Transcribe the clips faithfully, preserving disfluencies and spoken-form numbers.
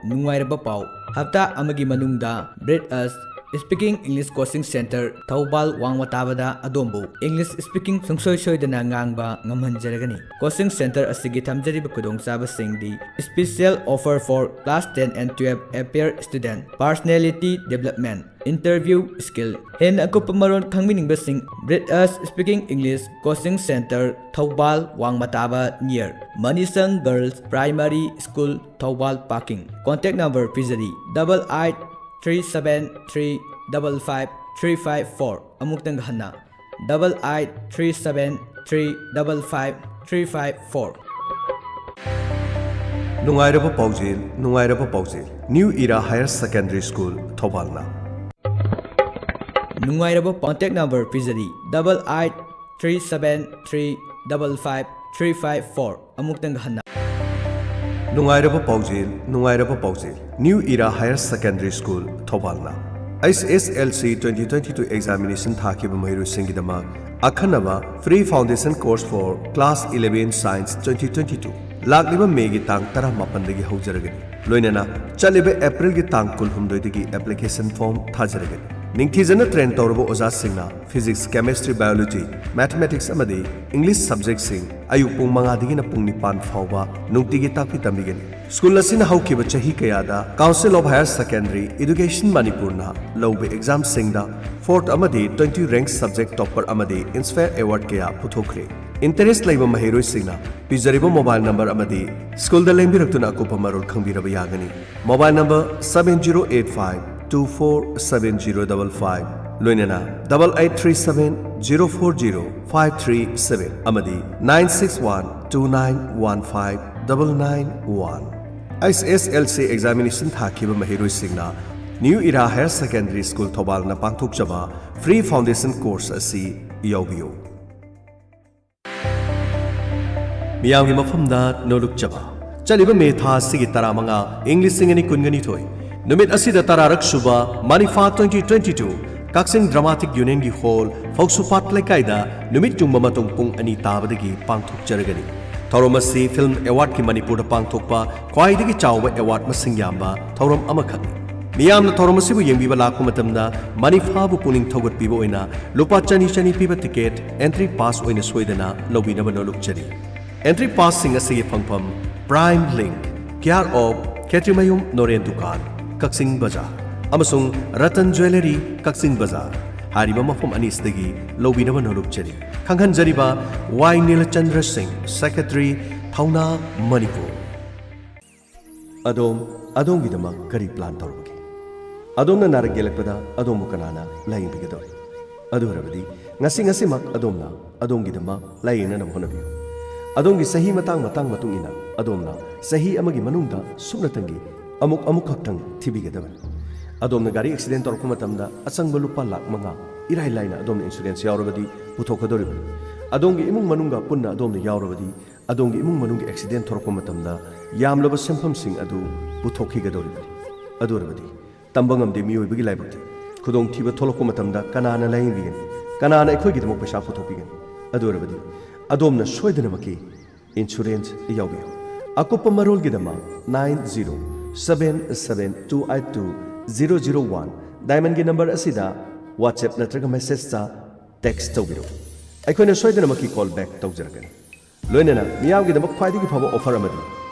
ꯅꯨꯡꯉꯥꯏꯔꯕ ꯄꯥꯎ, ꯍꯞꯇꯥ ꯑꯃꯒꯤ ꯃꯅꯨꯡꯗ Breathe Us Speaking English Coaching Center Thoubal ꯋꯥꯡꯃ ꯇꯥꯕꯗ ꯑꯗꯣꯝꯕꯨ English speaking ꯁꯨꯡꯁꯣꯏ ꯁꯣꯏꯗꯅ ꯉꯥꯡꯕ ꯉꯝꯍꯟꯖꯔꯒꯅꯤ꯫ Coaching center ꯑꯁꯤꯒꯤ ꯊꯝꯖꯔꯤꯕ ꯈꯨꯗꯣꯡꯆꯥꯕꯁꯤꯡꯗꯤ: Special offer for class ten and twelve appear student, personality development, interview skill꯫ ꯍꯦꯟꯅ ꯑꯀꯨꯞꯄ ꯃꯔꯣꯜ ꯈꯪꯕꯤꯅꯤꯡꯕꯁꯤꯡ, Breathe Us Speaking English Coaching Center, Thoubal ꯋꯥꯡꯃ ꯇꯥꯕ near Manisang Girls Primary School, Thoubal parking꯫ Contact number ꯄꯤꯖꯔꯤ: double eight three seven three double five three five four꯫ ꯑꯃꯨꯛꯇꯪ ꯍꯟꯅ: double eight three seven three double five three five four꯫ ꯅꯨꯡꯉꯥꯏꯔꯕ ꯄꯥꯎꯖꯦꯜ, ꯅꯨꯡꯉꯥꯏꯔꯕ ꯄꯥꯎꯖꯦꯜ꯫ New Era Higher Secondary School, ꯊꯧꯕꯥꯜꯅ꯫ ꯅꯨꯡꯉꯥꯏꯔꯕ ꯄꯥꯎ꯫ Contact number ꯄꯤꯖꯔꯤ: double eight three seven three double five three five four꯫ ꯑꯃꯨꯛꯇꯪ ꯍꯟꯅ: ꯅꯨꯡꯉꯥꯏꯔꯕ ꯄꯥꯎꯖꯦꯜ, ꯅꯨꯡꯉꯥꯏꯔꯕ ꯄꯥꯎꯖꯦꯜ꯫ New Era Higher Secondary School, ꯊꯧꯕꯥꯜꯅ H S L C twenty twenty-two examination ꯊꯥꯈꯤꯕ ꯃꯍꯩꯔꯣꯏꯁꯤꯡꯒꯤꯗꯃꯛ ꯑꯈꯟꯅꯕ Free Foundation Course for Class eleven Science twenty twenty-two ꯂꯥꯛꯂꯤꯕ ꯃꯦꯒꯤ ꯇꯥꯡ ꯇꯔꯥꯃꯥꯄꯟꯗꯒꯤ ꯍꯧꯖꯔꯒꯅꯤ꯫ ꯂꯣꯏꯅꯅ ꯆꯠꯂꯤꯕ ꯑꯦꯄ꯭ꯔꯤꯜꯒꯤ ꯇꯥꯡ ꯀꯨꯟꯍꯨꯝꯗꯣꯏꯗꯒꯤ application form ꯊꯥꯖꯔꯒꯅꯤ꯫ ꯅꯤꯡꯊꯤꯖꯅ train ꯇꯧꯔꯕ ꯑꯣꯖꯥꯁꯤꯡꯅ Physics, Chemistry, Biology, Mathematics ꯑꯃꯗꯤ English subjectꯁꯤꯡ ꯑꯌꯨꯛ ꯄꯨꯡ ꯃꯉꯥꯗꯒꯤꯅ ꯄꯨꯡ ꯅꯤꯄꯥꯟ ꯐꯥꯎꯕ ꯅꯨꯡꯇꯤꯒꯤ ꯇꯥꯛꯄꯤ ꯇꯝꯕꯤꯒꯅꯤ꯫ School ꯑꯁꯤꯅ ꯍꯧꯈꯤꯕ ꯆꯍꯤ ꯀꯌꯥꯗ Council of Higher Secondary Education ꯃꯅꯤꯄꯨꯔꯅ ꯂꯧꯕ examꯁꯤꯡꯗ fourth ꯑꯃꯗꯤ twenty rank subject topper ꯑꯃꯗꯤ Inspire Award ꯀꯌꯥ ꯄꯨꯊꯣꯛꯈ꯭ꯔꯦ꯫ Interest ꯂꯩꯕ ꯃꯍꯩꯔꯣꯏꯁꯤꯡꯅ ꯄꯤꯖꯔꯤꯕ mobile number ꯑꯃꯗꯤ schoolꯗ ꯂꯦꯡꯕꯤꯔꯛꯇꯨꯅ ꯑꯀꯨꯞꯄ ꯃꯔꯣꯜ ꯈꯪꯕꯤꯔꯕ ꯌꯥꯒꯅꯤ꯫ Mobile number seven zero eight five two four seven zero double five, ꯂꯣꯏꯅꯅ double eight three seven zero four zero five three seven ꯑꯃꯗꯤ nine six one two nine one five double nine one꯫ H S L C examination ꯊꯥꯈꯤꯕ ꯃꯍꯩꯔꯣꯏꯁꯤꯡꯅ New Era Higher Secondary School, ꯊꯧꯕꯥꯜꯅ ꯄꯥꯡꯊꯣꯛꯆꯕ Free Foundation Course ꯑꯁꯤ ꯌꯥꯎꯕꯤꯌꯨ꯫ ꯃꯤꯌꯥꯝꯒꯤ ꯃꯐꯝꯗ ꯅꯣꯂꯨꯛꯆꯕ꯫ ꯆꯠꯂꯤꯕ ꯃꯦ ꯊꯥ ꯑꯁꯤꯒꯤ ꯇꯔꯥꯃꯉꯥ, ꯏꯪ ꯂꯤꯁꯤꯡ ꯑꯅꯤ ꯀꯨꯟꯒ ꯅꯤꯊꯣꯏ, ꯅꯨꯃꯤꯠ ꯑꯁꯤꯗ ꯇꯔꯥꯔꯛ ꯁꯨꯕ ꯃꯅꯤꯐꯥ twenty twenty-two ꯀꯛꯆꯤꯡ Dramatic Unionꯒꯤ hall, ꯐꯧꯁꯨꯄꯥꯠ ꯂꯩꯀꯥꯏꯗ ꯅꯨꯃꯤꯠ ꯌꯨꯡꯕ ꯃꯇꯨꯡ ꯄꯨꯡ ꯑꯅꯤ ꯇꯥꯕꯗꯒꯤ ꯄꯥꯡꯊꯣꯛꯆꯔꯒꯅꯤ꯫ ꯊꯧꯔꯝ ꯑꯁꯤ ꯐꯤꯜꯝ ꯑꯦꯋꯥꯔꯗꯀꯤ ꯃꯅꯤꯄꯨꯔꯗ ꯄꯥꯡꯊꯣꯛꯄ ꯈ꯭ꯋꯥꯏꯗꯒꯤ ꯆꯥꯎꯕ ꯑꯦꯋꯥꯔꯗ ꯃꯁꯤꯡ ꯌꯥꯝꯕ ꯊꯧꯔꯝ ꯑꯃꯈꯛꯅꯤ꯫ ꯃꯤꯌꯥꯝꯅ ꯊꯧꯔꯝ ꯑꯁꯤꯕꯨ ꯌꯦꯡꯕꯤꯕ ꯂꯥꯛꯄ ꯃꯇꯝꯗ ꯃꯅꯤꯐꯥꯕꯨ ꯄꯨꯛꯅꯤꯡ ꯊꯧꯒꯠꯄꯤꯕ ꯑꯣꯏꯅ ꯂꯨꯄꯥ ꯆꯅꯤ ꯆꯅꯤ ꯄꯤꯕ ꯇꯤꯀꯦꯠ ꯑꯦꯟꯇ꯭ꯔꯤ ꯄꯥꯁ ꯑꯣꯏꯅ ꯁꯣꯏꯗꯅ ꯂꯧꯕꯤꯅꯕ ꯅꯣꯜꯂꯨꯛꯆꯔꯤ꯫ ꯑꯦꯟꯇ꯭ꯔꯤ ꯄꯥꯁꯁꯤꯡ ꯑꯁꯤꯒꯤ ꯐꯪꯐꯝ Prime Link, care of ꯈꯦꯇ꯭ꯔꯤꯃꯌꯨꯝ ꯅꯣꯔꯦꯟ ꯗꯨꯀꯥꯟ, ꯀꯛꯆꯤꯡ ꯕꯖꯥꯔ, ꯑꯃꯁꯨꯡ ꯔꯇꯟ ꯖ꯭ꯋꯦꯂꯔꯤ, ꯀꯛꯆꯤꯡ ꯕꯖꯥꯔ ꯍꯥꯏꯔꯤꯕ ꯃꯐꯝ ꯑꯅꯤꯁꯤꯗꯒꯤ ꯂꯧꯕꯤꯅꯕ ꯅꯣꯜꯂꯨꯛꯆꯔꯤ꯫ ꯈꯪꯍꯟꯖꯔꯤꯕ ꯋꯥꯏ ꯅꯤꯂꯆꯟꯗ꯭ꯔ ꯁꯤꯡ, ꯁꯦꯀ꯭ꯔꯦꯇꯔꯤ, ꯊꯧꯅꯥ, ꯃꯅꯤꯄꯨꯔ꯫ ꯑꯗꯣꯝ, ꯑꯗꯣꯝꯒꯤꯗꯃꯛ ꯀꯔꯤ ꯄ꯭ꯂꯥꯟ ꯇꯧꯔꯕꯒꯦ? ꯑꯗꯣꯝꯅ ꯅꯥꯔꯛ ꯌꯦꯛꯂꯛꯄꯗ ꯑꯗꯣꯝꯕꯨ ꯀꯅꯥꯅ ꯂꯥꯌꯦꯡꯕꯤꯒꯗꯧꯔꯤ? ꯑꯗꯨ ꯑꯣꯏꯔꯕꯗꯤ ꯉꯁꯤ ꯉꯁꯤꯃꯛ ꯑꯗꯣꯝꯅ ꯑꯗꯣꯝꯒꯤꯗꯃꯛ ꯂꯥꯌꯦꯡꯅꯅꯕ ꯍꯣꯠꯅꯕꯤꯌꯨ꯫ ꯑꯗꯣꯝꯒꯤ ꯆꯍꯤ ꯃꯇꯥꯡ ꯃꯇꯥꯡ ꯃꯇꯨꯡ ꯏꯟꯅ ꯑꯗꯣꯝꯅ ꯆꯍꯤ ꯑꯃꯒꯤ ꯃꯅꯨꯡꯗ ꯁꯨꯞꯅꯇꯪꯒꯤ ꯑꯃꯨꯛ ꯑꯃꯨꯛꯈꯛꯇꯪ ꯊꯤꯕꯤꯒꯗꯕꯅꯤ꯫ ꯑꯗꯣꯝꯅ ꯒꯥꯔꯤ ꯑꯦꯛꯁꯤꯗꯦꯟ ꯇꯧꯔꯛꯄ ꯃꯇꯝꯗ ꯑꯆꯪꯕ ꯂꯨꯄꯥ ꯂꯥꯈ ꯃꯉꯥ ꯏꯔꯥꯏ ꯂꯥꯏꯅ ꯑꯗꯣꯝꯅ ꯏꯟꯁꯨꯔꯦꯟꯁ ꯌꯥꯎꯔꯕꯗꯤ ꯄꯨꯊꯣꯛꯀꯗꯧꯔꯤꯕꯅꯤ꯫ ꯑꯗꯣꯝꯒꯤ ꯏꯃꯨꯡ ꯃꯅꯨꯡꯒ ꯄꯨꯟꯅ ꯑꯗꯣꯝꯅ ꯌꯥꯎꯔꯕꯗꯤ ꯑꯗꯣꯝꯒꯤ ꯏꯃꯨꯡ ꯃꯅꯨꯡꯒꯤ ꯑꯦꯛꯁꯤꯗꯦꯟ ꯊꯣꯔꯛꯄ ꯃꯇꯝꯗ ꯌꯥꯝꯂꯕ ꯁꯦꯟꯐꯝꯁꯤꯡ ꯑꯗꯨ ꯄꯨꯊꯣꯛꯈꯤꯒꯗꯧꯔꯤꯕꯅꯤ꯫ ꯑꯗꯨ ꯑꯣꯏꯔꯕꯗꯤ ꯇꯝꯕ ꯉꯝꯗꯦ ꯃꯤꯑꯣꯏꯕꯒꯤ ꯂꯥꯏꯕꯛꯇꯤ꯫ ꯈꯨꯗꯣꯡꯊꯤꯕ ꯊꯣꯛꯂꯛꯄ ꯃꯇꯝꯗ ꯀꯅꯥꯅ ꯂꯥꯌꯦꯡꯕꯤꯒꯅꯤ? ꯀꯅꯥꯅ ꯑꯩꯈꯣꯏꯒꯤꯗꯃꯛ ꯄꯩꯁꯥ ꯄꯨꯊꯣꯛꯄꯤꯒꯅꯤ? ꯑꯗꯨ ꯑꯣꯏꯔꯕꯗꯤ ꯑꯗꯣꯝꯅ ꯁꯣꯏꯗꯅꯃꯛꯀꯤ ꯏꯟꯁꯨꯔꯦꯟꯁ ꯌꯥꯎꯕꯤꯌꯨ꯫ ꯑꯀꯨꯞꯄ ꯃꯔꯣꯜꯒꯤꯗꯃꯛ nine zero seven seven two eight two zero zero one ꯗꯥꯏꯃꯟꯒꯤ ꯅꯝꯕꯔ ꯑꯁꯤꯗ WhatsApp ꯅꯠꯇ꯭ꯔꯒ ꯃꯦꯁꯦꯖꯇ ꯇꯦꯛꯁ ꯇꯧꯕꯤꯔꯛꯎ꯫ ꯑꯩꯈꯣꯏꯅ ꯁꯣꯏꯗꯅꯃꯛꯀꯤ ꯀꯣꯜ ꯕꯦꯛ ꯇꯧꯖꯔꯛꯀꯅꯤ꯫ ꯂꯣꯏꯅꯅ ꯃꯤꯌꯥꯝꯒꯤꯗꯃꯛ ꯈ꯭ꯋꯥꯏꯗꯒꯤ ꯐꯕ ꯑꯣꯐꯔ ꯑꯃꯗꯤ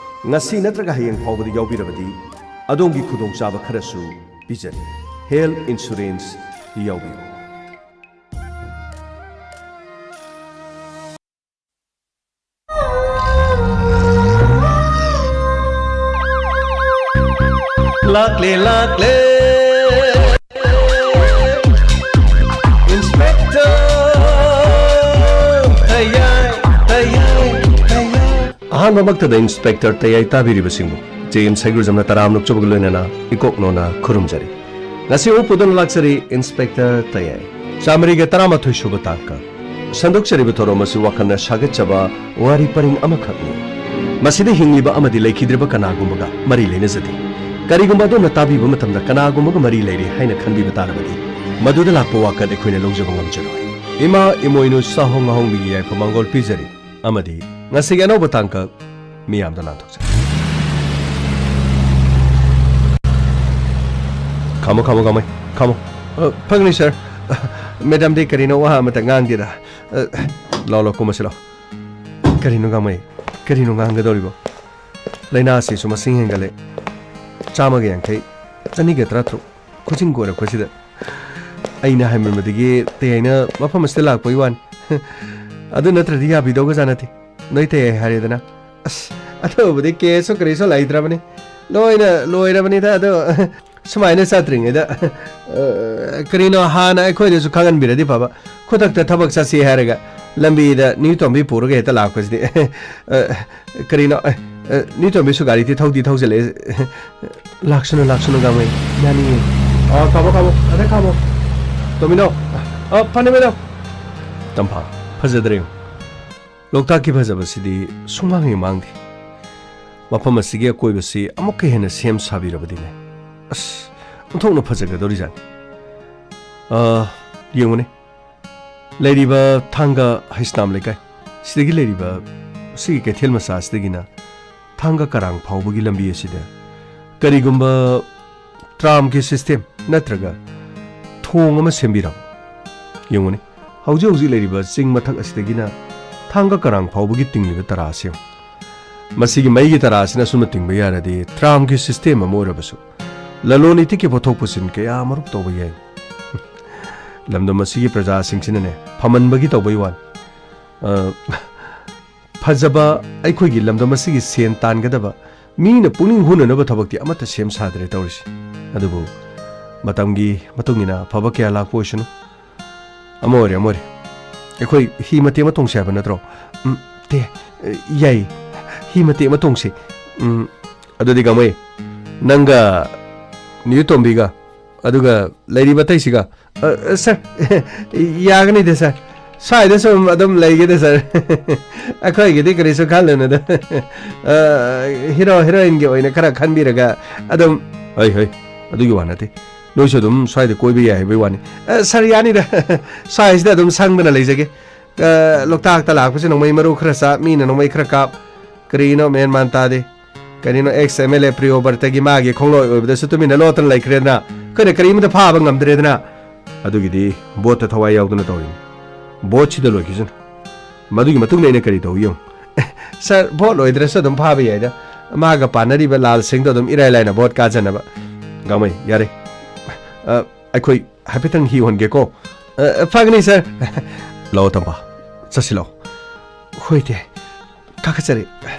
ꯉꯁꯤ ꯅꯠꯇ꯭ꯔꯒ ꯍꯌꯦꯡ ꯐꯥꯎꯕꯗ ꯌꯥꯎꯕꯤꯔꯕꯗꯤ ꯑꯗꯣꯝꯒꯤ ꯈꯨꯗꯣꯡꯆꯥꯕ ꯈꯔꯁꯨ ꯄꯤꯖꯔꯤ꯫ Health insurance ꯌꯥꯎꯕꯤꯌꯨ꯫ ꯂꯥꯛꯂꯦ, ꯂꯥꯛꯂꯦ꯫ ꯏꯟꯁꯄꯦꯛꯇꯔ ꯇꯌꯥꯏ, ꯇꯌꯥꯏ, ꯇꯌꯥꯏ꯫ ꯑꯍꯥꯟꯕꯃꯛꯇꯗ ꯏꯟꯁꯄꯦꯛꯇꯔ ꯇꯌꯥꯏ ꯇꯥꯕꯤꯔꯤꯕꯁꯤꯡꯕꯨ ꯖꯦ ꯑꯦꯝ ꯁꯩꯒ꯭ꯔꯨꯖꯝꯅ ꯇꯔꯥꯝꯅ ꯑꯣꯛꯆꯕꯒ ꯂꯣꯏꯅꯅ ꯏꯀꯣꯛ ꯅꯣꯟꯅ ꯈꯨꯔꯨꯝꯖꯔꯤ꯫ ꯉꯁꯤ ꯎꯄꯨꯗꯨꯅ ꯂꯥꯛꯆꯔꯤ ꯏꯟꯁꯄꯦꯛꯇꯔ ꯇꯌꯥꯏ꯫ ꯆꯥꯃꯔꯤꯒ ꯇꯔꯥꯃꯥꯊꯣꯏ ꯁꯨꯕ ꯇꯥꯡꯀꯛ꯫ ꯁꯟꯗꯣꯛꯆꯔꯤꯕ ꯊꯧꯔꯝ ꯑꯁꯤ ꯋꯥꯈꯜꯅ ꯁꯥꯒꯠꯆꯕ ꯋꯥꯔꯤ ꯄꯔꯤꯡ ꯑꯃꯈꯛꯅꯤ꯫ ꯃꯁꯤꯗ ꯍꯤꯡꯂꯤꯕ ꯑꯃꯗꯤ ꯂꯩꯈꯤꯗ꯭ꯔꯤꯕ ꯀꯅꯥꯒꯨꯝꯕꯒ ꯃꯔꯤ ꯂꯩꯅꯖꯗꯦ꯫ ꯀꯔꯤꯒꯨꯝꯕ ꯑꯗꯣꯝꯅ ꯇꯥꯕꯤꯕ ꯃꯇꯝꯗ ꯀꯅꯥꯒꯨꯝꯕꯒ ꯃꯔꯤ ꯂꯩꯔꯦ ꯍꯥꯏꯅ ꯈꯟꯕꯤꯕ ꯇꯥꯔꯕꯗꯤ, ꯃꯗꯨꯗ ꯂꯥꯛꯄ ꯋꯥꯀꯠ ꯑꯩꯈꯣꯏꯅ ꯂꯧꯖꯕ ꯉꯝꯖꯔꯣꯏ꯫ ꯏꯃꯥ ꯏꯃꯣꯏꯅꯨ ꯁꯥꯍꯣ ꯉꯥꯍꯣꯡꯕꯤꯒꯤ ꯌꯥꯏꯐ ꯃꯪꯒꯣꯜ ꯄꯤꯖꯔꯤ ꯑꯃꯗꯤ ꯉꯁꯤꯒꯤ ꯑꯅꯧꯕ ꯇꯥꯡꯀꯛ ꯃꯤꯌꯥꯝꯗ ꯂꯥꯟꯊꯣꯛꯆꯩ꯫ ꯈꯥꯝꯃꯣ, ꯈꯥꯝꯃꯣ, ꯈꯥꯝꯃꯣ, ꯈꯥꯝꯃꯣ꯫ ꯑ, ꯐꯒꯅꯤ, ꯁꯥꯔ꯫ ꯃꯦꯗꯥꯝꯗꯤ ꯀꯔꯤꯅꯣ ꯋꯥ ꯑꯃꯇ ꯉꯥꯡꯗꯦꯗ꯫ ꯑ, ꯂꯥꯎ, ꯂꯥꯎ, ꯀꯨꯝꯃꯁꯤ ꯂꯥꯎ꯫ ꯀꯔꯤꯅꯣ, ꯒꯥꯡꯃꯩ? ꯀꯔꯤꯅꯣ ꯉꯥꯡꯒꯗꯧꯔꯤꯕꯣ? ꯂꯥꯏꯅꯥ ꯑꯁꯤꯁꯨ ꯃꯁꯤꯡ ꯍꯦꯟꯒꯠꯂꯦ꯫ ꯆꯥꯝꯃꯒ ꯌꯥꯡꯈꯩ, ꯆꯅꯤꯒ ꯇꯔꯥꯇꯔꯨꯛ꯫ ꯈꯨꯖꯤꯡ ꯀꯣꯏꯔꯛꯄꯁꯤꯗ ꯑꯩꯅ ꯍꯥꯏꯃꯟꯕꯗꯒꯤ ꯇꯦ ꯑꯩꯅ ꯃꯐꯝ ꯑꯁꯤꯗ ꯂꯥꯛꯄꯒꯤ ꯋꯥꯅꯤ꯫ ꯑꯗꯨ ꯅꯠꯇ꯭ꯔꯗꯤ ꯌꯥꯕꯤꯗꯧꯒꯖꯥꯠ ꯅꯠꯇꯦ꯫ ꯅꯣꯏ ꯇꯦ ꯍꯥꯏꯔꯦꯗꯅ꯫ ꯑꯁ, ꯑꯗꯨꯕꯨꯗꯤ ꯀꯦꯁꯁꯨ ꯀꯔꯤꯁꯨ ꯂꯩꯇ꯭ꯔꯕꯅꯤ꯫ ꯂꯣꯏꯅ ꯂꯣꯏꯔꯕꯅꯤꯗ꯫ ꯑꯗꯣ ꯁꯨꯃꯥꯏꯅ ꯆꯠꯇ꯭ꯔꯤꯉꯩꯗ, ꯑ, ꯀꯔꯤꯅꯣ, ꯍꯥꯟꯅ ꯑꯩꯈꯣꯏꯗꯁꯨ ꯈꯪꯍꯟꯕꯤꯔꯗꯤ ꯐꯕ꯫ ꯈꯨꯗꯛꯇ ꯊꯕꯛ ꯆꯠꯁꯤ ꯍꯥꯏꯔꯒ ꯂꯝꯕꯤꯗ ꯅꯤꯎ ꯇꯣꯝꯕꯤ ꯄꯨꯔꯒ ꯍꯦꯛꯇ ꯂꯥꯛꯄꯁꯤꯗꯤ꯫ ꯑ, ꯀꯔꯤꯅꯣ, ꯑ, ꯑ, ꯅꯤꯎ ꯇꯣꯝꯕꯤꯁꯨ ꯒꯥꯔꯤꯗꯤ ꯊꯧꯗꯤ ꯊꯧꯖꯤꯜꯂꯛꯑꯦ꯫ ꯂꯥꯛꯁꯅꯨ, ꯂꯥꯛꯁꯅꯨ, ꯒꯥꯡꯃꯩ꯫ ꯌꯥꯅꯤꯌꯦ꯫ ꯑ, ꯈꯥꯝꯃꯣ, ꯈꯥꯝꯃꯣ꯫ ꯑꯗ ꯈꯥꯝꯃꯣ꯫ ꯇꯣꯝꯕꯤꯅꯧ꯫ ꯑ, ꯐꯅꯦꯝꯕꯤꯅꯧ꯫ ꯇꯝꯐꯥ, ꯐꯖꯗ꯭ꯔꯦ ꯌꯦꯡꯉꯨ꯫ ꯂꯣꯛꯇꯥꯛꯀꯤ ꯐꯖꯕꯁꯤꯗꯤ ꯁꯨꯡꯃꯥꯡ ꯍꯦꯛ ꯃꯥꯡꯗꯦ꯫ ꯃꯐꯝ ꯑꯁꯤꯒꯤ ꯑꯀꯣꯏꯕꯁꯤ ꯑꯃꯨꯛꯀ ꯍꯦꯟꯅ ꯁꯦꯝ ꯁꯥꯕꯤꯔꯕꯗꯤꯅꯦ, ꯑꯁ, ꯑꯣꯟꯊꯣꯛꯅ ꯐꯖꯒꯗꯧꯔꯤꯖꯥꯠꯅꯤ꯫ ꯑ, ꯌꯦꯡꯉꯨꯅꯦ, ꯂꯩꯔꯤꯕ ꯊꯥꯡꯒ ꯍꯩꯁꯅꯥꯝ ꯂꯩꯀꯥꯏ, ꯁꯤꯗꯒꯤ ꯂꯩꯔꯤꯕ ꯁꯤꯒꯤ ꯀꯩꯊꯦꯜ ꯃꯆꯥ ꯑꯁꯤꯗꯒꯤꯅ ꯊꯥꯡꯒ ꯀꯔꯥꯡ ꯐꯥꯎꯕꯒꯤ ꯂꯝꯕꯤ ꯑꯁꯤꯗ ꯀꯔꯤꯒꯨꯝꯕ ꯇ꯭ꯔꯥꯝꯒꯤ ꯁꯤꯁꯇꯦꯝ ꯅꯠꯇ꯭ꯔꯒ ꯊꯣꯡ ꯑꯃ ꯁꯦꯝꯕꯤꯔꯕ? ꯌꯦꯡꯉꯨꯅꯦ, ꯍꯧꯖꯤꯛ ꯍꯧꯖꯤꯛ ꯂꯩꯔꯤꯕ ꯆꯤꯡ ꯃꯊꯛ ꯑꯁꯤꯗꯒꯤꯅ ꯊꯥꯡꯒ ꯀꯔꯥꯡ ꯐꯥꯎꯕꯒꯤ ꯇꯤꯡꯂꯤꯕ ꯇꯔꯥ ꯑꯁꯤ ꯌꯦꯡꯉꯨ꯫ ꯃꯁꯤꯒꯤ ꯃꯩꯒꯤ ꯇꯔꯥ ꯑꯁꯤꯅ ꯑꯁꯨꯝꯅ ꯇꯤꯡꯕ ꯌꯥꯔꯗꯤ, ꯇ꯭ꯔꯥꯝꯒꯤ ꯁꯤꯁꯇꯦꯝ ꯑꯃ ꯑꯣꯏꯔꯕꯁꯨ ꯂꯂꯣꯟ ꯏꯇꯤꯛꯀꯤ ꯄꯣꯠꯊꯣꯛ ꯄꯨꯁꯤꯟ ꯀꯌꯥ ꯑꯃꯔꯨꯝ ꯇꯧꯕ ꯌꯥꯏ꯫ ꯂꯝꯗꯝ ꯑꯁꯤꯒꯤ ꯄ꯭ꯔꯖꯥꯁꯤꯡꯁꯤꯅꯅꯦ, ꯐꯃꯟꯕꯒꯤ ꯇꯧꯕꯩ ꯋꯥꯅꯤ꯫ ꯑ, ꯐꯖꯕ ꯑꯩꯈꯣꯏꯒꯤ ꯂꯝꯗꯝ ꯑꯁꯤꯒꯤ ꯁꯦꯟ ꯇꯥꯟꯒꯗꯕ, ꯃꯤꯅ ꯄꯨꯛꯅꯤꯡ ꯍꯨꯅꯅꯕ ꯊꯕꯛꯇꯤ ꯑꯃꯠꯇ ꯁꯦꯝ ꯁꯥꯗ꯭ꯔꯦ ꯇꯧꯔꯤꯁꯤ꯫ ꯑꯗꯨꯕꯨ ꯃꯇꯝꯒꯤ ꯃꯇꯨꯡ ꯏꯟꯅ ꯑꯐꯕ ꯀꯌꯥ ꯂꯥꯛꯄ ꯑꯣꯏꯁꯅꯨ꯫ ꯑꯃ ꯑꯣꯏꯔꯦ, ꯑꯃ ꯑꯣꯏꯔꯦ꯫ ꯑꯩꯈꯣꯏ ꯍꯤ ꯃꯇꯦꯛ ꯑꯃ ꯇꯣꯡꯁꯦ ꯍꯥꯏꯕ ꯅꯠꯇ꯭ꯔꯣ? ꯎꯝ, ꯇꯦ, ꯌꯥꯏ꯫ ꯍꯤ ꯃꯇꯦꯛ ꯑꯃ ꯇꯣꯡꯁꯦ꯫ ꯎꯝ, ꯑꯗꯨꯗꯤ ꯒꯥꯡꯃꯩ, ꯅꯪꯒ ꯅꯤꯌꯨ ꯇꯣꯝꯕꯤꯒ, ꯑꯗꯨꯒ ꯂꯩꯔꯤꯕ ꯑꯇꯩꯁꯤꯒ, ꯑ, ꯑ, ꯁꯥꯔ, ꯌꯥꯒꯅꯤꯗ, ꯁꯥꯔ꯫ ꯁ꯭ꯋꯥꯏꯗ ꯁꯨꯝ ꯑꯗꯨꯝ ꯂꯩꯒꯦꯗ, ꯁꯥꯔ꯫ ꯑꯩꯈꯣꯏꯒꯤꯗꯤ ꯀꯔꯤꯁꯨ ꯈꯜꯂꯨꯅꯨꯗ꯫ ꯑ, ꯍꯤꯔꯣ ꯍꯤꯔꯣꯏꯟꯒꯤ ꯑꯣꯏꯅ ꯈꯔ ꯈꯟꯕꯤꯔꯒ ꯑꯗꯨꯝ, ꯍꯣꯏ, ꯍꯣꯏ, ꯑꯗꯨꯒꯤ ꯋꯥ ꯅꯠꯇꯦ꯫ ꯅꯣꯏꯁꯨ ꯑꯗꯨꯝ ꯁ꯭ꯋꯥꯏꯗ ꯀꯣꯏꯕ ꯌꯥꯏ ꯍꯥꯏꯕꯒꯤ ꯋꯥꯅꯤ꯫ ꯑ, ꯁꯥꯔ, ꯌꯥꯅꯤꯗ꯫ ꯁ꯭ꯋꯥꯏꯁꯤꯗ ꯑꯗꯨꯝ ꯁꯪꯗꯅ ꯂꯩꯖꯒꯦ꯫ ꯑ, ꯂꯣꯛꯇꯥꯛꯇ ꯂꯥꯛꯄꯁꯤ ꯅꯣꯡꯃꯩ ꯃꯔꯨ ꯈꯔ ꯆꯥ, ꯃꯤꯅ ꯅꯣꯡꯃꯩ ꯈꯔ ꯀꯥꯞ, ꯀꯔꯤꯅꯣ ꯃꯦꯟ ꯃꯥꯟ ꯇꯥꯗꯦ꯫ ꯀꯔꯤꯅꯣ, ꯑꯦꯛꯁ ꯑꯦꯝ ꯑꯦꯜ ꯑꯦ ꯄ꯭ꯔꯤꯌꯣꯕꯔꯇꯒꯤ ꯃꯥꯒꯤ ꯈꯣꯡꯂꯣꯏ ꯑꯣꯏꯕꯗꯁꯨ ꯇꯨꯃꯤꯟꯅ ꯂꯣꯠꯇꯅ ꯂꯩꯈ꯭ꯔꯦꯗꯅ, ꯑꯩꯈꯣꯏꯅ ꯀꯔꯤꯃꯇ ꯐꯥꯕ ꯉꯝꯗ꯭ꯔꯦꯗꯅ꯫ ꯑꯗꯨꯒꯤꯗꯤ ꯚꯣꯠꯇ ꯊꯋꯥꯏ ꯌꯥꯎꯗꯅ ꯇꯧꯔꯤꯅꯤ꯫ ꯚꯣꯠꯁꯤꯗ ꯂꯣꯏꯈꯤꯁꯅꯨ꯫ ꯃꯗꯨꯒꯤ ꯃꯇꯨꯡꯗ ꯑꯩꯅ ꯀꯔꯤ ꯇꯧꯏ ꯌꯦꯡꯉꯨ꯫ ꯑꯦ, ꯁꯥꯔ, ꯚꯣꯠ ꯂꯣꯏꯗ꯭ꯔꯁꯨ ꯑꯗꯨꯝ ꯐꯥꯕ ꯌꯥꯏꯗ꯫ ꯃꯥꯒ ꯄꯥꯟꯅꯔꯤꯕ ꯂꯥꯜꯁꯤꯡꯗꯣ ꯑꯗꯨꯝ ꯏꯔꯥꯏ ꯂꯥꯏꯅ ꯚꯣꯠ ꯀꯥꯖꯅꯕ꯫ ꯒꯥꯡꯃꯩ, ꯌꯥꯔꯦ꯫ ꯑ, ꯑꯩꯈꯣꯏ ꯍꯥꯏꯐꯦꯠꯇꯪ ꯍꯤ ꯍꯣꯟꯒꯦꯀꯣ꯫ ꯑ, ꯐꯒꯅꯤ, ꯁꯥꯔ꯫ ꯂꯥꯛꯑꯣ, ꯇꯝꯕ꯫ ꯆꯠꯁꯤ ꯂꯥꯛꯑꯣ꯫ ꯍꯣꯏ, ꯇꯦ꯫ ꯀꯥꯈꯠꯆꯔꯤ꯫ ꯑꯦ,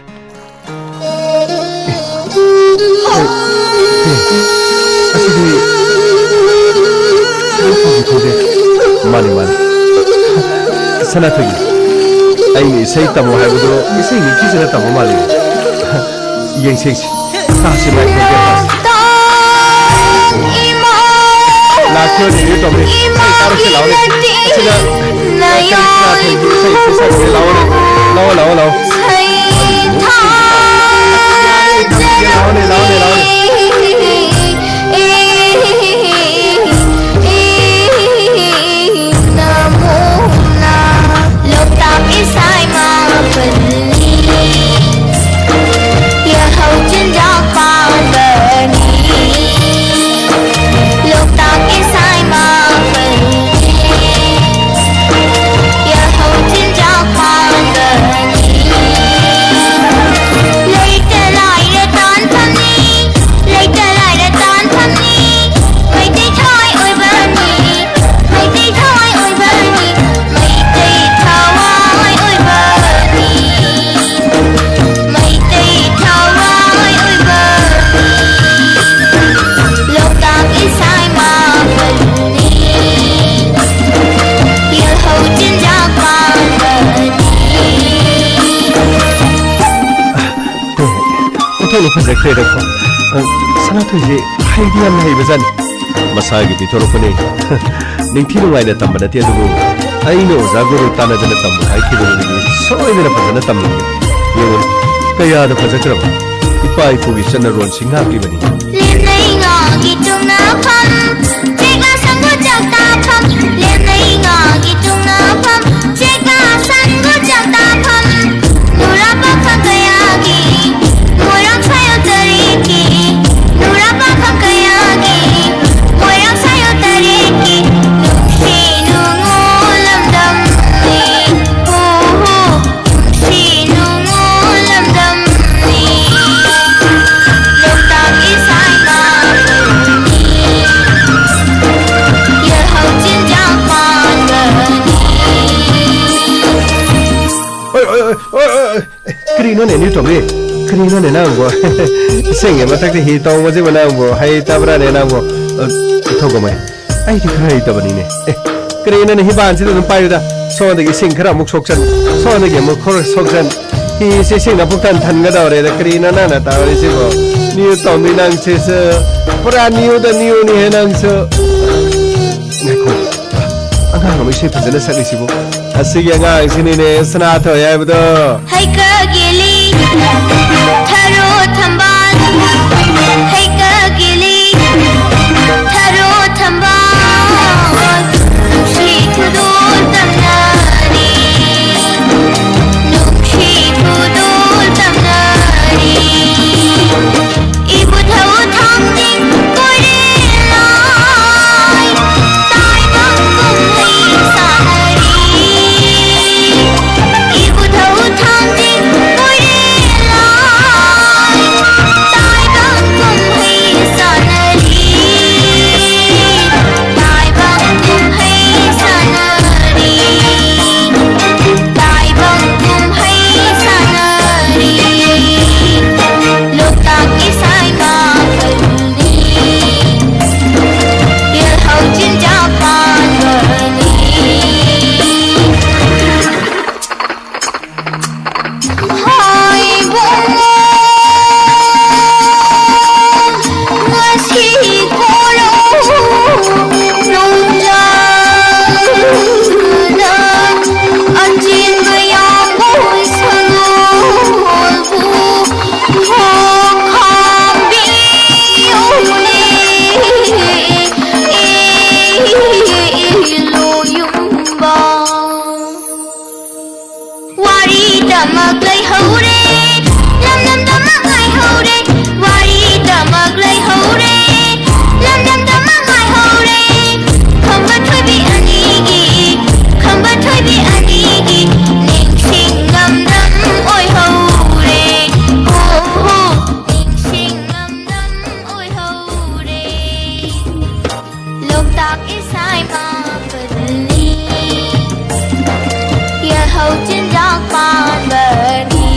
ꯑꯦ, ꯑꯁꯤꯗꯤ ꯁꯅꯥꯊꯣꯏꯒꯤ ꯈꯣꯟꯖꯦꯜ꯫ ꯃꯥꯅꯤ, ꯃꯥꯅꯤ꯫ ꯁꯅꯥꯊꯣꯏꯒꯤ꯫ ꯑꯩꯅ ꯏꯁꯩ ꯇꯝꯃꯣ ꯍꯥꯏꯕꯗꯣ ꯏꯁꯩ ꯅꯤꯡꯊꯤꯖꯅ ꯇꯝꯕ ꯃꯥꯜꯂꯤ꯫ ꯌꯦꯡꯁꯤ, ꯌꯦꯡꯁꯤ꯫ ꯇꯥꯁꯤ, ꯃꯥꯏ ꯈꯣꯟꯖꯦꯜ ꯇꯥꯁꯤ꯫ ꯂꯥꯛꯈꯤꯕꯅꯤ, ꯅ꯭ꯌꯨ ꯇꯣꯝꯕꯤ꯫ ꯏꯁꯩ ꯇꯥꯔꯨꯁꯤ ꯂꯥꯛꯑꯣꯅꯦ꯫ ꯑꯁꯤꯗ ꯀꯔꯤ ꯀꯅꯥ ꯊꯣꯏꯒꯤ ꯏꯁꯩ ꯁꯤ ꯁꯛꯁꯤ ꯂꯥꯛꯑꯣꯅꯦ꯫ ꯂꯥꯛꯑꯣ, ꯂꯥꯛꯑꯣ, ꯂꯥꯛꯑꯣ꯫ ꯂꯥꯛꯑꯣꯅꯦ, ꯂꯥꯛꯑꯣꯅꯦ, ꯂꯥꯛꯑꯣꯅꯦ꯫ ꯂꯣꯛꯇꯥꯛ ꯏꯁꯩ ꯃꯥꯄꯜꯅꯤ, ꯌꯥꯍꯧ ꯆꯤꯟꯖꯥꯛ ꯄꯥꯟꯕꯅꯤ꯫ ꯂꯣꯛꯇꯥꯛ ꯏꯁꯩ ꯃꯥꯄꯜꯅꯤ, ꯌꯥꯍꯧ ꯆꯤꯟꯖꯥꯛ ꯄꯥꯟꯕꯅꯤ꯫ ꯂꯩꯇ ꯂꯥꯏꯔ ꯇꯥꯟꯐꯝꯅꯤ, ꯂꯩꯇ ꯂꯥꯏꯔ ꯇꯥꯟꯐꯝꯅꯤ꯫ ꯃꯩꯇꯩ ꯊꯋꯥꯏ ꯑꯣꯏꯕꯅꯤ, ꯃꯩꯇꯩ ꯊꯋꯥꯏ ꯑꯣꯏꯕꯅꯤ, ꯃꯩꯇꯩ ꯊꯋꯥꯏ ꯑꯣꯏꯕꯅꯤ, ꯃꯩꯇꯩ ꯊꯋꯥꯏ ꯑꯣꯏꯕꯅꯤ꯫ ꯂꯣꯛꯇꯥꯛ ꯏꯁꯩ ꯃꯥꯄꯜꯅꯤ, ꯌꯥꯍꯧ ꯆꯤꯟꯖꯥꯛ ꯄꯥꯟꯕꯅꯤ꯫ ꯑꯣꯟꯊꯣꯛꯅ ꯐꯖꯈ꯭ꯔꯦꯗꯀꯣ꯫ ꯑ, ꯁꯅꯥꯊꯣꯏꯁꯦ ꯍꯩꯗꯤ ꯌꯥꯝꯅ ꯍꯩꯕꯖꯥꯠꯅꯤ꯫ ꯃꯁꯥꯒꯤ ꯄꯤꯊꯣꯔꯛꯄꯅꯦ꯫ ꯅꯤꯡꯊꯤ ꯅꯨꯡꯉꯥꯏꯅ ꯇꯝꯕ ꯅꯠꯇꯦ, ꯑꯗꯨꯕꯨ ꯑꯩꯅ ꯑꯣꯖꯥ ꯒꯨꯔꯨ ꯇꯥꯟꯅꯗꯅ ꯇꯝꯃꯨ ꯍꯥꯏꯈꯤꯕꯗꯨꯗꯤ ꯁꯣꯏꯗꯅ ꯐꯖꯅ ꯇꯝꯂꯝꯃꯤ꯫ ꯌꯦꯡꯉꯨ, ꯀꯌꯥꯗ ꯐꯖꯈ꯭ꯔꯕ꯫ ꯏꯄꯥ ꯏꯄꯨꯒꯤ ꯆꯠꯅꯔꯣꯟꯁꯤ ꯉꯥꯛꯂꯤꯕꯅꯤ꯫ ꯂꯦꯝꯅꯩ ꯉꯥꯒꯤ ꯇꯨꯡꯅꯐꯝ, ꯆꯦꯛꯂꯥ ꯁꯪꯒꯨ ꯆꯥꯛꯇꯥꯐꯝ, ꯂꯦꯝꯅꯩ ꯉꯥꯒꯤ ꯇꯨꯡꯅꯐꯝ, ꯆꯦꯛꯂꯥ ꯅꯣꯅꯦ, ꯅ꯭ꯌꯨ ꯇꯣꯝꯕꯤ, ꯀꯔꯤꯅꯣꯅꯦ ꯅꯪꯕꯣ? ꯏꯁꯤꯡꯒꯤ ꯃꯊꯛꯇ ꯍꯤ ꯇꯣꯡꯕꯁꯤꯕꯨ ꯅꯪꯕꯨ ꯍꯩꯇꯕ꯭ꯔꯥꯅꯦ ꯅꯪꯕꯨ? ꯑ, ꯏꯊꯧꯒꯃꯩ, ꯑꯩꯗꯤ ꯈꯔ ꯍꯩꯇꯕꯅꯤꯅꯦ꯫ ꯑꯦ, ꯀꯔꯤꯅꯣꯅꯦ, ꯍꯤꯕꯥꯟꯁꯤꯗ ꯑꯗꯨꯝ ꯄꯥꯏꯌꯨꯗ꯫ ꯁꯣꯝꯗꯒꯤ ꯏꯁꯤꯡ ꯈꯔ ꯑꯃꯨꯛ ꯁꯣꯛꯆꯟ, ꯁꯣꯝꯗꯒꯤ ꯑꯃꯨꯛ ꯈꯔ ꯁꯣꯛꯆꯟ꯫ ꯍꯤꯁꯦ ꯏꯁꯤꯡꯅ ꯄꯨꯛ ꯊꯟ ꯊꯟꯒꯗꯧꯔꯦꯗ꯫ ꯀꯔꯤꯅꯣ ꯅꯪꯅ ꯇꯧꯔꯤꯁꯤꯕꯣ? ꯅ꯭ꯌꯨ ꯇꯣꯝꯕꯤ ꯅꯪꯁꯤꯁꯨ ꯄꯨꯔꯥ ꯅ꯭ꯌꯨꯗ ꯅ꯭ꯌꯨꯅꯤꯍꯦ ꯅꯪꯁꯨ꯫ ꯉꯥꯏꯈꯣ, ꯑꯉꯥꯡ ꯑꯃ ꯏꯁꯩ ꯐꯖꯅ ꯁꯛꯂꯤꯁꯤꯕꯨ꯫ ꯑꯁꯤꯒꯤ ꯑꯉꯥꯡꯁꯤꯅꯤꯅꯦ ꯁꯅꯥꯊꯣꯏ ꯍꯥꯏꯕꯗꯣ꯫ ꯍꯩꯀꯛꯒꯤꯂꯤ, ꯊꯔꯣ ꯊꯝꯕꯥꯜ, ꯍꯩꯀꯛꯒꯤꯂꯤ, ꯊꯔꯣ ꯊꯝꯕꯥꯜ, ꯅꯨꯡꯁꯤ ꯈꯨꯗꯣꯜ ꯇꯝꯅꯔꯤ, ꯅꯨꯡꯁꯤ ꯈꯨꯗꯣꯜ ꯇꯝꯅꯔꯤ꯫ ꯏꯕꯨꯙꯧ ꯊꯥꯡꯖꯤꯡ ꯀꯣꯏꯔꯦꯜ ꯂꯥꯏ, ꯇꯥꯏꯕꯪ ꯀꯨꯝꯍꯩ ꯁꯥꯟꯅꯔꯤ꯫ ꯏꯕꯨꯙꯧ ꯊꯥꯡꯖꯤꯡ ꯀꯣꯏꯔꯦꯜ ꯂꯥꯏ, ꯇꯥꯏꯕꯪ ꯀꯨꯝꯍꯩ ꯁꯥꯟꯅꯔꯤ꯫ ꯇꯥꯏꯕꯪ ꯀꯨꯝꯍꯩ ꯁꯥꯟꯅꯔꯤ꯫ ꯇꯥꯏꯕꯪ ꯀꯨꯝꯍꯩ ꯁꯥꯟꯅꯔꯤ꯫ ꯂꯣꯛꯇꯥꯛ ꯏꯁꯩ ꯃꯥꯄꯜꯅꯤ꯫ ꯌꯦꯜꯍꯧ ꯆꯤꯟꯖꯥꯛ ꯄꯥꯟꯕꯅꯤ꯫ ꯍꯥꯏꯕ ꯉꯁꯤ ꯈꯣꯏꯔꯧ ꯅꯨꯡꯖꯥꯎꯗ ꯑꯆꯦꯟꯕ ꯌꯥꯝꯕ ꯁꯒꯣꯜꯕꯨ ꯈꯣꯡꯈꯥꯝꯕꯤ ꯎꯔꯤ ꯏꯂꯨ ꯌꯨꯝꯕ꯫ ꯋꯥꯔꯤ ꯇꯃꯛ ꯂꯩꯍꯧꯔꯦ, ꯂꯝ ꯂꯝ ꯇꯃꯛ ꯉꯥꯏꯍꯧꯔꯦ꯫ ꯋꯥꯔꯤ ꯇꯃꯛ ꯂꯩꯍꯧꯔꯦ, ꯂꯝ ꯂꯝ ꯇꯃꯛ ꯉꯥꯏꯍꯧꯔꯦ꯫ ꯈꯝꯕ ꯊꯣꯏꯕꯤ ꯑꯅꯤꯒꯤ, ꯈꯝꯕ ꯊꯣꯏꯕꯤ ꯑꯅꯤꯒꯤ ꯅꯤꯡꯁꯤꯡ ꯉꯝꯗꯝ ꯑꯣꯏꯍꯧꯔꯦ꯫ ꯍꯣ, ꯍꯣ, ꯅꯤꯡꯁꯤꯡ ꯉꯝꯗꯝ ꯑꯣꯏꯍꯧꯔꯦ꯫ ꯂꯣꯛꯇꯥꯛ ꯏꯁꯩ ꯃꯥꯄꯜꯅꯤ, ꯌꯦꯜꯍꯧ ꯆꯤꯟꯖꯥꯛ ꯄꯥꯟꯕꯅꯤ꯫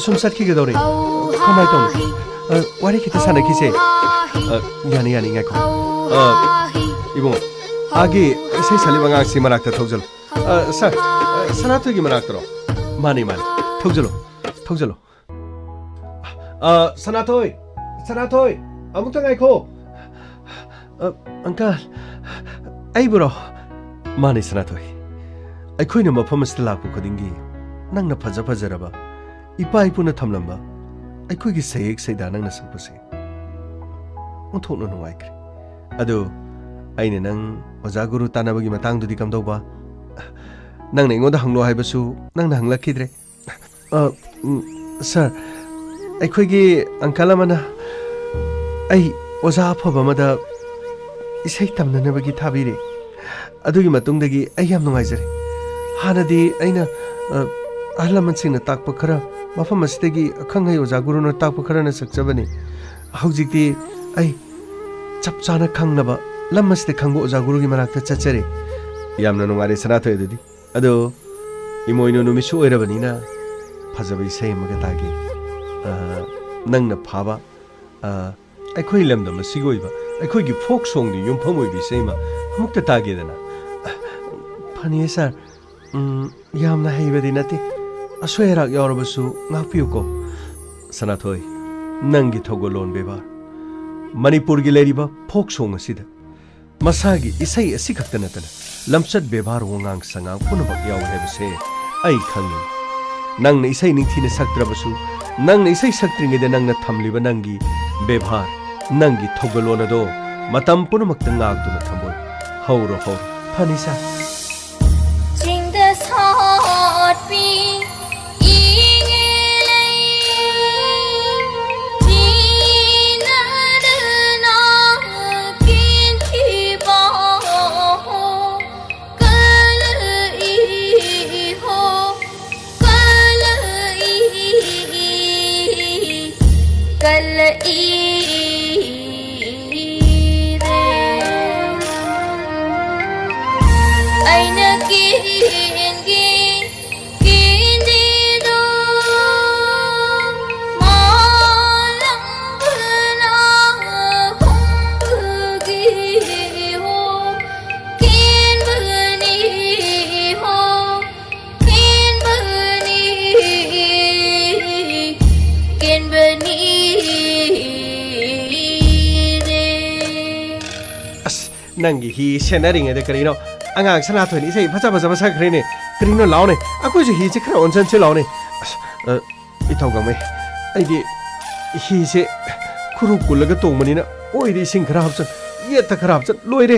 ꯁꯨꯝ ꯆꯠꯈꯤꯒꯗꯧꯔꯦ꯫ ꯀꯃꯥꯏ ꯇꯧꯅꯤ? ꯑ, ꯋꯥꯔꯤ ꯈꯤꯇ ꯁꯥꯟꯅꯈꯤꯁꯦ꯫ ꯑ, ꯌꯥꯅꯤ, ꯌꯥꯅꯤ, ꯉꯥꯏꯈꯣ꯫ ꯑ, ꯏꯕꯨꯡꯉꯣ, ꯑꯥꯒꯤ ꯏꯁꯩ ꯁꯛꯂꯤꯕ ꯑꯉꯥꯡꯁꯤ ꯃꯅꯥꯛꯇ ꯊꯧꯖꯜꯂꯨ꯫ ꯑ, ꯁꯥꯔ, ꯑ, ꯁꯅꯥꯊꯣꯏꯒꯤ ꯃꯅꯥꯛꯇꯔꯣ? ꯃꯥꯅꯤ, ꯃꯥꯅꯤ꯫ ꯊꯧꯖꯜꯂꯨ, ꯊꯧꯖꯜꯂꯨ꯫ ꯑ, ꯁꯅꯥꯊꯣꯏ, ꯁꯅꯥꯊꯣꯏ, ꯑꯃꯨꯛꯇ ꯉꯥꯏꯈꯣ꯫ ꯑ, ꯑꯪꯀꯜ, ꯑꯩꯕꯨꯔꯣ? ꯃꯥꯅꯤ, ꯁꯅꯥꯊꯣꯏ꯫ ꯑꯩꯈꯣꯏꯅ ꯃꯐꯝ ꯑꯁꯤꯗ ꯂꯥꯛꯄ ꯈꯨꯗꯤꯡꯒꯤ ꯅꯪꯅ ꯐꯖ ꯐꯖꯔꯕ ꯏꯄꯥ ꯏꯄꯨꯅ ꯊꯝꯂꯝꯕ ꯑꯩꯈꯣꯏꯒꯤ ꯁꯩꯌꯦꯛ ꯁꯩꯗꯥ ꯅꯪꯅ ꯁꯛꯄꯁꯦ ꯑꯣꯟꯊꯣꯛꯅ ꯅꯨꯡꯉꯥꯏꯈ꯭ꯔꯦ꯫ ꯑꯗꯨ ꯑꯩꯅ ꯅꯪ ꯑꯣꯖꯥ ꯒꯨꯔꯨ ꯇꯥꯟꯅꯕꯒꯤ ꯃꯇꯥꯡꯗꯨꯗꯤ ꯀꯝꯗꯧꯕ? ꯅꯪꯅ ꯑꯩꯉꯣꯟꯗ ꯍꯪꯂꯣ ꯍꯥꯏꯕꯁꯨ ꯅꯪꯅ ꯍꯪꯂꯛꯈꯤꯗ꯭ꯔꯦ꯫ ꯑ, ꯎꯝ, ꯁꯥꯔ, ꯑꯩꯈꯣꯏꯒꯤ ꯑꯪꯀꯜ ꯑꯃꯅ ꯑꯩ ꯑꯣꯖꯥ ꯑꯐꯕ ꯑꯃꯗ ꯏꯁꯩ ꯇꯝꯅꯅꯕꯒꯤ ꯊꯥꯕꯤꯔꯦ꯫ ꯑꯗꯨꯒꯤ ꯃꯇꯨꯡꯗꯒꯤ ꯑꯩ ꯌꯥꯝ ꯅꯨꯡꯉꯥꯏꯖꯔꯦ꯫ ꯍꯥꯟꯅꯗꯤ ꯑꯩꯅ, ꯑ, ꯑꯍꯜ ꯂꯃꯟꯁꯤꯡꯅ ꯇꯥꯛꯄ ꯈꯔ, ꯃꯐꯝ ꯑꯁꯤꯗꯒꯤ ꯑꯈꯪ ꯑꯍꯩ ꯑꯣꯖꯥ ꯒꯨꯔꯨꯅ ꯇꯥꯛꯄ ꯈꯔꯅ ꯁꯛꯆꯕꯅꯤ꯫ ꯍꯧꯖꯤꯛꯇꯤ ꯑꯩ ꯆꯞ ꯆꯥꯅ ꯈꯪꯂꯕ, ꯂꯝ ꯑꯁꯤꯗ ꯈꯪꯕ ꯑꯣꯖꯥ ꯒꯨꯔꯨꯒꯤ ꯃꯅꯥꯛꯇ ꯆꯠꯆꯔꯦ꯫ ꯌꯥꯝꯅ ꯅꯨꯡꯉꯥꯏꯔꯦ, ꯁꯅꯥꯊꯣꯏ꯫ ꯑꯗꯨꯗꯤ ꯑꯗꯣ ꯏꯃꯣꯏꯅꯨ ꯅꯨꯃꯤꯠꯁꯨ ꯑꯣꯏꯔꯕꯅꯤꯅ ꯐꯖꯕ ꯏꯁꯩ ꯑꯃꯒ ꯇꯥꯒꯦ꯫ ꯑ, ꯅꯪꯅ ꯐꯥꯕ, ꯑ, ꯑꯩꯈꯣꯏ ꯂꯝꯗꯝ ꯑꯁꯤꯒꯤ ꯑꯣꯏꯕ ꯑꯩꯈꯣꯏꯒꯤ ꯐꯣꯛ ꯁꯣꯡꯗ ꯌꯨꯝꯐꯝ ꯑꯣꯏꯕ ꯏꯁꯩ ꯑꯃ ꯑꯃꯨꯛꯇ ꯇꯥꯒꯦꯗꯅ꯫ ꯐꯅꯤꯌꯦ ꯁꯥꯔ, ꯎꯝ, ꯌꯥꯝꯅ ꯍꯩꯕꯗꯤ ꯅꯠꯇꯦ, ꯑꯁꯣꯏ ꯑꯔꯥꯛ ꯌꯥꯎꯔꯕꯁꯨ ꯉꯥꯛꯄꯤꯌꯨꯀꯣ꯫ ꯁꯅꯥꯊꯣꯏ, ꯅꯪꯒꯤ ꯊꯧꯒꯜꯂꯣꯟ ꯕꯦꯕꯥꯔ, ꯃꯅꯤꯄꯨꯔꯒꯤ ꯂꯩꯔꯤꯕ ꯐꯣꯛ ꯁꯣꯡ ꯑꯁꯤꯗ ꯃꯁꯥꯒꯤ ꯏꯁꯩ ꯑꯁꯤꯈꯛꯇ ꯅꯠꯇꯅ ꯂꯝꯆꯠ ꯕꯦꯕꯥꯔ ꯋꯥꯉꯥꯡ ꯁꯉꯥꯡ ꯄꯨꯝꯅꯃꯛ ꯌꯥꯎꯏ ꯍꯥꯏꯕꯁꯦ ꯑꯩ ꯈꯪꯏ꯫ ꯅꯪꯅ ꯏꯁꯩ ꯅꯤꯡꯊꯤꯅ ꯁꯛꯇ꯭ꯔꯕꯁꯨ, ꯅꯪꯅ ꯏꯁꯩ ꯁꯛꯇ꯭ꯔꯤꯉꯩꯗ ꯅꯪꯅ ꯊꯝꯂꯤꯕ ꯅꯪꯒꯤ ꯕꯦꯕꯥꯔ, ꯅꯪꯒꯤ ꯊꯧꯒꯜꯂꯣꯟ ꯑꯗꯣ ꯃꯇꯝ ꯄꯨꯝꯅꯃꯛꯇ ꯉꯥꯛꯇꯨꯅ ꯊꯝꯃꯣꯏ꯫ ꯍꯧꯔꯣ, ꯍꯧꯔꯣ꯫ ꯐꯅꯤ ꯁꯥꯔ꯫ ꯆꯤꯡꯗ ꯁꯥꯠꯄꯤ ꯏꯉꯦ ꯂꯩ, ꯆꯤꯅꯗꯅ ꯀꯦꯟꯈꯤꯕ ꯀꯜꯂꯛꯏ ꯍꯣ, ꯀꯜꯂꯛꯏ, ꯀꯜꯂꯛꯏ꯫ ꯑꯩꯅ ꯀꯦꯟꯒꯦ, ꯀꯦꯟꯗꯦꯗꯣ꯫ ꯅꯪꯒꯤ ꯍꯤ ꯁꯦꯟꯅꯔꯤꯉꯩꯗ ꯀꯔꯤꯅꯣ ꯑꯉꯥꯡ ꯁꯅꯥꯊꯣꯏꯅ ꯏꯁꯩ ꯐꯖ ꯐꯖꯕ ꯁꯛꯈ꯭ꯔꯦꯅꯦ꯫ ꯀꯔꯤꯅꯣ, ꯂꯥꯎꯅꯦ, ꯑꯩꯈꯣꯏꯁꯨ ꯍꯤꯁꯦ ꯈꯔ ꯑꯣꯟꯁꯟꯁꯤ ꯂꯥꯎꯅꯦ꯫ ꯑꯁ, ꯑ, ꯏꯊꯧꯒꯝꯃꯩ, ꯑꯩꯗꯤ ꯍꯤꯁꯦ ꯈꯨꯔꯨ ꯀꯨꯜꯂꯒ ꯇꯣꯡꯕꯅꯤꯅ ꯑꯣꯏꯗ ꯏꯁꯤꯡ ꯈꯔ ꯍꯥꯞꯆꯟ, ꯌꯦꯠꯇ ꯈꯔ ꯍꯥꯞꯆꯟ, ꯂꯣꯏꯔꯦ꯫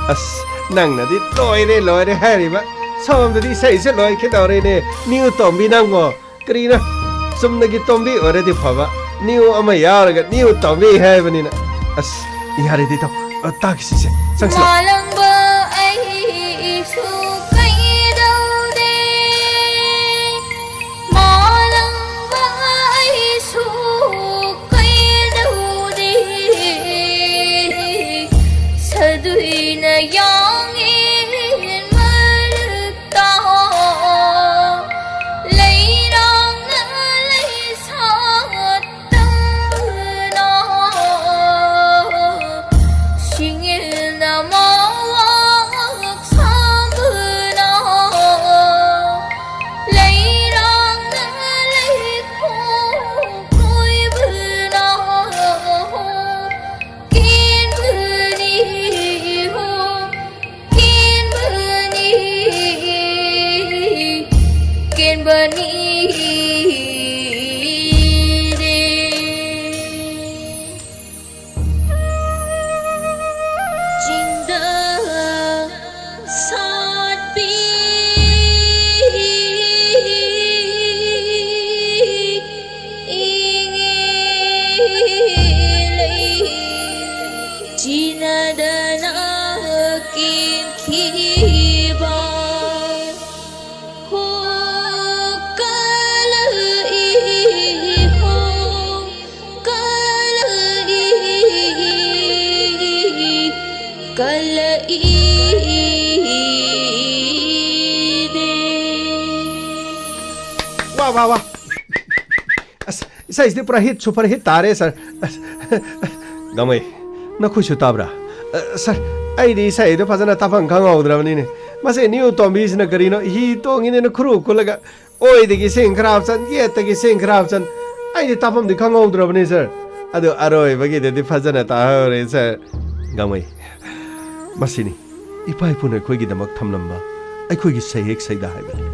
ꯑꯁ, ꯅꯪꯅꯗꯤ "ꯂꯣꯏꯔꯦ, ꯂꯣꯏꯔꯦ" ꯍꯥꯏꯔꯤꯕ, ꯁꯣꯝꯗꯗꯤ ꯏꯁꯩꯁꯦ ꯂꯣꯏꯈꯤꯗꯧꯔꯦꯅꯦ꯫ ꯅꯤꯌꯨ ꯇꯣꯝꯕꯤ ꯅꯪꯕꯣ, ꯀꯔꯤꯅꯣ? ꯆꯨꯝꯅꯒꯤ ꯇꯣꯝꯕꯤ ꯑꯣꯏꯔꯗꯤ ꯐꯕ, ꯅꯤꯌꯨ ꯑꯃ ꯌꯥꯎꯔꯒ ꯅꯤꯌꯨ ꯇꯣꯝꯕꯤ ꯍꯥꯏꯕꯅꯤꯅ꯫ ꯑꯁ, ꯌꯥꯔꯦꯗꯤ ꯇꯧ꯫ ꯑ, ꯇꯥꯈꯤꯁꯤꯁꯦ꯫ ꯆꯪꯁꯤꯜꯂꯣ꯫ ꯃꯥꯂꯪꯕ ꯑꯩꯁꯨ ꯀꯩꯗꯧꯗꯦ? ꯃꯥꯂꯪꯕ ꯑꯩꯁꯨ ꯀꯩꯗꯧꯗꯦ? ꯁꯗꯨꯏꯅ ꯌꯥꯡꯉꯦꯟ ꯃꯔꯛꯇ ꯂꯩꯔꯥꯡꯅ ꯂꯩ ꯁꯥꯠꯇꯝꯕꯅ ꯁꯤꯡꯏꯜꯅ ꯃꯋꯥꯛ ꯁꯥꯝꯕꯅ ꯂꯩꯔꯥꯡꯅ ꯂꯩꯈꯣꯡ ꯀꯣꯏꯕꯅ ꯀꯦꯟꯕꯅꯤ ꯍꯣ꯫ ꯀꯦꯟꯕꯅꯤ, ꯀꯦꯟꯕꯅꯤ ꯔꯦ꯫ ꯆꯤꯡꯗ ꯁꯥꯠꯄꯤ ꯏꯉꯦ ꯂꯩ꯫ ꯆꯤꯟꯅꯗꯅ ꯀꯦꯟꯈꯤꯕ ꯍꯣ ꯀꯂꯛꯏ ꯍꯣ ꯀꯂꯛꯏ ꯀꯂꯛꯏ ꯗꯦ꯫ ꯋꯥ, ꯋꯥ, ꯋꯥ꯫ ꯑꯁ, ꯏꯁꯩꯁꯤꯗꯤ ꯄꯨꯔꯥ ꯍꯤꯠ, ꯁꯨꯄꯔ ꯍꯤꯠ ꯇꯥꯔꯦ, ꯁꯥꯔ꯫ ꯑꯁ, ꯒꯥꯡꯃꯩ, ꯅꯈꯣꯏꯁꯨ ꯇꯥꯕ꯭ꯔꯥ? ꯑ, ꯁꯥꯔ, ꯑꯩꯗꯤ ꯏꯁꯩꯗꯣ ꯐꯖꯅ ꯇꯥꯐꯝ ꯈꯪꯍꯧꯗ꯭ꯔꯕꯅꯤꯅꯦ꯫ ꯃꯁꯤ ꯅꯤꯌꯨ ꯇꯣꯝꯕꯤꯁꯤꯅ ꯀꯔꯤꯅꯣ? ꯍꯤ ꯇꯣꯡꯉꯤꯅꯦꯅ ꯈꯨꯔꯨ ꯀꯨꯜꯂꯒ ꯑꯣꯏꯗꯒꯤ ꯁꯦꯡ ꯈꯔ ꯍꯥꯞꯆꯟ, ꯌꯦꯠꯇꯒꯤ ꯁꯦꯡ ꯈꯔ ꯍꯥꯞꯆꯟ꯫ ꯑꯩꯗꯤ ꯇꯥꯐꯝꯗꯤ ꯈꯪꯍꯧꯗ꯭ꯔꯕꯅꯤ, ꯁꯥꯔ꯫ ꯑꯗꯨ ꯑꯔꯣꯏꯕꯒꯤꯗꯗꯤ ꯐꯖꯅ ꯇꯥꯍꯧꯔꯦ, ꯁꯥꯔ꯫ ꯒꯥꯡꯃꯩ꯫ ꯃꯁꯤꯅꯤ ꯏꯄꯥ ꯏꯄꯨꯅ ꯑꯩꯈꯣꯏꯒꯤꯗꯃꯛ ꯊꯝꯂꯝꯕ ꯑꯩꯈꯣꯏꯒꯤ ꯁꯩꯍꯦꯛ ꯁꯩꯗꯥ ꯍꯥꯏꯕꯗꯨ꯫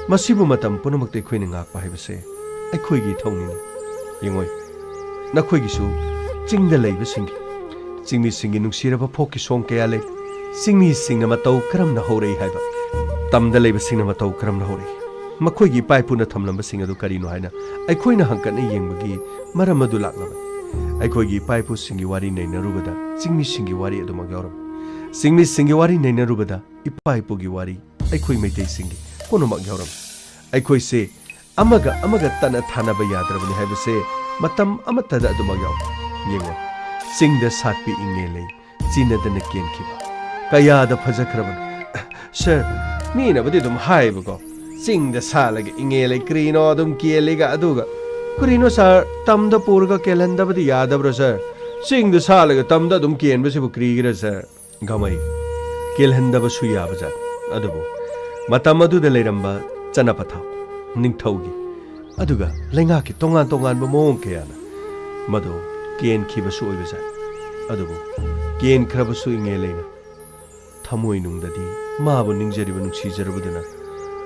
ꯃꯁꯤꯕꯨ ꯃꯇꯝ ꯄꯨꯝꯅꯃꯛꯇ ꯑꯩꯈꯣꯏꯅ ꯉꯥꯛꯄ ꯍꯥꯏꯕꯁꯦ ꯑꯩꯈꯣꯏꯒꯤ ꯏꯊꯧꯅꯤꯅꯤ꯫ ꯌꯦꯡꯉꯣꯏ, ꯅꯈꯣꯏꯒꯤꯁꯨ ꯆꯤꯡꯗ ꯂꯩꯕꯁꯤꯡꯒꯤ, ꯆꯤꯡꯃꯤꯁꯤꯡꯒꯤ ꯅꯨꯡꯁꯤꯔꯕ ꯐꯣꯛꯀꯤ ꯁꯣꯡ ꯀꯌꯥ ꯂꯩ꯫ ꯆꯤꯡꯃꯤꯁꯤꯡꯅ ꯃꯇꯧ ꯀꯔꯝꯅ ꯍꯧꯔꯛꯏ ꯍꯥꯏꯕ, ꯇꯝꯗ ꯂꯩꯕꯁꯤꯡꯅ ꯃꯇꯧ ꯀꯔꯝꯅ ꯍꯧꯔꯛꯏ, ꯃꯈꯣꯏꯒꯤ ꯏꯄꯥ ꯏꯄꯨꯅ ꯊꯝꯂꯝꯕꯁꯤꯡ ꯑꯗꯨ ꯀꯔꯤꯅꯣ ꯍꯥꯏꯅ ꯑꯩꯈꯣꯏꯅ ꯍꯪꯀꯠꯅ ꯌꯦꯡꯕꯒꯤ ꯃꯔꯝ ꯑꯗꯨ ꯂꯥꯛꯂꯕꯅꯤ꯫ ꯑꯩꯈꯣꯏꯒꯤ ꯏꯄꯥ ꯏꯄꯨꯁꯤꯡꯒꯤ ꯋꯥꯔꯤ ꯅꯩꯅꯔꯨꯕꯗ ꯆꯤꯡꯃꯤꯁꯤꯡꯒꯤ ꯋꯥꯔꯤ ꯑꯗꯨꯃꯛ ꯌꯥꯎꯔꯝꯃꯤ꯫ ꯆꯤꯡꯃꯤꯁꯤꯡꯒꯤ ꯋꯥꯔꯤ ꯅꯩꯅꯔꯨꯕꯗ ꯏꯄꯥ ꯏꯄꯨꯒꯤ ꯋꯥꯔꯤ ꯑꯩꯈꯣꯏ ꯃꯩꯇꯩꯁꯤꯡꯒꯤ ꯄꯨꯝꯅꯃꯛ ꯌꯥꯎꯔꯝꯃꯤ꯫ ꯑꯩꯈꯣꯏꯁꯦ ꯑꯃꯒ ꯑꯃꯒ ꯇꯠꯅ ꯊꯥꯅꯕ ꯌꯥꯗ꯭ꯔꯕꯅꯤ ꯍꯥꯏꯕꯁꯦ ꯃꯇꯝ ꯑꯃꯠꯇꯗ ꯑꯗꯨꯃꯛ ꯌꯥꯎꯏ꯫ ꯌꯦꯡꯉꯣ, ꯆꯤꯡꯗ ꯁꯥꯠꯄꯤ ꯏꯉꯦ ꯂꯩ ꯆꯤꯟꯅꯗꯅ ꯀꯦꯟꯈꯤꯕ ꯀꯌꯥꯗ ꯐꯖꯈ꯭ꯔꯕꯅꯤ꯫ ꯁꯥꯔ, ꯃꯤꯅꯕꯨꯗꯤ ꯑꯗꯨꯝ ꯍꯥꯏꯌꯦꯕꯀꯣ, "ꯆꯤꯡꯗ ꯁꯥꯠꯂꯒ ꯏꯉꯦ ꯂꯩ ꯀꯔꯤꯅꯣ ꯑꯗꯨꯝ ꯀꯦꯜꯂꯤꯒ ꯑꯗꯨꯒ"꯫ ꯀꯔꯤꯅꯣ ꯁꯥꯔ, ꯇꯝꯗ ꯄꯨꯔꯒ ꯀꯦꯜꯍꯟꯗꯕꯗꯤ ꯌꯥꯗꯕ꯭ꯔꯣ ꯁꯥꯔ? ꯆꯤꯡꯗ ꯁꯥꯠꯂꯒ ꯇꯝꯗ ꯑꯗꯨꯝ ꯀꯦꯟꯕꯁꯤꯕꯨ ꯀꯔꯤꯒꯤꯔ ꯁꯥꯔ? ꯒꯃꯩ, ꯀꯦꯜꯍꯟꯗꯕꯁꯨ ꯌꯥꯕꯖꯥꯠ꯫ ꯑꯗꯨꯕꯨ ꯃꯇꯝ ꯑꯗꯨꯗ ꯂꯩꯔꯝꯕ ꯆꯠꯅ ꯄꯊꯥꯞ, ꯅꯤꯡꯊꯧꯒꯤ, ꯑꯗꯨꯒ ꯂꯩꯉꯥꯛꯀꯤ ꯇꯣꯉꯥꯟ ꯇꯣꯉꯥꯟꯕ ꯃꯑꯣꯡ ꯀꯌꯥꯅ ꯃꯗꯨ ꯀꯦꯟꯈꯤꯕꯁꯨ ꯑꯣꯏꯕꯖꯥꯠ꯫ ꯑꯗꯨꯕꯨ ꯀꯦꯟꯈ꯭ꯔꯕꯁꯨ ꯏꯉꯦ ꯂꯩꯅ ꯊꯃꯣꯏꯅꯨꯡꯗꯗꯤ ꯃꯥꯕꯨ ꯅꯤꯡꯖꯔꯤꯕ ꯅꯨꯡꯁꯤꯖꯔꯨꯕꯗꯨꯅ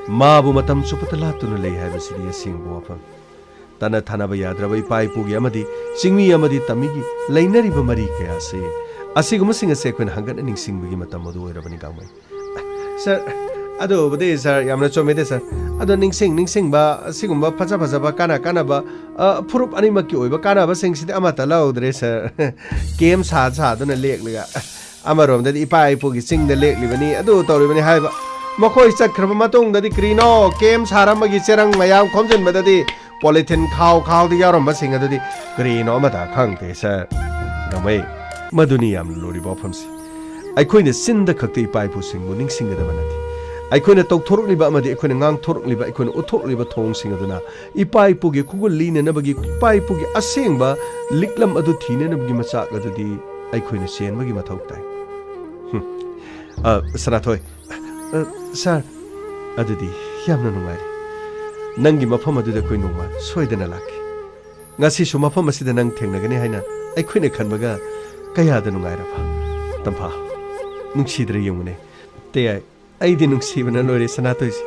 ꯃꯥꯕꯨ ꯃꯇꯝ ꯆꯨꯞꯄꯗ ꯂꯥꯠꯇꯨꯅ ꯂꯩ ꯍꯥꯏꯕꯁꯤꯗꯤ ꯑꯁꯦꯡꯕ ꯋꯥꯐꯝ꯫ ꯇꯠꯅ ꯊꯥꯅꯕ ꯌꯥꯗ꯭ꯔꯕ ꯏꯄꯥ ꯏꯄꯨꯒꯤ ꯑꯃꯗꯤ ꯆꯤꯡꯃꯤ ꯑꯃꯗꯤ ꯇꯝꯃꯤꯒꯤ ꯂꯩꯅꯔꯤꯕ ꯃꯔꯤ ꯀꯌꯥ ꯑꯁꯤ, ꯑꯁꯤꯒꯨꯝꯕꯁꯤꯡ ꯑꯁꯤ ꯑꯩꯈꯣꯏꯅ ꯍꯪꯒꯠꯅ ꯅꯤꯡꯁꯤꯡꯕꯒꯤ ꯃꯇꯝ ꯑꯗꯨ ꯑꯣꯏꯔꯕꯅꯤ, ꯒꯥꯡꯃꯩ꯫ ꯁꯥꯔ, ꯑꯗꯨꯕꯨꯗꯤ ꯁꯥꯔ, ꯌꯥꯝꯅ ꯆꯨꯝꯃꯤꯗ ꯁꯥꯔ꯫ ꯑꯗꯣ ꯅꯤꯡꯁꯤꯡ ꯅꯤꯡꯁꯤꯡꯕ ꯑꯁꯤꯒꯨꯝꯕ ꯐꯖ ꯐꯖꯕ ꯀꯥꯟꯅ ꯀꯥꯟꯅꯕ, ꯑ, ꯐꯨꯔꯨꯞ ꯑꯅꯤꯃꯛꯀꯤ ꯑꯣꯏꯕ ꯀꯥꯟꯅꯕꯁꯤꯡꯁꯤꯗꯤ ꯑꯃꯠꯇ ꯂꯧꯗ꯭ꯔꯦ ꯁꯥꯔ꯫ ꯀꯦꯝ ꯁꯥ ꯁꯥꯗꯨꯅ ꯂꯦꯛꯂꯒ, ꯑꯃꯔꯣꯝꯗꯗꯤ ꯏꯄꯥ ꯏꯄꯨꯒꯤ ꯆꯤꯡꯗ ꯂꯦꯛꯂꯤꯕꯅꯤ, ꯑꯗꯨ ꯇꯧꯔꯤꯕꯅꯤ ꯍꯥꯏꯕ꯫ ꯃꯈꯣꯏ ꯆꯠꯈ꯭ꯔꯕ ꯃꯇꯨꯡꯗꯗꯤ ꯀꯔꯤꯅꯣ ꯀꯦꯝ ꯁꯥꯔꯝꯕꯒꯤ ꯆꯦꯔꯪ ꯃꯌꯥꯝ ꯈꯣꯝꯖꯤꯟꯕꯗꯗꯤ ꯄꯣꯂꯤꯊꯤꯟ ꯈꯥꯎ ꯈꯥꯎꯗ ꯌꯥꯎꯔꯝꯕꯁꯤꯡ ꯑꯗꯨꯗꯤ ꯀꯔꯤꯅꯣ ꯑꯃꯠꯇ ꯈꯪꯗꯦ ꯁꯥꯔ꯫ ꯒꯥꯡꯃꯩ, ꯃꯗꯨꯅꯤ ꯌꯥꯝꯅ ꯂꯨꯔꯤꯕ ꯋꯥꯐꯝꯁꯤ꯫ ꯑꯩꯈꯣꯏꯅ ꯆꯤꯟꯗ ꯈꯛꯇ ꯏꯄꯥ ꯏꯄꯨꯁꯤꯡꯕꯨ ꯅꯤꯡꯁꯤꯡꯒꯗꯕ ꯅꯠꯇꯦ꯫ ꯑꯩꯈꯣꯏꯅ ꯇꯧꯊꯣꯔꯛꯂꯤꯕ ꯑꯃꯗꯤ ꯑꯩꯈꯣꯏꯅ ꯉꯥꯡꯊꯣꯔꯛꯂꯤꯕ, ꯑꯩꯈꯣꯏꯅ ꯎꯠꯊꯣꯛꯂꯤꯕ ꯊꯧꯑꯣꯡꯁꯤꯡ ꯑꯗꯨꯅ ꯏꯄꯥ ꯏꯄꯨꯒꯤ ꯈꯣꯡꯒꯨꯜ ꯂꯤꯅꯅꯕꯒꯤ, ꯏꯄꯥ ꯏꯄꯨꯒꯤ ꯑꯁꯦꯡꯕ ꯂꯤꯛꯂꯝ ꯑꯗꯨ ꯊꯤꯅꯅꯕꯒꯤ ꯃꯆꯥꯛ ꯑꯗꯨꯗꯤ ꯑꯩꯈꯣꯏꯅ ꯆꯦꯟꯕꯒꯤ ꯃꯊꯧ ꯇꯥꯏ꯫ ꯍꯨꯝ꯫ ꯑ, ꯁꯅꯥꯊꯣꯏ, ꯑ, ꯁꯥꯔ, ꯑꯗꯨꯗꯤ ꯌꯥꯝꯅ ꯅꯨꯡꯉꯥꯏꯔꯦ꯫ ꯅꯪꯒꯤ ꯃꯐꯝ ꯑꯗꯨꯗ ꯑꯩꯈꯣꯏ ꯅꯣꯡꯃ ꯁꯣꯏꯗꯅ ꯂꯥꯛꯀꯦ꯫ ꯉꯁꯤꯁꯨ ꯃꯐꯝ ꯑꯁꯤꯗ ꯅꯪ ꯊꯦꯡꯅꯒꯅꯤ ꯍꯥꯏꯅ ꯑꯩꯈꯣꯏꯅ ꯈꯟꯕꯒ ꯀꯌꯥꯗ ꯅꯨꯡꯉꯥꯏꯔꯕ, ꯇꯝꯐꯥ꯫ ꯅꯨꯡꯁꯤꯗ꯭ꯔꯥ ꯌꯦꯡꯉꯨꯅꯦ꯫ ꯇꯌꯥꯏ, ꯑꯩꯗꯤ ꯅꯨꯡꯁꯤꯕꯅ ꯂꯣꯏꯔꯦ ꯁꯅꯥꯊꯣꯏꯁꯦ꯫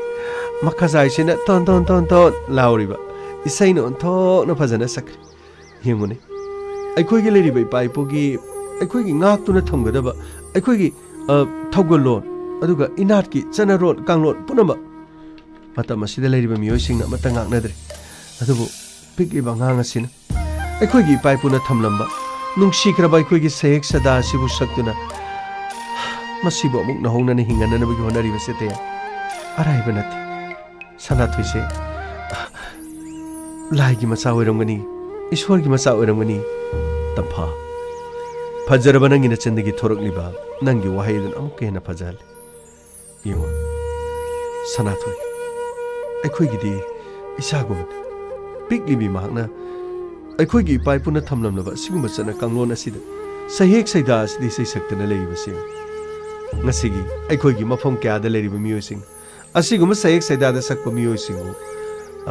ꯃꯈꯥꯖꯥꯏꯁꯤꯅ ꯇꯣꯟ ꯇꯣꯟ ꯇꯣꯟ ꯇꯣꯟ ꯂꯥꯎꯔꯤꯕ꯫ ꯏꯁꯩꯅ ꯑꯣꯟꯊꯣꯛꯅ ꯐꯖꯅ ꯁꯛꯈ꯭ꯔꯦ꯫ ꯌꯦꯡꯉꯨꯅꯦ, ꯑꯩꯈꯣꯏꯒꯤ ꯂꯩꯔꯤꯕ ꯏꯄꯥ ꯏꯄꯨꯒꯤ, ꯑꯩꯈꯣꯏꯒꯤ ꯉꯥꯛꯇꯨꯅ ꯊꯝꯒꯗꯕ ꯑꯩꯈꯣꯏꯒꯤ, ꯑ, ꯊꯧꯒꯜꯂꯣꯟ, ꯑꯗꯨꯒ ꯏꯅꯥꯠꯀꯤ ꯆꯠꯅꯔꯣꯟ ꯀꯥꯡꯂꯣꯟ ꯄꯨꯝꯅꯃꯛ ꯃꯇꯝ ꯑꯁꯤꯗ ꯂꯩꯔꯤꯕ ꯃꯤꯑꯣꯏꯁꯤꯡꯅ ꯑꯃꯠꯇ ꯉꯥꯛꯅꯗ꯭ꯔꯦ꯫ ꯑꯗꯨꯕꯨ ꯄꯤꯛꯂꯤꯕ ꯑꯉꯥꯡ ꯑꯁꯤꯅ ꯑꯩꯈꯣꯏꯒꯤ ꯏꯄꯥ ꯏꯄꯨꯅ ꯊꯝꯂꯝꯕ ꯅꯨꯡꯁꯤꯈ꯭ꯔꯕ ꯑꯩꯈꯣꯏꯒꯤ ꯁꯩꯍꯦꯛ ꯁꯗꯥ ꯑꯁꯤꯕꯨ ꯁꯛꯇꯨꯅ ꯃꯁꯤꯕꯨ ꯑꯃꯨꯛ ꯅꯧꯍꯧꯅꯅ ꯍꯤꯡꯍꯟꯅꯅꯕꯒꯤ ꯍꯣꯠꯅꯔꯤꯕꯁꯦ ꯇꯌꯥꯏ, ꯑꯔꯥꯏꯕ ꯅꯠꯇꯦ꯫ ꯁꯅꯥꯊꯣꯏꯁꯦ ꯂꯥꯏꯒꯤ ꯃꯆꯥ ꯑꯣꯏꯔꯝꯒꯅꯤ, ꯏꯁꯣꯔꯒꯤ ꯃꯆꯥ ꯑꯣꯏꯔꯝꯒꯅꯤ꯫ ꯇꯝꯐꯥ, ꯐꯖꯔꯕ ꯅꯪꯒꯤ ꯅꯆꯤꯟꯗꯒꯤ ꯊꯣꯔꯛꯂꯤꯕ ꯅꯪꯒꯤ ꯋꯥꯍꯩ ꯑꯗꯨꯅ ꯑꯃꯨꯛꯀ ꯍꯦꯟꯅ ꯐꯖꯍꯜꯂꯤ꯫ ꯌꯦꯡꯉꯣ, ꯁꯅꯥꯊꯣꯏ, ꯑꯩꯈꯣꯏꯒꯤꯗꯤ ꯏꯆꯥꯒꯨꯝꯕꯅꯤ꯫ ꯄꯤꯛꯂꯤꯕꯤ ꯃꯍꯥꯛꯅ ꯑꯩꯈꯣꯏꯒꯤ ꯏꯄꯥ ꯏꯄꯨꯅ ꯊꯝꯂꯝꯂꯕ ꯑꯁꯤꯒꯨꯝꯕ ꯆꯠꯅ ꯀꯥꯡꯂꯣꯟ ꯑꯁꯤꯗ ꯁꯩꯍꯦꯛ ꯁꯩꯗꯥ ꯑꯁꯤꯗ ꯏꯁꯩ ꯁꯛꯇꯅ ꯂꯩꯔꯤꯕꯁꯤ ꯌꯦꯡꯉꯨ꯫ ꯉꯁꯤꯒꯤ ꯑꯩꯈꯣꯏꯒꯤ ꯃꯐꯝ ꯀꯌꯥꯗ ꯂꯩꯔꯤꯕ ꯃꯤꯑꯣꯏꯁꯤꯡ, ꯑꯁꯤꯒꯨꯝꯕ ꯁꯩꯍꯦꯛ ꯁꯩꯗꯥꯗ ꯁꯛꯄ ꯃꯤꯑꯣꯏꯁꯤꯡꯕꯨ,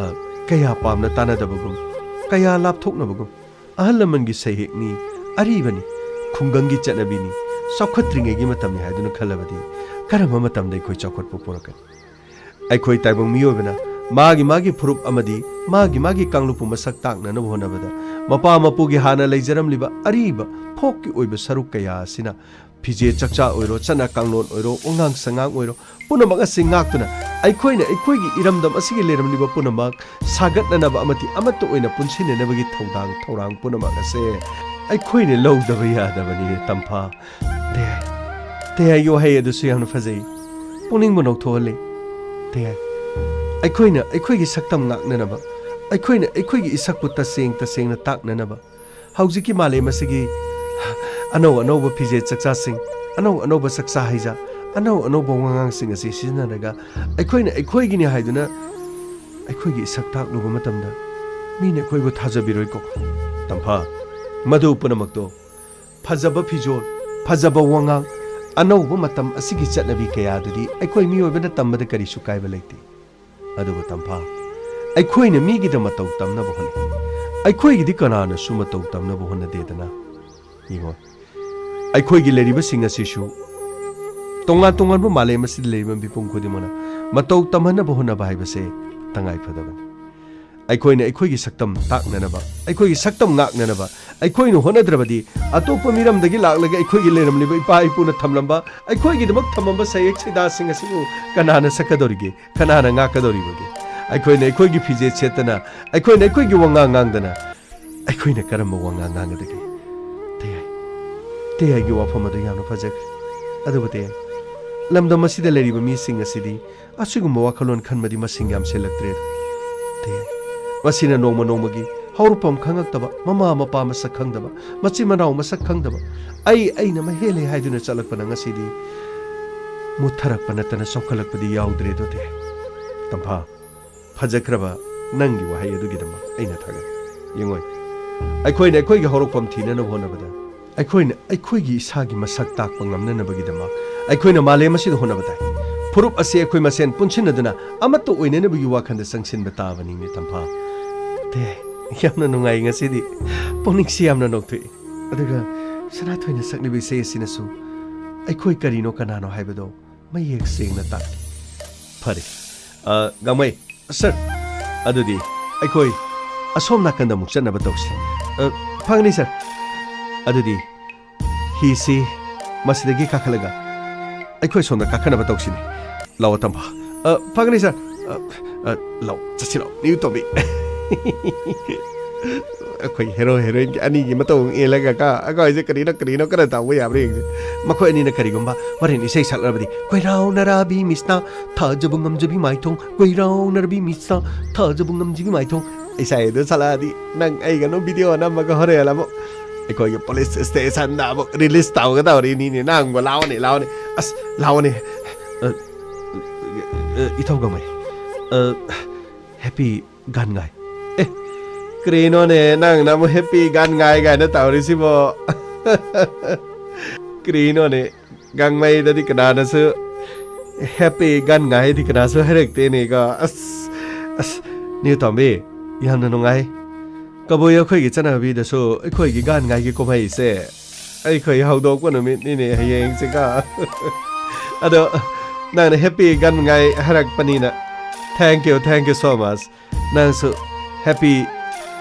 ꯑ, ꯀꯌꯥ ꯄꯥꯝꯅ ꯇꯥꯅꯗꯕꯒꯨꯝ, ꯀꯌꯥ ꯂꯥꯞꯊꯣꯛꯅꯕꯒꯨꯝ, ꯑꯍꯜ ꯂꯃꯟꯒꯤ ꯁꯩꯍꯦꯛꯅꯤ, ꯑꯔꯤꯕꯅꯤ, ꯈꯨꯡꯒꯪꯒꯤ ꯆꯠꯅꯕꯤꯅꯤ, ꯆꯥꯎꯈꯠꯇ꯭ꯔꯤꯉꯩꯒꯤ ꯃꯇꯝꯅꯤ ꯍꯥꯏꯗꯨꯅ ꯈꯜꯂꯕꯗꯤ ꯀꯔꯝꯕ ꯃꯇꯝꯗ ꯑꯩꯈꯣꯏ ꯆꯥꯎꯈꯠꯄ ꯄꯨꯔꯛꯀꯅꯤ? ꯑꯩꯈꯣꯏ ꯇꯥꯏꯕꯪ ꯃꯤꯑꯣꯏꯕꯅ ꯃꯥꯒꯤ ꯃꯥꯒꯤ ꯐꯨꯔꯨꯞ ꯑꯃꯗꯤ ꯃꯥꯒꯤ ꯃꯥꯒꯤ ꯀꯥꯡꯂꯨꯞꯄꯨ ꯃꯁꯛ ꯇꯥꯛꯅꯅꯕ ꯍꯣꯠꯅꯕꯗ ꯃꯄꯥ ꯃꯄꯨꯒꯤ ꯍꯥꯟꯅ ꯂꯩꯖꯔꯝꯂꯤꯕ ꯑꯔꯤꯕ ꯐꯣꯛꯀꯤ ꯑꯣꯏꯕ ꯁꯔꯨꯛ ꯀꯌꯥ ꯑꯁꯤꯅ ꯐꯤꯖꯦꯠ ꯆꯛꯆꯥ ꯑꯣꯏꯔꯣ, ꯆꯠꯅ ꯀꯥꯡꯂꯣꯟ ꯑꯣꯏꯔꯣ, ꯋꯥꯉꯥꯡ ꯁꯉꯥꯡ ꯑꯣꯏꯔꯣ, ꯄꯨꯝꯅꯃꯛ ꯑꯁꯤ ꯉꯥꯛꯇꯨꯅ ꯑꯩꯈꯣꯏꯅ ꯑꯩꯈꯣꯏꯒꯤ ꯏꯔꯝꯗꯝ ꯑꯁꯤꯒꯤ ꯂꯩꯔꯝꯂꯤꯕ ꯄꯨꯝꯅꯃꯛ ꯁꯥꯒꯠꯅꯅꯕ ꯑꯃꯗꯤ ꯑꯃꯠꯇ ꯑꯣꯏꯅ ꯄꯨꯟꯁꯤꯟꯅꯅꯕꯒꯤ ꯊꯧꯗꯥꯡ ꯊꯧꯔꯥꯡ ꯄꯨꯝꯅꯃꯛ ꯑꯁꯦ ꯑꯩꯈꯣꯏꯅ ꯂꯧꯗꯕ ꯌꯥꯗꯕꯅꯤꯅꯦ ꯇꯝꯐꯥ꯫ ꯇꯌꯥꯏ, ꯇꯌꯥꯏꯒꯤ ꯋꯥꯍꯩ ꯑꯗꯨꯁꯨ ꯌꯥꯝꯅ ꯐꯖꯩ, ꯄꯨꯛꯅꯤꯡꯕꯨ ꯅꯧꯊꯣꯛꯍꯜꯂꯤ꯫ ꯇꯌꯥꯏ, ꯑꯩꯈꯣꯏꯅ ꯑꯩꯈꯣꯏꯒꯤ ꯁꯛꯇꯝ ꯉꯥꯛꯅꯅꯕ, ꯑꯩꯈꯣꯏꯅ ꯑꯩꯈꯣꯏꯒꯤ ꯏꯁꯛꯄꯨ ꯇꯁꯦꯡ ꯇꯁꯦꯡꯅ ꯇꯥꯛꯅꯅꯕ, ꯍꯧꯖꯤꯛꯀꯤ ꯃꯥꯂꯦꯝ ꯑꯁꯤꯒꯤ ꯑꯅꯧ ꯑꯅꯧꯕ ꯐꯤꯖꯦꯠ ꯆꯛꯆꯥꯁꯤꯡ, ꯑꯅꯧ ꯑꯅꯧꯕ ꯆꯛꯆꯥ ꯍꯩꯖꯥ, ꯑꯅꯧ ꯑꯅꯧꯕ ꯋꯥꯉꯥꯡꯁꯤꯡ ꯑꯁꯤ ꯁꯤꯖꯤꯟꯅꯔꯒ ꯑꯩꯈꯣꯏꯅ ꯑꯩꯈꯣꯏꯒꯤꯅꯤ ꯍꯥꯏꯗꯨꯅ ꯑꯩꯈꯣꯏꯒꯤ ꯏꯁꯛ ꯇꯥꯛꯂꯨꯕ ꯃꯇꯝꯗ ꯃꯤꯅ ꯑꯩꯈꯣꯏꯕꯨ ꯊꯥꯖꯕꯤꯔꯣꯏꯀꯣ꯫ ꯇꯝꯐꯥ, ꯃꯗꯨ ꯄꯨꯝꯅꯃꯛꯇꯣ, ꯐꯖꯕ ꯐꯤꯖꯣꯜ, ꯐꯖꯕ ꯋꯥꯉꯥꯡ, ꯑꯅꯧꯕ ꯃꯇꯝ ꯑꯁꯤꯒꯤ ꯆꯠꯅꯕꯤ ꯀꯌꯥꯗꯨꯗꯤ ꯑꯩꯈꯣꯏ ꯃꯤꯑꯣꯏꯕꯅ ꯇꯝꯕꯗ ꯀꯔꯤꯁꯨ ꯀꯥꯏꯕ ꯂꯩꯇꯦ꯫ ꯑꯗꯨꯕꯨ ꯇꯝꯐꯥ, ꯑꯩꯈꯣꯏꯅ ꯃꯤꯒꯤꯗ ꯃꯇꯧ ꯇꯝꯅꯕ ꯍꯣꯠꯅꯩ꯫ ꯑꯩꯈꯣꯏꯒꯤꯗꯤ ꯀꯅꯥꯅꯁꯨ ꯃꯇꯧ ꯇꯝꯅꯕ ꯍꯣꯠꯅꯗꯦꯗꯅ꯫ ꯌꯦꯡꯉꯣ, ꯑꯩꯈꯣꯏꯒꯤ ꯂꯩꯔꯤꯕꯁꯤꯡ ꯑꯁꯤꯁꯨ ꯇꯣꯉꯥꯟ ꯇꯣꯉꯥꯟꯕ ꯃꯥꯂꯦꯝ ꯑꯁꯤꯗ ꯂꯩꯔꯤꯕ ꯃꯤꯄꯨꯝ ꯈꯨꯗꯤꯡꯃꯛꯅ ꯃꯇꯧ ꯇꯝꯍꯟꯅꯕ ꯍꯣꯠꯅꯕ ꯍꯥꯏꯕꯁꯦ ꯇꯉꯥꯏ ꯐꯗꯕꯅꯤ꯫ ꯑꯩꯈꯣꯏꯅ ꯑꯩꯈꯣꯏꯒꯤ ꯁꯛꯇꯝ ꯇꯥꯛꯅꯅꯕ, ꯑꯩꯈꯣꯏꯒꯤ ꯁꯛꯇꯝ ꯉꯥꯛꯅꯅꯕ, ꯑꯩꯈꯣꯏꯅ ꯍꯣꯠꯅꯗ꯭ꯔꯕꯗꯤ, ꯑꯇꯣꯞꯄ ꯃꯤꯔꯝꯗꯒꯤ ꯂꯥꯛꯂꯒ ꯑꯩꯈꯣꯏꯒꯤ ꯂꯩꯔꯝꯂꯤꯕ ꯏꯄꯥ ꯏꯄꯨꯅ ꯊꯝꯂꯝꯕ, ꯑꯩꯈꯣꯏꯒꯤꯗꯃꯛ ꯊꯝꯃꯝꯕ ꯁꯩꯌꯦꯛ ꯁꯩꯗꯥꯁꯤꯡ ꯑꯁꯤꯕꯨ ꯀꯅꯥꯅ ꯁꯛꯀꯗꯧꯔꯤꯒꯦ? ꯀꯅꯥꯅ ꯉꯥꯛꯀꯗꯧꯔꯤꯕꯒꯦ? ꯑꯩꯈꯣꯏꯅ ꯑꯩꯈꯣꯏꯒꯤ ꯐꯤꯖꯦꯠ ꯁꯦꯠꯇꯅ, ꯑꯩꯈꯣꯏꯅ ꯑꯩꯈꯣꯏꯒꯤ ꯋꯥꯉꯥꯡ ꯉꯥꯡꯗꯅ, ꯑꯩꯈꯣꯏꯅ ꯀꯔꯝꯕ ꯋꯥꯉꯥꯡ ꯉꯥꯡꯒꯗꯒꯦ? ꯇꯌꯥꯏ, ꯇꯌꯥꯏꯒꯤ ꯋꯥꯐꯝ ꯑꯗꯨ ꯌꯥꯝꯅ ꯐꯖꯈ꯭ꯔꯦ꯫ ꯑꯗꯨꯕꯨ ꯇꯌꯥꯏ, ꯂꯝꯗꯝ ꯑꯁꯤꯗ ꯂꯩꯔꯤꯕ ꯃꯤꯁꯤꯡ ꯑꯁꯤꯗꯤ ꯑꯁꯤꯒꯨꯝꯕ ꯋꯥꯈꯜꯂꯣꯟ ꯈꯟꯕꯗꯤ ꯃꯁꯤꯡ ꯌꯥꯝꯁꯤꯜꯂꯛꯇ꯭ꯔꯦ꯫ ꯇꯌꯥꯏ, ꯃꯁꯤꯅ ꯅꯣꯡꯃ ꯅꯣꯡꯃꯒꯤ ꯍꯧꯔꯛꯐꯝ ꯈꯪꯉꯛꯇꯕ, ꯃꯃꯥ ꯃꯄꯥ ꯃꯁꯛ ꯈꯪꯗꯕ, ꯃꯆꯤꯟ ꯃꯅꯥꯎ ꯃꯁꯛ ꯈꯪꯗꯕ, ꯑꯩ ꯑꯩꯅ ꯃꯍꯦꯜꯂꯦ ꯍꯥꯏꯗꯨꯅ ꯆꯠꯂꯛꯄꯅ ꯉꯁꯤꯗꯤ ꯃꯨꯠꯊꯔꯛꯄ ꯅꯠꯇꯅ ꯆꯥꯎꯈꯠꯂꯛꯄꯗꯤ ꯌꯥꯎꯗ꯭ꯔꯦꯗꯣ ꯇꯌꯥꯏ꯫ ꯇꯝꯐꯥ, ꯐꯖꯈ꯭ꯔꯕ ꯅꯪꯒꯤ ꯋꯥꯍꯩ ꯑꯗꯨꯒꯤꯗꯃꯛ ꯑꯩꯅ ꯊꯥꯒꯠꯂꯤ꯫ ꯌꯦꯡꯉꯣ, ꯑꯩꯈꯣꯏꯅ ꯑꯩꯈꯣꯏꯒꯤ ꯍꯧꯔꯛꯐꯝ ꯊꯤꯅꯅꯕ ꯍꯣꯠꯅꯕꯗ, ꯑꯩꯈꯣꯏꯅ ꯑꯩꯈꯣꯏꯒꯤ ꯏꯁꯥꯒꯤ ꯃꯁꯛ ꯇꯥꯛꯄ ꯉꯝꯅꯅꯕꯒꯤꯗꯃꯛ, ꯑꯩꯈꯣꯏꯅ ꯃꯥꯂꯦꯝ ꯑꯁꯤꯗ ꯍꯣꯠꯅꯕ ꯇꯥꯏ꯫ ꯐꯨꯔꯨꯞ ꯑꯁꯤ ꯑꯩꯈꯣꯏ ꯃꯁꯦꯟ ꯄꯨꯟꯁꯤꯟꯅꯗꯨꯅ ꯑꯃꯠꯇ ꯑꯣꯏꯅꯅꯕꯒꯤ ꯋꯥꯈꯜꯗ ꯆꯪꯁꯤꯟꯕ ꯇꯥꯕꯅꯤꯅꯦ, ꯇꯝꯐꯥ꯫ ꯇꯦ, ꯌꯥꯝꯅ ꯅꯨꯡꯉꯥꯏ ꯉꯁꯤꯗꯤ꯫ ꯄꯨꯛꯅꯤꯡꯁꯤ ꯌꯥꯝꯅ ꯅꯣꯛꯊꯣꯛꯏ꯫ ꯑꯗꯨꯒ ꯁꯅꯥꯊꯣꯏꯅ ꯁꯛꯂꯤꯕ ꯏꯁꯩ ꯑꯁꯤꯅꯁꯨ ꯑꯩꯈꯣꯏ ꯀꯔꯤꯅꯣ ꯀꯅꯥꯅꯣ ꯍꯥꯏꯕꯗꯣ ꯃꯌꯦꯛ ꯁꯦꯡꯅ ꯇꯥꯛꯂꯤ꯫ ꯐꯔꯦ꯫ ꯑ, ꯒꯥꯡꯃꯩ, ꯁꯔ, ꯑꯗꯨꯗꯤ ꯑꯩꯈꯣꯏ ꯑꯁꯣꯝ ꯅꯥꯀꯟꯗ ꯑꯃꯨꯛ ꯆꯠꯅꯕ ꯇꯧꯁꯤ꯫ ꯑ, ꯐꯒꯅꯤ, ꯁꯔ꯫ ꯑꯗꯨꯗꯤ ꯍꯤꯁꯤ ꯃꯁꯤꯗꯒꯤ ꯀꯥꯈꯠꯂꯒ ꯑꯩꯈꯣꯏ ꯁꯣꯝꯗ ꯀꯥꯈꯠꯅꯕ ꯇꯧꯁꯤꯅꯦ꯫ ꯂꯥꯛꯑꯣ, ꯇꯝꯐꯥ꯫ ꯑ, ꯐꯒꯅꯤ, ꯁꯔ꯫ ꯑ, ꯑ, ꯂꯥꯛꯑꯣ, ꯆꯠꯁꯤ ꯂꯥꯛꯑꯣ, ꯅꯤꯌꯨ ꯇꯣꯝꯕꯤ꯫ ꯑꯩꯈꯣꯏ ꯍꯦꯔꯣ ꯍꯦꯔꯣꯏꯟꯒꯤ ꯑꯅꯤꯒꯤ ꯃꯇꯧ ꯑꯦꯜꯂꯒ ꯀ-, ꯑꯩꯈꯣꯏꯁꯦ ꯀꯔꯤꯅꯣ ꯀꯔꯤꯅꯣ ꯀꯟꯅ ꯇꯧꯕ ꯌꯥꯕ꯭ꯔꯥ ꯌꯦꯡꯁꯦ꯫ ꯃꯈꯣꯏ ꯑꯅꯤꯅ ꯀꯔꯤꯒꯨꯝꯕ ꯍꯣꯔꯦꯟ ꯏꯁꯩ ꯁꯛꯂꯕꯗꯤ, "ꯀꯣꯏꯔꯥꯎꯅꯔꯕꯤ ꯃꯤꯁꯅ ꯊꯥꯖꯕ ꯉꯝꯖꯕꯤ ꯃꯥꯏꯊꯣꯡ, ꯀꯣꯏꯔꯥꯎꯅꯔꯕꯤ ꯃꯤꯁꯅ ꯊꯥꯖꯕ ꯉꯝꯖꯕꯤ ꯃꯥꯏꯊꯣꯡ", ꯏꯁꯩꯗꯨ ꯁꯛꯂꯛꯑꯗꯤ ꯅꯪ ꯑꯩꯒ ꯑꯗꯨꯝ ꯚꯤꯗꯤꯑꯣ ꯅꯝꯃꯒ ꯍꯣꯔꯦꯟ ꯑꯃꯨꯛ ꯑꯩꯈꯣꯏꯒꯤ ꯄꯨꯂꯤꯁ ꯁ꯭ꯇꯦꯁꯟꯗ ꯑꯃꯨꯛ ꯔꯤꯂꯤꯁ ꯇꯧꯒꯗꯧꯔꯤꯅꯤꯅꯦ꯫ ꯅꯪꯕꯨ ꯂꯥꯛꯑꯣꯅꯦ, ꯂꯥꯛꯑꯣꯅꯦ꯫ ꯑꯁ, ꯂꯥꯛꯑꯣꯅꯦ꯫ ꯑ, ꯑ, ꯏꯊꯧ ꯒꯥꯡꯃꯩ꯫ ꯑ, ꯍꯦꯄꯤ ꯒꯥꯟ ꯉꯥꯏ꯫ ꯑꯦ, ꯀꯔꯤꯅꯣꯅꯦ, ꯅꯪꯅ ꯑꯃꯨꯛ ꯍꯦꯄꯤ ꯒꯥꯟ ꯉꯥꯏ ꯀꯥꯏꯅ ꯇꯧꯔꯤꯁꯤꯕꯣ? ꯀꯔꯤꯅꯣꯅꯦ, ꯒꯥꯡꯃꯩꯗꯗꯤ ꯀꯅꯥꯅꯁꯨ ꯍꯦꯄꯤ ꯒꯥꯟ ꯉꯥꯏꯗꯤ ꯀꯅꯥꯁꯨ ꯍꯥꯏꯔꯛꯇꯦꯅꯦꯀꯣ꯫ ꯑꯁ, ꯑꯁ, ꯅꯤꯌꯨ ꯇꯣꯝꯕꯤ, ꯌꯥꯝꯅ ꯅꯨꯡꯉꯥꯏ꯫ ꯀꯕꯨꯏ ꯑꯩꯈꯣꯏꯒꯤ ꯆꯠꯅꯕꯤꯗꯁꯨ ꯑꯩꯈꯣꯏꯒꯤ ꯒꯥꯟ ꯉꯥꯏꯒꯤ ꯀꯨꯝꯍꯩꯁꯦ ꯑꯩꯈꯣꯏ ꯍꯧꯗꯣꯛꯄ ꯅꯨꯃꯤꯠꯅꯤꯅꯦ ꯍꯌꯦꯡꯁꯦꯀꯣ꯫ ꯑꯗꯣ ꯅꯪꯅ happy ꯒꯟꯉꯥꯏ ꯍꯥꯏꯔꯛꯄꯅꯤꯅ, thank you, thank you so much. ꯅꯪꯁꯨ happy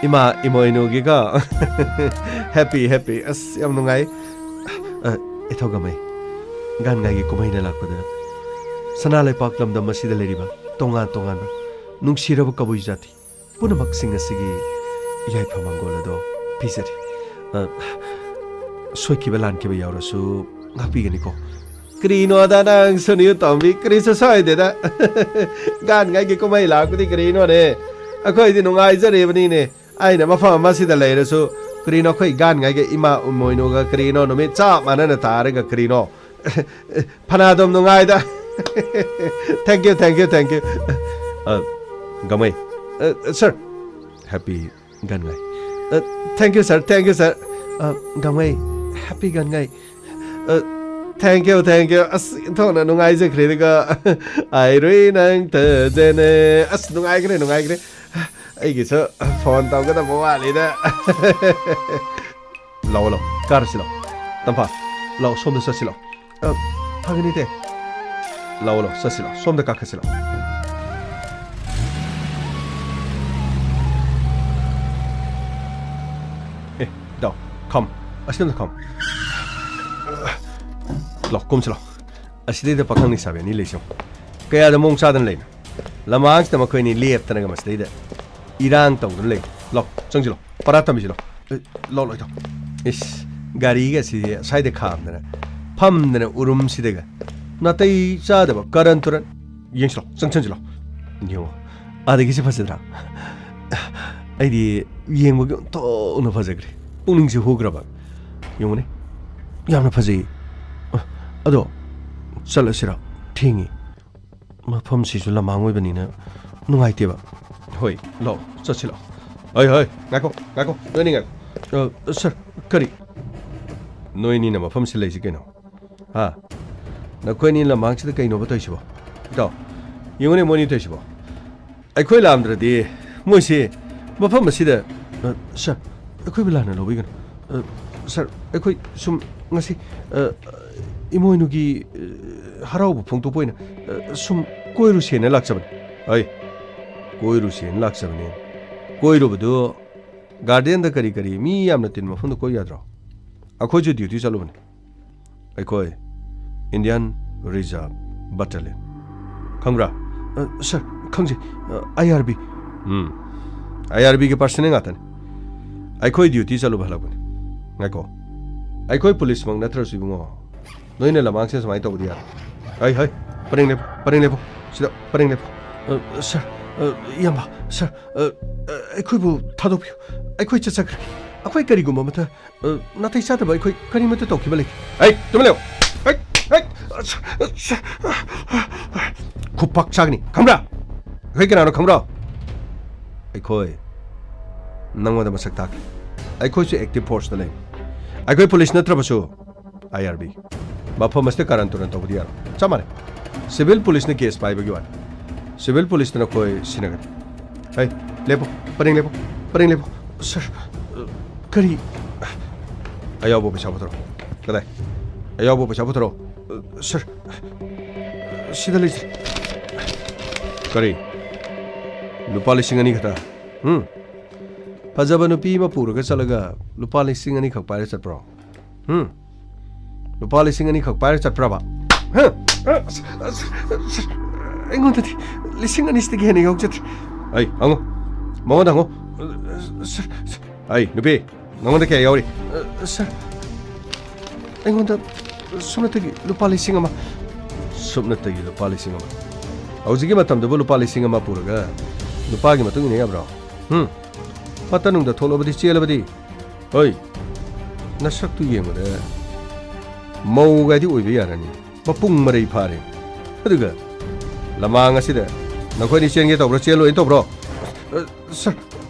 ꯏꯃꯥ ꯏꯃꯣꯏꯅꯨꯒꯤꯀꯣ꯫ Happy, happy. ꯑꯁ, ꯌꯥꯝ ꯅꯨꯡꯉꯥꯏ꯫ ꯑ, ꯏꯊꯧꯒꯝꯃꯩ, ꯒꯥꯟꯉꯥꯏꯒꯤ ꯀꯨꯝꯍꯩꯅ ꯂꯥꯛꯄꯗ ꯁꯅꯥ ꯂꯩꯄꯥꯛ ꯂꯝꯗꯝ ꯑꯁꯤꯗ ꯂꯩꯔꯤꯕ ꯇꯣꯉꯥꯟ ꯇꯣꯉꯥꯟꯕ ꯅꯨꯡꯁꯤꯔꯕ ꯀꯕꯨꯏ ꯖꯥꯇꯤ ꯄꯨꯝꯅꯃꯛꯁꯤꯡ ꯑꯁꯤꯒꯤ ꯌꯥꯏꯐ ꯃꯪꯒꯣꯜ ꯑꯗꯣ ꯄꯤꯖꯔꯤ꯫ ꯑ, ꯁꯣꯏꯈꯤꯕ ꯂꯥꯟꯈꯤꯕ ꯌꯥꯎꯔꯁꯨ ꯉꯥꯛꯄꯤꯒꯅꯤꯀꯣ꯫ ꯀꯔꯤꯅꯣꯗ ꯅꯪ ꯁꯨꯅꯤꯌꯨ ꯇꯣꯝꯕꯤ, ꯀꯔꯤꯁꯨ ꯁꯣꯏꯗꯦꯗ꯫ ꯒꯥꯟꯉꯥꯏꯒꯤ ꯀꯨꯝꯍꯩ ꯂꯥꯛꯄꯗꯤ ꯀꯔꯤꯅꯣꯅꯦ? ꯑꯩꯈꯣꯏꯗꯤ ꯅꯨꯡꯉꯥꯏꯖꯔꯤꯕꯅꯤꯅꯦ꯫ ꯑꯩꯅ ꯃꯐꯝ ꯑꯃꯁꯤꯗ ꯂꯩꯔꯁꯨ ꯀꯔꯤꯅꯣ ꯑꯩꯈꯣꯏ ꯒꯥꯟꯉꯥꯏꯒ ꯏꯃꯥ ꯏꯃꯣꯏꯅꯨꯒ ꯀꯔꯤꯅꯣ ꯅꯨꯃꯤꯠ ꯆꯞ ꯃꯥꯟꯅꯅ ꯇꯥꯔꯒ ꯀꯔꯤꯅꯣ? ꯐꯅꯥꯗꯨꯝ ꯅꯨꯡꯉꯥꯏꯗ꯫ Thank you, thank you, thank you. ꯑ, ꯒꯥꯡꯃꯩ꯫ ꯑ, sir, happy ꯒꯥꯟꯉꯥꯏ꯫ ꯑ, thank you, sir, thank you, sir. ꯑ, ꯒꯥꯡꯃꯩ, happy ꯒꯥꯟꯉꯥꯏ꯫ ꯑ, thank you, thank you. ꯑꯁ, ꯏꯟꯊꯣꯛꯅ ꯅꯨꯡꯉꯥꯏꯖꯈ꯭ꯔꯦꯗꯀꯣ꯫ ꯑꯥꯏꯔꯨꯏ ꯅꯪ ꯇꯖꯅꯦ꯫ ꯑꯁ, ꯅꯨꯡꯉꯥꯏꯈ꯭ꯔꯦ, ꯅꯨꯡꯉꯥꯏꯈ꯭ꯔꯦ꯫ ꯑꯩꯒꯤꯁꯨ phone ꯇꯧꯒꯗꯕ ꯋꯥꯠꯂꯤꯗ꯫ ꯂꯥꯛꯑꯣ, ꯂꯥꯛꯑꯣ, ꯀꯥꯔꯁꯤ ꯂꯥꯛꯑꯣ꯫ ꯇꯝꯐꯥ, ꯂꯥꯛꯑꯣ, ꯁꯣꯝꯗ ꯆꯠꯁꯤ ꯂꯥꯛꯑꯣ꯫ ꯑ, ꯐꯒꯅꯤ ꯏꯇꯩ꯫ ꯂꯥꯛꯑꯣ, ꯂꯥꯛꯑꯣ, ꯆꯠꯁꯤ ꯂꯥꯛꯑꯣ, ꯁꯣꯝꯗ ꯀꯥꯈꯠꯁꯤ ꯂꯥꯛꯑꯣ꯫ ꯑꯦ, ꯏꯇꯥꯎ, come, ꯑꯁꯤꯗ ꯑꯝꯇ come꯫ ꯂꯥꯛꯑꯣ, ꯀꯨꯝꯁꯤ ꯂꯥꯛꯑꯣ꯫ ꯑꯁꯤꯗꯩꯗ ꯄꯥꯈꯪ ꯂꯩꯁꯥꯕꯤ ꯑꯅꯤ ꯂꯩꯁꯤ ꯌꯦꯡꯉꯨ꯫ ꯀꯌꯥꯗ ꯃꯑꯣꯡ ꯆꯥꯗꯅ ꯂꯩꯅꯣ꯫ ꯂꯃꯥꯡꯁꯤꯗ ꯃꯈꯣꯏ ꯑꯅꯤ ꯂꯦꯞꯇꯅꯒ ꯃꯁꯤꯗꯩꯗ ꯏꯔꯥꯡ ꯇꯧꯗꯨꯅ ꯂꯩ꯫ ꯂꯥꯛꯑꯣ, ꯆꯪꯁꯤꯜꯂꯣ꯫ ꯄꯔꯥ ꯇꯝꯕꯤꯁꯤꯜꯂꯣ꯫ ꯑꯦ, ꯂꯥꯛꯑꯣ, ꯂꯥꯛꯑꯣ, ꯏꯇꯥꯎ꯫ ꯏꯁ, ꯒꯥꯔꯤꯒꯁꯤ ꯁ꯭ꯋꯥꯏꯗ ꯈꯥꯝꯗꯅ, ꯐꯝꯗꯅ ꯎꯔꯨꯝꯁꯤꯗꯒ꯫ ꯅꯥꯇꯩ ꯆꯥꯗꯕ ꯀꯔꯟ ꯇꯨꯔꯟ꯫ ꯌꯦꯡꯁꯤꯜꯂꯣ, ꯆꯪꯁꯤꯟꯁꯤꯜꯂꯣ꯫ ꯌꯦꯡꯉꯣ, ꯑꯥꯗꯒꯤꯁꯤ ꯐꯖꯗ꯭ꯔꯥ? ꯑꯩꯗꯤ ꯌꯦꯡꯕꯒꯤ ꯑꯣꯟꯊꯣꯛꯅ ꯐꯖꯈ꯭ꯔꯦ꯫ ꯄꯨꯛꯅꯤꯡꯁꯦ ꯍꯨꯈ꯭ꯔꯕ꯫ ꯌꯦꯡꯉꯨꯅꯦ, ꯌꯥꯝꯅ ꯐꯖꯩ꯫ ꯑ, ꯑꯗꯣ, ꯆꯠꯂꯁꯤꯔꯥ? ꯊꯦꯡꯉꯤ꯫ ꯃꯐꯝꯁꯤꯁꯨ ꯂꯝꯃꯥꯡ ꯑꯣꯏꯕꯅꯤꯅ ꯅꯨꯡꯉꯥꯏꯇꯦꯕ꯫ ꯍꯣꯏ, ꯂꯥꯛꯑꯣ, ꯆꯠꯁꯤ ꯂꯥꯛꯑꯣ꯫ ꯍꯣꯏ, ꯍꯣꯏ, ꯉꯥꯏꯈꯣ, ꯉꯥꯏꯈꯣ, ꯅꯣꯏꯅꯤ ꯉꯥꯏꯈꯣ꯫ ꯑ, sir, ꯀꯔꯤ? ꯅꯣꯏꯅꯤꯅ ꯃꯐꯝꯁꯤ ꯂꯩꯁꯤ ꯀꯩꯅꯣ? ꯍꯥ? ꯅꯈꯣꯏꯅꯤ ꯂꯝꯃꯥꯡꯁꯤꯗ ꯀꯩꯅꯣꯕ ꯇꯧꯔꯤꯁꯤꯕꯣ? ꯏꯇꯥꯎ, ꯌꯦꯡꯉꯨꯅꯦ ꯃꯣꯏꯅꯤ ꯇꯧꯔꯤꯁꯤꯕꯣ꯫ ꯑꯩꯈꯣꯏ ꯂꯥꯝꯗ꯭ꯔꯗꯤ ꯃꯣꯏꯁꯤ ꯃꯐꯝ ꯑꯁꯤꯗ, ꯑ, sir, ꯑꯩꯈꯣꯏꯕꯨ ꯂꯥꯟꯅ ꯂꯧꯕꯤꯒꯅꯨ꯫ ꯑ, sir, ꯑꯩꯈꯣꯏ ꯁꯨꯝ ꯉꯁꯤ, ꯑ, ꯏꯃꯣꯏꯅꯨꯒꯤ, ꯑ, ꯍꯔꯥꯎꯕ ꯐꯣꯡꯗꯣꯛꯄ ꯑꯣꯏꯅ, ꯑ, ꯁꯨꯝ ꯀꯣꯏꯔꯨꯁꯦꯅ ꯂꯥꯛꯆꯕꯅꯤ꯫ ꯑꯩ ꯀꯣꯏꯔꯨꯁꯦꯅ ꯂꯥꯛꯆꯕꯅꯦ꯫ ꯀꯣꯏꯔꯨꯕꯗꯨ ꯒꯥꯔꯗꯦꯟꯗ ꯀꯔꯤ ꯀꯔꯤ ꯃꯤ ꯌꯥꯝꯅ ꯇꯤꯟꯕ ꯃꯐꯝꯗ ꯀꯣꯏ ꯌꯥꯗ꯭ꯔꯣ? ꯑꯩꯈꯣꯏꯁꯨ ꯗ꯭ꯌꯨꯇꯤ ꯆꯠꯂꯨꯕꯅꯤ꯫ ꯑꯩꯈꯣꯏ Indian Reserve Battalion꯫ ꯈꯪꯕ꯭ꯔꯥ? ꯑ, ꯁꯥꯔ, ꯈꯪꯖꯩ꯫ ꯑ, IRB꯫ ꯎꯝ꯫ IRBꯒꯤ personnel ꯉꯥꯛꯇꯅꯤ꯫ ꯑꯩꯈꯣꯏ ꯗ꯭ꯌꯨꯇꯤ ꯆꯠꯂꯨꯕ ꯍꯜꯂꯛꯄꯅꯤ꯫ ꯉꯥꯏꯈꯣ꯫ ꯑꯩꯈꯣꯏ ꯄꯨꯂꯤꯁꯃꯛ ꯅꯠꯇ꯭ꯔꯁꯨ, ꯏꯕꯨꯡꯉꯣ, ꯅꯣꯏꯅ ꯂꯃꯥꯡꯁꯦ ꯁꯨꯃꯥꯏꯅ ꯇꯧꯕꯗꯤ ꯌꯥꯔꯣꯏ꯫ ꯍꯩ, ꯍꯩ, ꯄꯔꯦꯡ ꯂꯦꯞꯄꯨ, ꯄꯔꯦꯡ ꯂꯦꯞꯄꯨ꯫ ꯁꯤꯗ ꯄꯔꯦꯡ ꯂꯦꯞꯄꯨ꯫ ꯑ, ꯁꯥꯔ, ꯑ, ꯏꯌꯥꯝꯕ, ꯁꯥꯔ, ꯑ, ꯑ, ꯑꯩꯈꯣꯏꯕꯨ ꯊꯥꯗꯣꯛꯄꯤꯌꯨ꯫ ꯑꯩꯈꯣꯏ ꯆꯠꯆꯈ꯭ꯔꯒꯦ꯫ ꯑꯩꯈꯣꯏ ꯀꯔꯤꯒꯨꯝꯕ ꯑꯃꯠꯇ, ꯑ, ꯅꯥꯇꯩ ꯆꯥꯗꯕ ꯑꯩꯈꯣꯏ ꯀꯔꯤꯃꯠꯇ ꯇꯧꯈꯤꯕ ꯂꯩꯇꯦ꯫ ꯑꯩ, ꯇꯨꯃꯤꯟ ꯂꯩꯌꯨ꯫ ꯑꯩ, ꯑꯩ, ꯑꯁ, ꯑꯁ, ꯈꯨꯄꯥꯛ ꯆꯥꯒꯅꯤ꯫ ꯈꯪꯕ꯭ꯔꯥ? ꯑꯩꯈꯣꯏ ꯀꯅꯥꯅꯣ ꯈꯪꯕ꯭ꯔꯣ? ꯑꯩꯈꯣꯏ ꯅꯪꯉꯣꯟꯗ ꯃꯁꯛ ꯇꯥꯛꯀꯦ꯫ ꯑꯩꯈꯣꯏꯁꯨ active forceꯇ ꯂꯩ꯫ ꯑꯩꯈꯣꯏ ꯄꯨꯂꯤꯁ ꯅꯠꯇ꯭ꯔꯕꯁꯨ IRB꯫ ꯃꯐꯝ ꯑꯁꯤꯗ ꯀꯥꯔꯟ ꯇꯨꯔꯟ ꯇꯧꯕꯗꯤ ꯌꯥꯔꯣꯏ꯫ ꯆꯞ ꯃꯥꯟꯅꯩ꯫ ꯁꯤꯚꯤꯜ ꯄꯨꯂꯤꯁꯅ ꯀꯦꯁ ꯄꯥꯏꯕꯒꯤ ꯋꯥꯅꯤ꯫ ꯁꯤꯚꯤꯜ ꯄꯨꯂꯤꯁꯇ ꯅꯈꯣꯏ ꯁꯤꯟꯅꯒꯅꯤ꯫ ꯍꯩ, ꯂꯦꯞꯄꯣ, ꯄꯔꯦꯡ ꯂꯦꯞꯄꯣ, ꯄꯔꯦꯡ ꯂꯦꯞꯄꯣ꯫ ꯁꯥꯔ, ꯑ, ꯀꯔꯤ? ꯑꯌꯥꯎꯕ ꯄꯩꯁꯥ ꯄꯨꯊꯣꯔꯛꯑꯣ꯫ ꯀꯗꯥꯏ? ꯑꯌꯥꯎꯕ ꯄꯩꯁꯥ ꯄꯨꯊꯣꯔꯛꯑꯣ꯫ ꯑ, ꯁꯥꯔ, ꯁꯤꯗ ꯂꯩꯖꯩ꯫ ꯀꯔꯤ? ꯂꯨꯄꯥ ꯂꯤꯁꯤꯡ ꯑꯅꯤ ꯈꯛꯇ? ꯎꯝ? ꯐꯖꯕ ꯅꯨꯄꯤ ꯑꯃ ꯄꯨꯔꯒ ꯆꯠꯂꯒ ꯂꯨꯄꯥ ꯂꯤꯁꯤꯡ ꯑꯅꯤ ꯈꯛ ꯄꯥꯏꯔ ꯆꯠꯄ꯭ꯔꯣ? ꯎꯝ? ꯂꯨꯄꯥ ꯂꯤꯁꯤꯡ ꯑꯅꯤ ꯈꯛ ꯄꯥꯏꯔ ꯆꯠꯄ꯭ꯔꯕ? ꯍꯥ? ꯑꯁ, ꯑꯁ, ꯑꯁ, ꯑꯩꯉꯣꯟꯗꯗꯤ ꯂꯤꯁꯤꯡ ꯑꯅꯤꯁꯤꯗꯒꯤ ꯍꯦꯟꯅ ꯌꯥꯎꯖꯗ꯭ꯔꯦ꯫ ꯑꯩ, ꯍꯪꯉꯨ꯫ ꯃꯉꯣꯟꯗ ꯍꯪꯉꯨ꯫ ꯁꯥꯔ, ꯁꯥꯔ꯫ ꯑꯩ, ꯅꯨꯄꯤ, ꯅꯉꯣꯟꯗ ꯀꯌꯥ ꯌꯥꯎꯔꯤ? ꯁꯥꯔ, ꯑꯩꯉꯣꯟꯗ ꯁꯨꯞꯅꯇꯒꯤ ꯂꯨꯄꯥ ꯂꯤꯁꯤꯡ ꯑꯃ꯫ ꯁꯨꯞꯅꯇꯒꯤ ꯂꯨꯄꯥ ꯂꯤꯁꯤꯡ ꯑꯃ? ꯍꯧꯖꯤꯛꯀꯤ ꯃꯇꯝꯗꯕꯨ ꯂꯨꯄꯥ ꯂꯤꯁꯤꯡ ꯑꯃ ꯄꯨꯔꯒ ꯅꯨꯄꯥꯒꯤ ꯃꯇꯨꯡ ꯏꯟꯅ ꯌꯥꯕ꯭ꯔꯣ? ꯍꯨꯝ? ꯐꯠꯇ ꯅꯨꯡꯗ ꯊꯣꯛꯂꯕꯗꯤ, ꯆꯦꯜꯂꯕꯗꯤ? ꯍꯣꯏ, ꯅꯁꯛꯇꯨ ꯌꯦꯡꯕꯗ ꯃꯧꯒꯥꯏꯗꯤ ꯑꯣꯏꯕ ꯌꯥꯔꯅꯤ꯫ ꯃꯄꯨꯡ ꯃꯔꯩ ꯐꯥꯔꯦ꯫ ꯑꯗꯨꯒ ꯂꯃꯥꯡ ꯑꯁꯤꯗ ꯅꯈꯣꯏꯅꯤ ꯆꯦꯟꯒꯦ ꯇꯧꯕ꯭ꯔꯣ, ꯆꯦꯜꯂꯣꯏꯅ ꯇꯧꯕ꯭ꯔꯣ? ꯑ, ꯁꯥꯔ,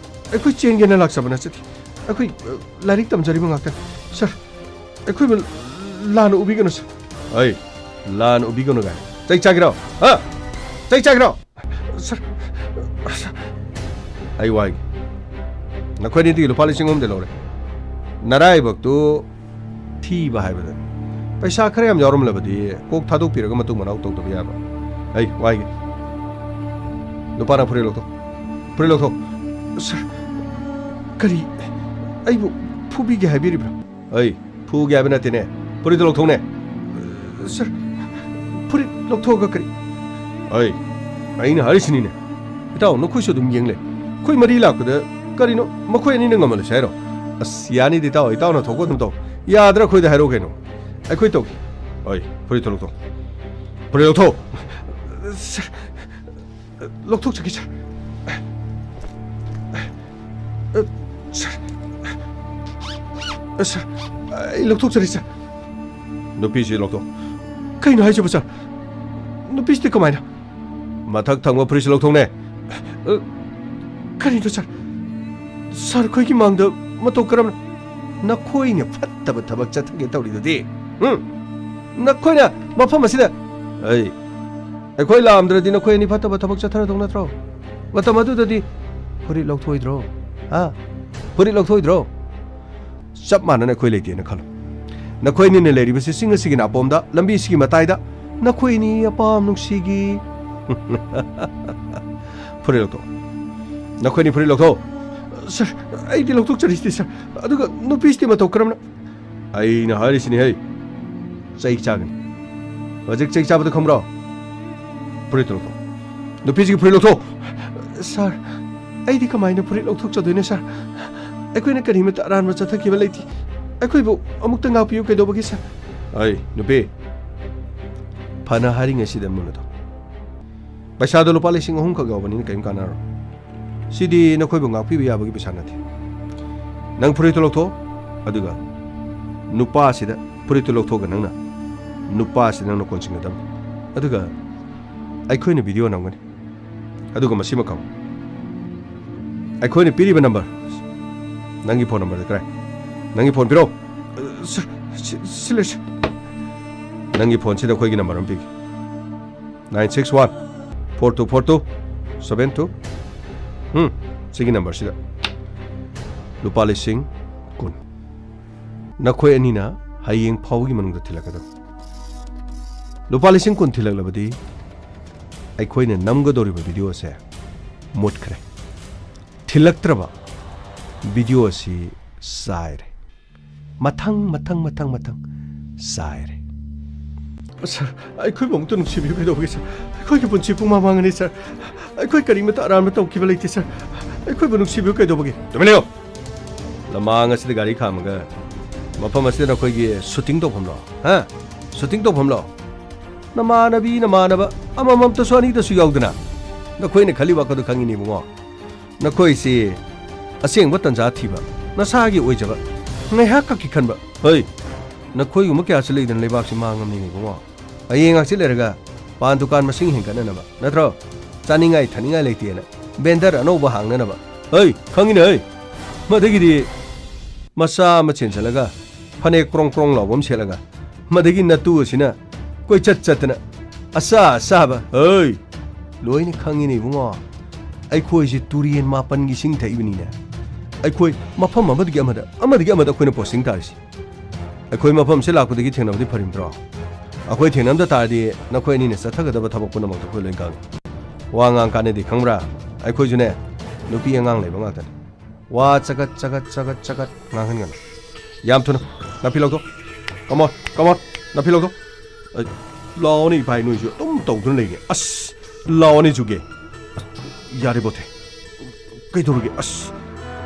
ꯑꯩꯈꯣꯏ ꯆꯦꯟꯒꯦꯅ ꯂꯥꯛꯆꯕ ꯅꯠꯆꯗꯦ꯫ ꯑꯩꯈꯣꯏ, ꯑ, ꯂꯥꯏꯔꯤꯛ ꯇꯝꯖꯔꯤꯕ ꯉꯥꯛꯇꯅꯤ꯫ ꯁꯥꯔ, ꯑꯩꯈꯣꯏꯕꯨ ꯂꯥꯟꯅ ꯎꯕꯤꯒꯅꯨ, ꯁꯥꯔ꯫ ꯑꯩ, ꯂꯥꯟꯅ ꯎꯕꯤꯒꯅꯨ ꯀꯥꯏꯅ ꯆꯩ ꯆꯥꯒꯦꯔꯣ? ꯍꯥ? ꯆꯩ ꯆꯥꯒꯦꯔꯣ? ꯁꯥꯔ, ꯁꯥꯔ, ꯑꯩ ꯋꯥꯒꯦ꯫ ꯅꯈꯣꯏꯅꯤꯗꯒꯤ ꯂꯨꯄꯥ ꯂꯤꯁꯤꯡ ꯑꯍꯨꯝꯗꯤ ꯂꯧꯔꯦ꯫ ꯅꯔꯥꯏꯕꯛꯇꯨ ꯊꯤꯕ ꯍꯥꯏꯕꯗꯨꯅꯤ꯫ ꯄꯩꯁꯥ ꯈꯔ ꯌꯥꯝ ꯌꯥꯎꯔꯝꯂꯕꯗꯤ ꯀꯣꯛ ꯊꯥꯗꯣꯛꯄꯤꯔꯒ ꯃꯇꯨꯡ ꯃꯅꯥꯎ ꯇꯧꯗꯕ ꯌꯥꯕ꯫ ꯑꯩ ꯋꯥꯏꯒꯦ꯫ ꯅꯨꯄꯥ, ꯅꯪ ꯐꯨꯔꯤꯠ ꯂꯧꯊꯣꯛ꯫ ꯐꯨꯔꯤꯠ ꯂꯧꯊꯣꯛ꯫ ꯁꯥꯔ, ꯀꯔꯤ? ꯑꯩꯕꯨ ꯐꯨꯕꯤꯒꯦ ꯍꯥꯏꯕꯤꯔꯤꯕ꯭ꯔꯥ? ꯑꯩ ꯐꯨꯒꯦ ꯍꯥꯏꯕ ꯅꯠꯇꯦꯅꯦ꯫ ꯐꯨꯔꯤꯠꯇꯨ ꯂꯧꯊꯣꯛꯅꯦ꯫ ꯁꯥꯔ, ꯐꯨꯔꯤꯠ ꯂꯧꯊꯣꯛꯑꯒ ꯀꯔꯤ? ꯑꯩ, ꯑꯩꯅ ꯍꯥꯏꯔꯤꯁꯤꯅꯤꯅꯦ꯫ ꯏꯇꯥꯎ, ꯅꯈꯣꯏꯁꯨ ꯑꯗꯨꯝ ꯌꯦꯡ ꯂꯩ꯫ ꯑꯩꯈꯣꯏ ꯃꯔꯤ ꯂꯥꯛꯄꯗ ꯀꯔꯤꯅꯣ ꯃꯈꯣꯏ ꯑꯅꯤꯅ ꯉꯝꯍꯜꯂꯁꯦ ꯍꯥꯏꯔꯣ? ꯑꯁ, ꯌꯥꯅꯤꯗ ꯏꯇꯥꯎ, ꯏꯇꯥꯎꯅ ꯊꯣꯛꯄ ꯑꯗꯨꯝ ꯇꯧ꯫ ꯌꯥꯗ꯭ꯔꯥ ꯑꯩꯈꯣꯏꯗ ꯍꯥꯏꯔꯛꯑꯣ ꯀꯩꯅꯣ꯫ ꯑꯩꯈꯣꯏ ꯇꯧꯒꯦ꯫ ꯑꯩ, ꯐꯨꯔꯤꯠꯇꯨ ꯂꯧꯊꯣꯛ꯫ ꯐꯨꯔꯤꯠ ꯂꯧꯊꯣꯛ꯫ ꯁꯥꯔ, ꯂꯧꯊꯣꯛꯆꯒꯦ, ꯁꯥꯔ꯫ ꯑ, ꯁꯥꯔ꯫ ꯑ, ꯁꯥꯔ, ꯑꯩ ꯂꯧꯊꯣꯛꯆꯔꯦ, ꯁꯥꯔ꯫ ꯅꯨꯄꯤꯁꯤ ꯂꯧꯊꯣꯛ꯫ ꯀꯩꯅꯣ ꯍꯥꯏꯁꯤꯕꯣ, ꯁꯥꯔ? ꯅꯨꯄꯤꯁꯤꯗꯤ ꯀꯃꯥꯏꯅ? ꯃꯊꯛ ꯊꯪꯕ ꯐꯨꯔꯤꯠꯁꯤ ꯂꯧꯊꯣꯛꯅꯦ꯫ ꯑ, ꯀꯔꯤꯅꯣ, ꯁꯥꯔ? ꯁꯥꯔ, ꯑꯩꯈꯣꯏꯒꯤ ꯃꯥꯡꯗ ꯃꯇꯧ ꯀꯔꯝꯅ? ꯅꯈꯣꯏꯅ ꯐꯠꯇꯕ ꯊꯕꯛ ꯆꯠꯊꯒꯦ ꯇꯧꯔꯤꯗꯨꯗꯤ? ꯎꯝ? ꯅꯈꯣꯏꯅ ꯃꯐꯝ ꯑꯁꯤꯗ, ꯑꯩ ꯑꯩꯈꯣꯏ ꯂꯥꯛꯑꯝꯗ꯭ꯔꯗꯤ ꯅꯈꯣꯏ ꯑꯅꯤ ꯐꯠꯇꯕ ꯊꯕꯛ ꯆꯠꯊꯔꯗꯧ ꯅꯠꯇ꯭ꯔꯣ? ꯃꯇꯝ ꯑꯗꯨꯗꯗꯤ ꯐꯨꯔꯤꯠ ꯂꯧꯊꯣꯛꯑꯣꯏꯗ꯭ꯔꯣ? ꯍꯥ? ꯐꯨꯔꯤꯠ ꯂꯧꯊꯣꯛꯑꯣꯏꯗ꯭ꯔꯣ? ꯆꯞ ꯃꯥꯟꯅꯅ ꯑꯩꯈꯣꯏ ꯂꯩꯇꯦꯅ ꯈꯜꯂꯣ꯫ ꯅꯈꯣꯏ ꯑꯅꯤꯅ ꯂꯩꯔꯤꯕꯁꯤ ꯆꯤꯡ ꯑꯁꯤꯒꯤ ꯅꯥꯄꯣꯝꯗ, ꯂꯝꯕꯤ ꯑꯁꯤꯒꯤ ꯃꯇꯥꯏꯗ, ꯅꯈꯣꯏ ꯑꯅꯤ ꯑꯄꯥꯝ ꯅꯨꯡꯁꯤꯒꯤ꯫ ꯐꯨꯔꯤꯠ ꯂꯧꯊꯣꯛ꯫ ꯅꯈꯣꯏ ꯑꯅꯤ ꯐꯨꯔꯤꯠ ꯂꯧꯊꯣꯛ꯫ ꯁꯥꯔ, ꯑꯩꯗꯤ ꯂꯧꯊꯣꯛꯆꯔꯤꯁꯤꯗꯤ, ꯁꯥꯔ꯫ ꯑꯗꯨꯒ ꯅꯨꯄꯤꯁꯤꯗꯤ ꯃꯇꯧ ꯀꯔꯝꯅ? ꯑꯩꯅ ꯍꯥꯏꯔꯤꯁꯤꯅꯤ ꯍꯩ꯫ ꯆꯩ ꯆꯥꯒꯅꯤ꯫ ꯍꯧꯖꯤꯛ ꯆꯩ ꯆꯥꯕꯗꯨ ꯈꯪꯕ꯭ꯔꯣ? ꯐꯨꯔꯤꯠꯇꯨ ꯂꯧꯊꯣꯛ꯫ ꯅꯨꯄꯤꯁꯤꯒꯤ ꯐꯨꯔꯤꯠ ꯂꯧꯊꯣꯛ꯫ ꯁꯥꯔ, ꯑꯩꯗꯤ ꯀꯃꯥꯏꯅ ꯐꯨꯔꯤꯠ ꯂꯧꯊꯣꯛꯆꯗꯣꯏꯅꯣ, ꯁꯥꯔ? ꯑꯩꯈꯣꯏꯅ ꯀꯔꯤꯃꯠꯇ ꯑꯔꯥꯟꯕ ꯆꯠꯊꯈꯤꯕ ꯂꯩꯇꯦ꯫ ꯑꯩꯈꯣꯏꯕꯨ ꯑꯃꯨꯛꯇ ꯉꯥꯛꯄꯤꯌꯨ ꯀꯩꯗꯧꯕꯒꯤ, ꯁꯥꯔ? ꯑꯩ, ꯅꯨꯄꯤ, ꯐꯅ ꯍꯥꯏꯔꯤꯉꯩꯁꯤꯗ ꯃꯨꯟꯅ ꯇꯧ꯫ ꯄꯩꯁꯥꯗꯣ ꯂꯨꯄꯥ ꯂꯤꯁꯤꯡ ꯑꯍꯨꯝ ꯈꯛ ꯌꯥꯎꯕꯅꯤꯅ ꯀꯔꯤꯝ ꯀꯥꯟꯅꯔꯣꯏ꯫ ꯁꯤꯗꯤ ꯅꯈꯣꯏꯕꯨ ꯉꯥꯛꯄꯤꯕ ꯌꯥꯕꯒꯤ ꯄꯩꯁꯥ ꯅꯠꯇꯦ꯫ ꯅꯪ ꯐꯨꯔꯤꯠꯇꯨ ꯂꯧꯊꯣꯛ, ꯑꯗꯨꯒ ꯅꯨꯄꯥꯁꯤꯗ ꯐꯨꯔꯤꯠꯇꯨ ꯂꯧꯊꯣꯛꯑꯒ ꯅꯪꯅ ꯅꯨꯄꯥꯁꯤꯗ ꯅꯪꯅ ꯀꯣꯟꯁꯤꯟꯒꯗꯕꯅꯤ꯫ ꯑꯗꯨꯒ ꯑꯩꯈꯣꯏꯅ ꯚꯤꯗꯤꯑꯣ ꯅꯝꯒꯅꯤ꯫ ꯑꯗꯨꯒ ꯃꯁꯤꯃ ꯈꯪꯉꯨ, ꯑꯩꯈꯣꯏꯅ ꯄꯤꯔꯤꯕ ꯅꯝꯕꯔ, ꯅꯪꯒꯤ ꯐꯣꯟ ꯅꯝꯕꯔꯗ ꯀꯔꯥꯏ? ꯅꯪꯒꯤ ꯐꯣꯟ ꯄꯤꯔꯛꯑꯣ꯫ ꯁꯥꯔ, ꯁꯤ, ꯁꯤ ꯂꯩ, ꯁꯥꯔ꯫ ꯅꯪꯒꯤ ꯐꯣꯟꯁꯤꯗ ꯑꯩꯈꯣꯏꯒꯤ ꯅꯝꯕꯔ ꯑꯃ ꯄꯤꯒꯦ꯫ Nine six one, four two four two, seven two. ꯎꯝ, ꯁꯤꯒꯤ ꯅꯝꯕꯔꯁꯤꯗ ꯂꯨꯄꯥ ꯂꯤꯁꯤꯡ ꯀꯨꯟ꯫ ꯅꯈꯣꯏ ꯑꯅꯤꯅ ꯍꯌꯦꯡ ꯐꯥꯎꯕꯒꯤ ꯃꯅꯨꯡꯗ ꯊꯤꯜꯂꯛꯀꯗꯕ꯫ ꯂꯨꯄꯥ ꯂꯤꯁꯤꯡ ꯀꯨꯟ ꯊꯤꯜꯂꯛꯂꯕꯗꯤ ꯑꯩꯈꯣꯏꯅ ꯅꯝꯒꯗꯧꯔꯤꯕ ꯚꯤꯗꯤꯑꯣ ꯑꯁꯦ ꯃꯨꯠꯈ꯭ꯔꯦ꯫ ꯊꯤꯜꯂꯛꯇ꯭ꯔꯕ ꯚꯤꯗꯤꯑꯣ ꯑꯁꯤ ꯆꯥꯏꯔꯦ꯫ ꯃꯊꯪ, ꯃꯊꯪ, ꯃꯊꯪ, ꯃꯊꯪ ꯆꯥꯏꯔꯦ꯫ ꯁꯥꯔ, ꯑꯩꯈꯣꯏꯕꯨ ꯑꯃꯨꯛꯇ ꯅꯨꯡꯁꯤꯕꯤꯌꯨ ꯀꯩꯗꯧꯕꯒꯤ, ꯁꯥꯔ? ꯑꯩꯈꯣꯏꯒꯤ ꯄꯨꯟꯁꯤ ꯄꯨꯡꯃꯥꯡ ꯃꯥꯡꯉꯅꯤ, ꯁꯥꯔ꯫ ꯑꯩꯈꯣꯏ ꯀꯔꯤꯃꯇ ꯑꯔꯥꯟꯕ ꯇꯧꯈꯤꯕ ꯂꯩꯇꯦ, ꯁꯥꯔ꯫ ꯑꯩꯈꯣꯏꯕꯨ ꯅꯨꯡꯁꯤꯕꯤꯌꯨ ꯀꯩꯗꯧꯕꯒꯤ? ꯇꯨꯃꯤꯟ ꯂꯩꯌꯨ! ꯂꯃꯥꯡ ꯑꯁꯤꯗ ꯒꯥꯔꯤ ꯈꯥꯝꯃꯒ ꯃꯐꯝ ꯑꯁꯤꯗ ꯅꯈꯣꯏꯒꯤ ꯁꯨꯇꯤꯡ ꯇꯧꯐꯝꯂꯣ? ꯍꯥ? ꯁꯨꯇꯤꯡ ꯇꯧꯐꯝꯂꯣ? ꯅꯃꯥꯟꯅꯕꯤ, ꯅꯃꯥꯟꯅꯕ ꯑꯃꯃꯝꯇꯁꯨ, ꯑꯅꯤꯗꯁꯨ ꯌꯥꯎꯗꯅ ꯅꯈꯣꯏꯅ ꯈꯜꯂꯤ ꯋꯥꯈꯜꯗꯨ ꯈꯪꯉꯤꯅꯦ, ꯏꯕꯨꯡꯉꯣ꯫ ꯅꯈꯣꯏꯁꯤ ꯑꯁꯦꯡꯕ ꯇꯟꯖꯥ ꯊꯤꯕ, ꯅꯁꯥꯒꯤ ꯑꯣꯏꯖꯕ, ꯉꯥꯏꯍꯥꯛ ꯈꯛꯀꯤ ꯈꯟꯕ꯫ ꯍꯩ, ꯅꯈꯣꯏꯒꯨꯝꯕ ꯀꯌꯥꯁꯨ ꯂꯩꯗꯅ ꯂꯩꯕꯥꯛꯁꯤ ꯃꯥꯡꯉꯝꯅꯤꯅꯦ, ꯏꯕꯨꯡꯉꯣ꯫ ꯍꯌꯦꯡ ꯍꯪꯆꯤꯠ ꯂꯩꯔꯒ ꯄꯥꯟ ꯗꯨꯀꯥꯟ ꯃꯁꯤꯡ ꯍꯦꯟꯒꯠꯅꯅꯕ, ꯅꯠꯇ꯭ꯔꯣ? ꯆꯥꯅꯤꯡꯉꯥꯏ ꯊꯛꯅꯤꯡꯉꯥꯏ ꯂꯩꯇꯦꯅ ꯕꯦꯟꯗꯔ ꯑꯅꯧꯕ ꯍꯥꯡꯅꯅꯕ꯫ ꯍꯩ, ꯈꯪꯉꯤꯅꯦ, ꯍꯩ꯫ ꯃꯗꯒꯤꯗꯤ ꯃꯆꯥ ꯑꯃ ꯆꯦꯟꯁꯤꯜꯂꯒ ꯐꯅꯦꯛ ꯀ꯭ꯔꯣꯡ ꯀ꯭ꯔꯣꯡ ꯂꯥꯎꯕ ꯑꯃ ꯁꯦꯠꯂꯒ, ꯃꯗꯒꯤ ꯅꯇꯨ ꯑꯁꯤꯅ ꯀꯣꯏꯆꯠ ꯆꯠꯇꯅ ꯑꯆꯥ ꯑꯆꯥꯕ, ꯍꯩ! ꯂꯣꯏꯅ ꯈꯪꯉꯤꯅꯦ, ꯏꯕꯨꯡꯉꯣ꯫ ꯑꯩꯈꯣꯏꯁꯦ ꯇꯨꯔꯦꯟ ꯃꯥꯄꯟꯒꯤ ꯏꯁꯤꯡ ꯊꯛꯏꯕꯅꯤꯅꯦ꯫ ꯑꯩꯈꯣꯏ ꯃꯐꯝ ꯑꯃꯗꯒꯤ ꯑꯃꯗ, ꯑꯃꯗꯒꯤ ꯑꯃꯗ ꯑꯩꯈꯣꯏꯅ ꯄꯣꯁꯇꯤꯡ ꯇꯥꯔꯤꯁꯤ꯫ ꯑꯩꯈꯣꯏ ꯃꯐꯝꯁꯦ ꯂꯥꯛꯄꯗꯒꯤ ꯊꯦꯡꯅꯕꯗꯤ ꯐꯔꯤꯕ꯭ꯔꯣ? ꯑꯩꯈꯣꯏ ꯊꯦꯡꯅꯕꯗ ꯇꯥꯔꯗꯤ ꯅꯈꯣꯏ ꯑꯅꯤꯅ ꯆꯠꯊꯒꯗꯕ ꯊꯕꯛ ꯄꯨꯝꯅꯃꯛꯇꯣ ꯑꯩꯈꯣꯏ ꯂꯣꯏ ꯈꯪꯉꯤ꯫ ꯋꯥ ꯉꯥꯡ ꯀꯥꯟꯅꯗꯦ, ꯈꯪꯕ꯭ꯔꯥ? ꯑꯩꯈꯣꯏꯁꯨꯅꯦ, ꯅꯨꯄꯤ ꯑꯉꯥꯡ ꯂꯩꯕ ꯉꯥꯛꯇꯅꯤ꯫ ꯋꯥ ꯆꯒꯠ ꯆꯒꯠ ꯆꯒꯠ ꯆꯒꯠ ꯉꯥꯡꯍꯟꯒꯅꯨ꯫ ꯌꯥꯝ ꯊꯨꯅ ꯅꯥꯐꯤ ꯂꯧꯊꯣꯛ꯫ Come on, come on, ꯅꯥꯐꯤ ꯂꯧꯊꯣꯛ꯫ ꯑꯩ, ꯂꯥꯎꯑꯣꯅꯦ ꯏꯚꯥꯏ, ꯅꯣꯏꯁꯨ ꯑꯗꯨꯝ ꯇꯧꯗꯨꯅ ꯂꯩꯅꯦ꯫ ꯑꯁ, ꯂꯥꯎꯑꯣꯅꯦ ꯖꯨꯒꯦ꯫ ꯑꯁ, ꯌꯥꯔꯦ ꯕꯣꯊꯦ꯫ ꯀꯩꯗꯧꯔꯒꯦ? ꯑꯁ,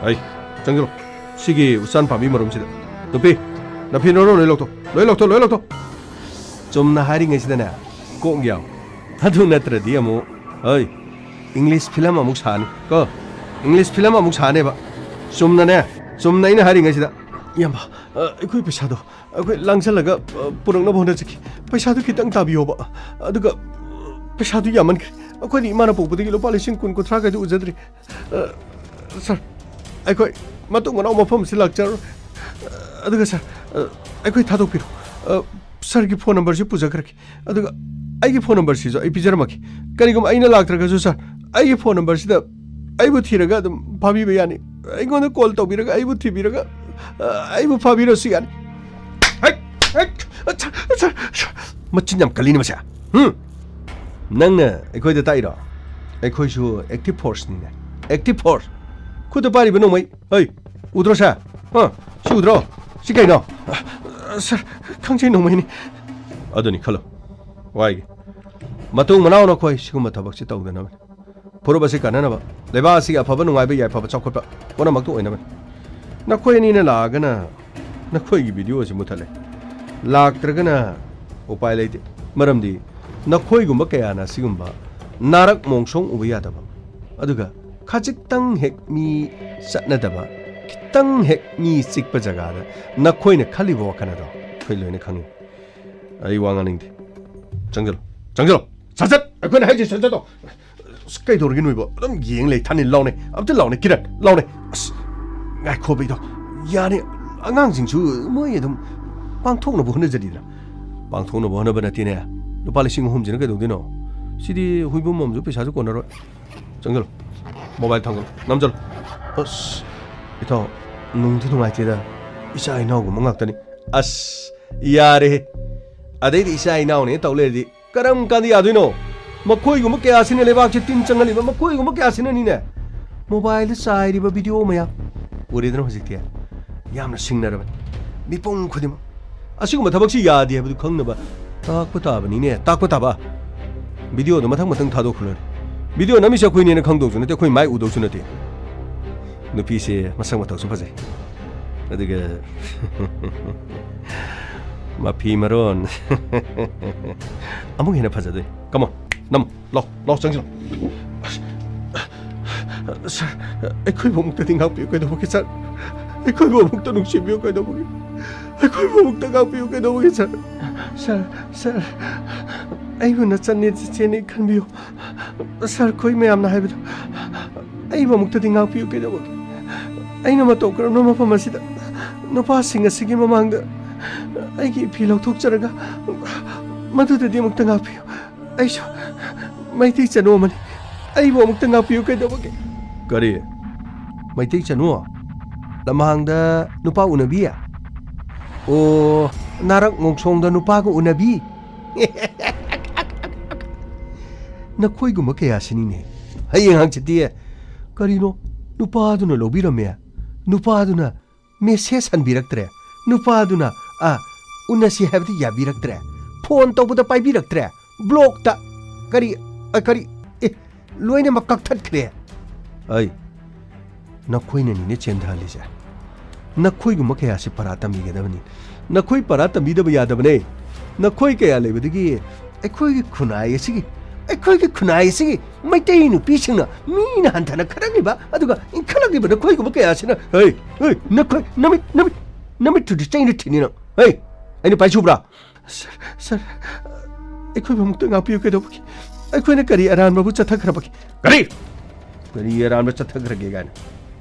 ꯑꯩ, ꯆꯪꯁꯤꯜꯂꯣ꯫ ꯁꯤꯒꯤ ꯎꯆꯥꯟ ꯄꯥꯝꯕꯤ ꯃꯔꯨꯝꯁꯤꯗ꯫ ꯅꯨꯄꯤ, ꯅꯥꯐꯤ ꯂꯧꯔꯣ, ꯂꯣꯏ ꯂꯧꯊꯣꯛ꯫ ꯂꯣꯏ ꯂꯧꯊꯣꯛ, ꯂꯣꯏ ꯂꯧꯊꯣꯛ꯫ ꯆꯨꯝꯅ ꯍꯥꯏꯔꯤꯉꯩꯁꯤꯗꯅꯦ, ꯀꯣꯛ ꯌꯥꯎ꯫ ꯑꯗꯨ ꯅꯠꯇ꯭ꯔꯗꯤ ꯑꯃꯨꯛ, ꯍꯩ, ꯏꯪꯂꯤꯁ ꯐꯤꯂꯝ ꯑꯃꯨꯛ ꯁꯥꯅꯤ ꯀꯣ꯫ ꯏꯪꯂꯤꯁ ꯐꯤꯂꯝ ꯑꯃꯨꯛ ꯁꯥꯅꯦꯕ꯫ ꯆꯨꯝꯅꯅꯦ, ꯆꯨꯝꯅ ꯑꯩꯅ ꯍꯥꯏꯔꯤꯉꯩꯁꯤꯗ꯫ ꯏꯌꯥꯝꯕ, ꯑ, ꯑꯩꯈꯣꯏ ꯄꯩꯁꯥꯗꯣ, ꯑꯩꯈꯣꯏ ꯂꯥꯡꯁꯜꯂꯒ, ꯑ, ꯄꯨꯔꯛꯅꯕ ꯍꯣꯠꯅꯖꯈꯤ꯫ ꯄꯩꯁꯥꯗꯨ ꯈꯤꯇꯪ ꯇꯥꯕꯤꯌꯣꯕ꯫ ꯑꯗꯨꯒ, ꯑ, ꯄꯩꯁꯥꯗꯨ ꯌꯥꯝꯃꯟꯈ꯭ꯔꯦ꯫ ꯑꯩꯈꯣꯏꯗꯤ ꯏꯃꯥꯅ ꯄꯣꯛꯄꯗꯒꯤ ꯂꯨꯄꯥ ꯂꯤꯁꯤꯡ ꯀꯨꯟ, ꯀꯨꯟꯊ꯭ꯔꯥ ꯀꯥꯏꯗꯨ ꯎꯖꯗ꯭ꯔꯤ꯫ ꯑ, ꯁꯥꯔ, ꯑꯩꯈꯣꯏ ꯃꯇꯨꯡ ꯃꯅꯥꯎ ꯃꯐꯝ ꯑꯁꯤ ꯂꯥꯛꯆꯔꯔꯣꯏ꯫ ꯑ, ꯑꯗꯨꯒ ꯁꯥꯔ, ꯑ, ꯑꯩꯈꯣꯏ ꯊꯥꯗꯣꯛꯄꯤꯔꯣ꯫ ꯑ, ꯁꯥꯔꯒꯤ ꯐꯣꯟ ꯅꯝꯕꯔꯁꯤ ꯄꯨꯖꯈ꯭ꯔꯒꯦ꯫ ꯑꯗꯨꯒ ꯑꯩꯒꯤ ꯐꯣꯟ ꯅꯝꯕꯔꯁꯤꯁꯨ ꯑꯩ ꯄꯤꯖꯔꯝꯃꯒꯦ꯫ ꯀꯔꯤꯒꯨꯝꯕ ꯑꯩꯅ ꯂꯥꯛꯇ꯭ꯔꯒꯁꯨ ꯁꯥꯔ, ꯑꯩꯒꯤ ꯐꯣꯟ ꯅꯝꯕꯔꯁꯤꯗ ꯑꯩꯕꯨ ꯊꯤꯔꯒ ꯑꯗꯨꯝ ꯐꯥꯕꯤꯕ ꯌꯥꯅꯤ꯫ ꯑꯩꯉꯣꯟꯗ ꯀꯣꯜ ꯇꯧꯕꯤꯔꯒ ꯑꯩꯕꯨ ꯊꯤꯕꯤꯔꯒ, ꯑ, ꯑꯩꯕꯨ ꯐꯥꯕꯤꯔꯁꯨ ꯌꯥꯅꯤ꯫ ꯍꯩꯠ! ꯑ, ꯁꯥꯔ, ꯁꯥꯔ, ꯁꯥꯔ, ꯃꯆꯤꯟ ꯌꯥꯝ ꯀꯜꯂꯤꯅꯦ ꯃꯁꯦ꯫ ꯍꯨꯝ? ꯅꯪꯅ ꯑꯩꯈꯣꯏꯗ ꯇꯥꯛꯏꯔꯣ? ꯑꯩꯈꯣꯏꯁꯨ active forceꯅꯤꯅꯦ꯫ Active force꯫ ꯈꯨꯠꯇ ꯄꯥꯏꯔꯤꯕ ꯅꯣꯡꯃꯩ꯫ ꯍꯩ, ꯎꯗ꯭ꯔꯣ ꯁꯦ? ꯍꯥ? ꯁꯤ ꯎꯗ꯭ꯔꯣ? ꯁꯤ ꯀꯩꯅꯣ? ꯑ, ꯁꯥꯔ, ꯈꯪꯖꯩ, ꯅꯣꯡꯃꯩꯅꯤ꯫ ꯑꯗꯨꯅꯤ ꯈꯜꯂꯣ꯫ ꯋꯥꯏꯒꯦ꯫ ꯃꯇꯨꯡ ꯃꯅꯥꯎ ꯅꯈꯣꯏ ꯁꯤꯒꯨꯝꯕ ꯊꯕꯛꯁꯤ ꯇꯧꯗꯅꯕꯅꯤ꯫ ꯐꯨꯔꯨꯞ ꯑꯁꯤ ꯀꯟꯅꯅꯕ, ꯂꯩꯕꯥꯛ ꯑꯁꯤꯒꯤ ꯑꯐꯕ ꯅꯨꯡꯉꯥꯏꯕ, ꯌꯥꯏꯐꯕ, ꯆꯥꯎꯈꯠꯄ ꯄꯨꯝꯅꯃꯛꯇ ꯑꯣꯏꯅꯕꯅꯤ꯫ ꯅꯈꯣꯏ ꯑꯅꯤꯅ ꯂꯥꯛꯑꯒꯅ ꯅꯈꯣꯏꯒꯤ video ꯑꯁꯤ ꯃꯨꯠꯊꯠꯂꯦ꯫ ꯂꯥꯛꯇ꯭ꯔꯒꯅ ꯎꯄꯥꯏ ꯂꯩꯇꯦ꯫ ꯃꯔꯝꯗꯤ ꯅꯈꯣꯏꯒꯨꯝꯕ ꯀꯌꯥꯅ ꯑꯁꯤꯒꯨꯝꯕ ꯅꯥꯔꯛ ꯃꯣꯡꯁꯣꯡ ꯎꯕ ꯌꯥꯗꯕ, ꯑꯗꯨꯒ ꯈꯖꯤꯛꯇꯪ ꯍꯦꯛ ꯃꯤ ꯆꯠꯅꯗꯕ, ꯈꯤꯇꯪ ꯍꯦꯛ ꯃꯤ ꯆꯤꯛꯄ ꯖꯒꯥꯗ ꯅꯈꯣꯏꯅ ꯈꯜꯂꯤꯕ ꯋꯥꯈꯜ ꯑꯗꯣ ꯑꯩꯈꯣꯏ ꯂꯣꯏꯅ ꯈꯪꯉꯤ꯫ ꯑꯩ ꯋꯥ ꯉꯥꯡꯅꯤꯡꯗꯦ꯫ ꯆꯪꯁꯤꯜꯂꯣ, ꯆꯪꯁꯤꯜꯂꯣ꯫ ꯁꯠ ꯁꯠ! ꯑꯩꯈꯣꯏꯅ ꯍꯥꯏꯁꯦ ꯁꯠ ꯁꯠ ꯇꯧ꯫ ꯑꯁ, ꯀꯩꯗꯧꯔꯒꯦ ꯅꯣꯏꯕꯣ? ꯑꯗꯨꯝ ꯌꯦꯡ ꯂꯩ ꯊꯥꯅꯤ꯫ ꯂꯥꯎꯅꯦ, ꯑꯝꯇ ꯂꯥꯎꯅꯦ, ꯀꯤꯔꯟ, ꯂꯥꯎꯅꯦ꯫ ꯑꯁ, ꯉꯥꯏꯈꯣ ꯕꯩꯗꯣ꯫ ꯌꯥꯅꯤ, ꯑꯉꯥꯡꯁꯤꯡꯁꯨ ꯃꯣꯏ ꯑꯗꯨꯝ ꯄꯥꯡꯊꯣꯛꯅꯕ ꯍꯣꯠꯅꯖꯔꯤꯗꯅ꯫ ꯄꯥꯡꯊꯣꯛꯅꯕ ꯍꯣꯠꯅꯕ ꯅꯠꯇꯦꯅꯦ꯫ ꯂꯨꯄꯥ ꯂꯤꯁꯤꯡ ꯑꯍꯨꯝꯁꯤꯅ ꯀꯩꯗꯧꯗꯣꯏꯅꯣ? ꯁꯤꯗꯤ ꯍꯨꯏꯕꯨꯝ ꯑꯃꯁꯨ ꯄꯩꯁꯥꯁꯨ ꯀꯣꯟꯅꯔꯣꯏ꯫ ꯆꯪꯁꯤꯜꯂꯣ꯫ Mobile ꯊꯝꯒꯅꯨ꯫ ꯅꯝꯁꯤꯜꯂꯣ꯫ ꯑꯁ, ꯏꯇꯥꯎ, ꯅꯨꯡꯗꯤ ꯅꯨꯡꯉꯥꯏꯇꯦꯗ꯫ ꯏꯆꯥ ꯏꯅꯥꯎꯒꯨꯝꯕ ꯉꯥꯛꯇꯅꯤ꯫ ꯑꯁ, ꯌꯥꯔꯦꯍꯦ꯫ ꯑꯗꯩꯗꯤ ꯏꯆꯥ ꯏꯅꯥꯎꯅꯦ ꯇꯧ ꯂꯩꯔꯗꯤ ꯀꯔꯝ ꯀꯥꯟꯗ ꯌꯥꯗꯣꯏꯅꯣ? ꯃꯈꯣꯏꯒꯨꯝꯕ ꯀꯌꯥꯁꯤꯅ ꯂꯩꯕꯥꯛꯁꯦ ꯇꯤꯟ ꯆꯪꯍꯜꯂꯤꯕ, ꯃꯈꯣꯏꯒꯨꯝꯕ ꯀꯌꯥꯁꯤꯅꯅꯤꯅꯦ꯫ Mobileꯗ ꯆꯥꯏꯔꯤꯕ video ꯃꯌꯥꯝ ꯎꯔꯦꯗꯅ ꯍꯧꯖꯤꯛꯇꯤ꯫ ꯌꯥꯝꯅ ꯁꯤꯡꯅꯔꯕꯅꯤ꯫ ꯃꯤꯄꯨꯝ ꯈꯨꯗꯤꯡꯃꯛ꯫ ꯑꯁꯤꯒꯨꯝꯕ ꯊꯕꯛꯁꯤ ꯌꯥꯗꯦ ꯍꯥꯏꯕꯗꯨ ꯈꯪꯅꯕ ꯇꯥꯛꯄ ꯇꯥꯕꯅꯤꯅꯦ, ꯇꯥꯛꯄ ꯇꯥꯕ꯫ Videoꯗꯣ ꯃꯊꯪ ꯃꯊꯪ ꯊꯥꯗꯣꯛꯈ꯭ꯔ ꯂꯣꯏꯔꯦ꯫ Video ꯅꯝꯃꯤꯁꯦ ꯑꯩꯈꯣꯏꯅꯦꯅ ꯈꯪꯗꯧꯁꯨ ꯅꯠꯇꯦ, ꯑꯩꯈꯣꯏ ꯃꯥꯏ ꯎꯗꯧꯁꯨ ꯅꯠꯇꯦ꯫ ꯅꯨꯄꯤꯁꯦ ꯃꯁꯛ ꯃꯇꯧꯁꯨ ꯐꯖꯩ꯫ ꯑꯗꯨꯒ ꯃꯐꯤ ꯃꯔꯣꯟ꯫ ꯑꯃꯨꯛ ꯍꯦꯟꯅ ꯐꯖꯗꯣꯏ꯫ Come on, ꯅꯝꯃꯣ꯫ ꯂꯥꯎ, ꯂꯥꯎ, ꯆꯪꯁꯤꯜꯂꯣ꯫ ꯁꯥꯔ, ꯑꯩꯈꯣꯏꯕꯨ ꯑꯃꯨꯛꯇꯗꯤ ꯉꯥꯛꯄꯤꯌꯨ, ꯀꯩꯗꯧꯕꯒꯤ, ꯁꯥꯔ? ꯑꯩꯈꯣꯏꯕꯨ ꯑꯃꯨꯛꯇ ꯅꯨꯡꯁꯤꯕꯤꯌꯨ, ꯀꯩꯗꯧꯕꯒꯤ? ꯑꯩꯈꯣꯏꯕꯨ ꯑꯃꯨꯛꯇ ꯉꯥꯛꯄꯤꯌꯨ, ꯀꯩꯗꯧꯕꯒꯤ, ꯁꯥꯔ? ꯁꯥꯔ, ꯁꯥꯔ, ꯑꯩꯕꯨ ꯅꯆꯟꯅꯦ, ꯆꯤꯆꯦꯅꯦ ꯈꯟꯕꯤꯌꯨ꯫ ꯁꯥꯔ, ꯑꯩꯈꯣꯏ ꯃꯌꯥꯝꯅ ꯍꯥꯏꯕꯗꯣ, ꯑꯩꯕꯨ ꯑꯃꯨꯛꯇꯗꯤ ꯉꯥꯛꯄꯤꯌꯨ, ꯀꯩꯗꯧꯕꯒꯤ? ꯑꯩꯅ ꯃꯇꯧ ꯀꯔꯝꯅ ꯃꯐꯝ ꯑꯁꯤꯗ ꯅꯨꯄꯥꯁꯤꯡ ꯑꯁꯤꯒꯤ ꯃꯃꯥꯡꯗ ꯑꯩꯒꯤ ꯏꯐꯤ ꯂꯧꯊꯣꯛꯆꯔꯒ, ꯃꯗꯨꯗꯗꯤ ꯑꯃꯨꯛꯇ ꯉꯥꯛꯄꯤꯌꯨ꯫ ꯑꯩꯁꯨ ꯃꯩꯇꯩ ꯆꯅꯨ ꯑꯃꯅꯤ꯫ ꯑꯩꯕꯨ ꯑꯃꯨꯛꯇ ꯉꯥꯛꯄꯤꯌꯨ, ꯀꯩꯗꯧꯕꯒꯤ? ꯀꯔꯤ? ꯃꯩꯇꯩ ꯆꯅꯨ? ꯂꯝꯍꯥꯡꯗ ꯅꯨꯄꯥ ꯎꯅꯕꯤ? ꯑꯣ, ꯅꯥꯔꯛ ꯃꯣꯡꯁꯣꯡꯗ ꯅꯨꯄꯥꯒ ꯎꯅꯕꯤ꯫ ꯅꯈꯣꯏꯒꯨꯝꯕ ꯀꯌꯥꯁꯤꯅꯤꯅꯦ꯫ ꯍꯌꯦꯡ ꯍꯪꯆꯤꯠꯇꯤ ꯀꯔꯤꯅꯣ, ꯅꯨꯄꯥꯗꯨꯅ ꯂꯧꯕꯤꯔꯝꯃꯦ, ꯅꯨꯄꯥꯗꯨꯅ ꯃꯦꯁꯦꯖ ꯍꯟꯕꯤꯔꯛꯇ꯭ꯔꯦ, ꯅꯨꯄꯥꯗꯨꯅ, ꯑ, ꯎꯅꯁꯤ ꯍꯥꯏꯕꯗꯤ ꯌꯥꯕꯤꯔꯛꯇ꯭ꯔꯦ, ꯐꯣꯟ ꯇꯧꯕꯗ ꯄꯥꯏꯕꯤꯔꯛꯇ꯭ꯔꯦ, ꯕ꯭ꯂꯣꯛꯇ꯫ ꯀꯔꯤ, ꯑ, ꯀꯔꯤ, ꯑꯦ, ꯂꯣꯏꯅꯃꯛ ꯀꯛꯊꯠꯈ꯭ꯔꯦ꯫ ꯑꯩ, ꯅꯈꯣꯏꯅꯅꯤꯅꯦ ꯆꯦꯟꯊꯍꯜꯂꯤꯁꯦ꯫ ꯅꯈꯣꯏꯒꯨꯝꯕ ꯀꯌꯥꯁꯤ ꯄꯔꯥ ꯇꯝꯕꯤꯒꯗꯕꯅꯤ꯫ ꯅꯈꯣꯏ ꯄꯔꯥ ꯇꯝꯕꯤꯗꯕ ꯌꯥꯗꯕꯅꯦ꯫ ꯅꯈꯣꯏ ꯀꯌꯥ ꯂꯩꯕꯗꯒꯤ ꯑꯩꯈꯣꯏꯒꯤ ꯈꯨꯟꯅꯥꯏ ꯑꯁꯤꯒꯤ, ꯑꯩꯈꯣꯏꯒꯤ ꯈꯨꯟꯅꯥꯏ ꯑꯁꯤꯒꯤ ꯃꯩꯇꯩ ꯅꯨꯄꯤꯁꯤꯡꯅ ꯃꯤꯅ ꯍꯟꯊꯅ ꯈꯜꯂꯛꯂꯤꯕ, ꯑꯗꯨꯒ ꯏꯟꯈꯠꯂꯛꯂꯤꯕ ꯅꯈꯣꯏꯒꯨꯝꯕ ꯀꯌꯥꯁꯤꯅ, ꯍꯩ, ꯍꯩ, ꯅꯈꯣꯏ, ꯅꯃꯤꯠ, ꯅꯃꯤꯠ, ꯅꯃꯤꯠꯇꯨꯗꯤ ꯆꯩꯅ ꯊꯤꯅꯤ ꯅꯪ꯫ ꯍꯩ, ꯑꯩꯅ ꯄꯥꯏꯁꯨꯕ꯭ꯔꯥ? ꯁꯔ, ꯁꯔ, ꯑꯩꯈꯣꯏꯕꯨ ꯑꯃꯨꯛꯇ ꯉꯥꯛꯄꯤꯌꯨ ꯀꯩꯗꯧꯕꯒꯤ? ꯑꯩꯈꯣꯏꯅ ꯀꯔꯤ ꯑꯔꯥꯟꯕꯕꯨ ꯆꯠꯊꯈ꯭ꯔꯕꯒꯦ? ꯀꯔꯤ? ꯀꯔꯤ ꯑꯔꯥꯟꯕ ꯆꯠꯊꯈ꯭ꯔꯒꯦ ꯀꯥꯏꯅ?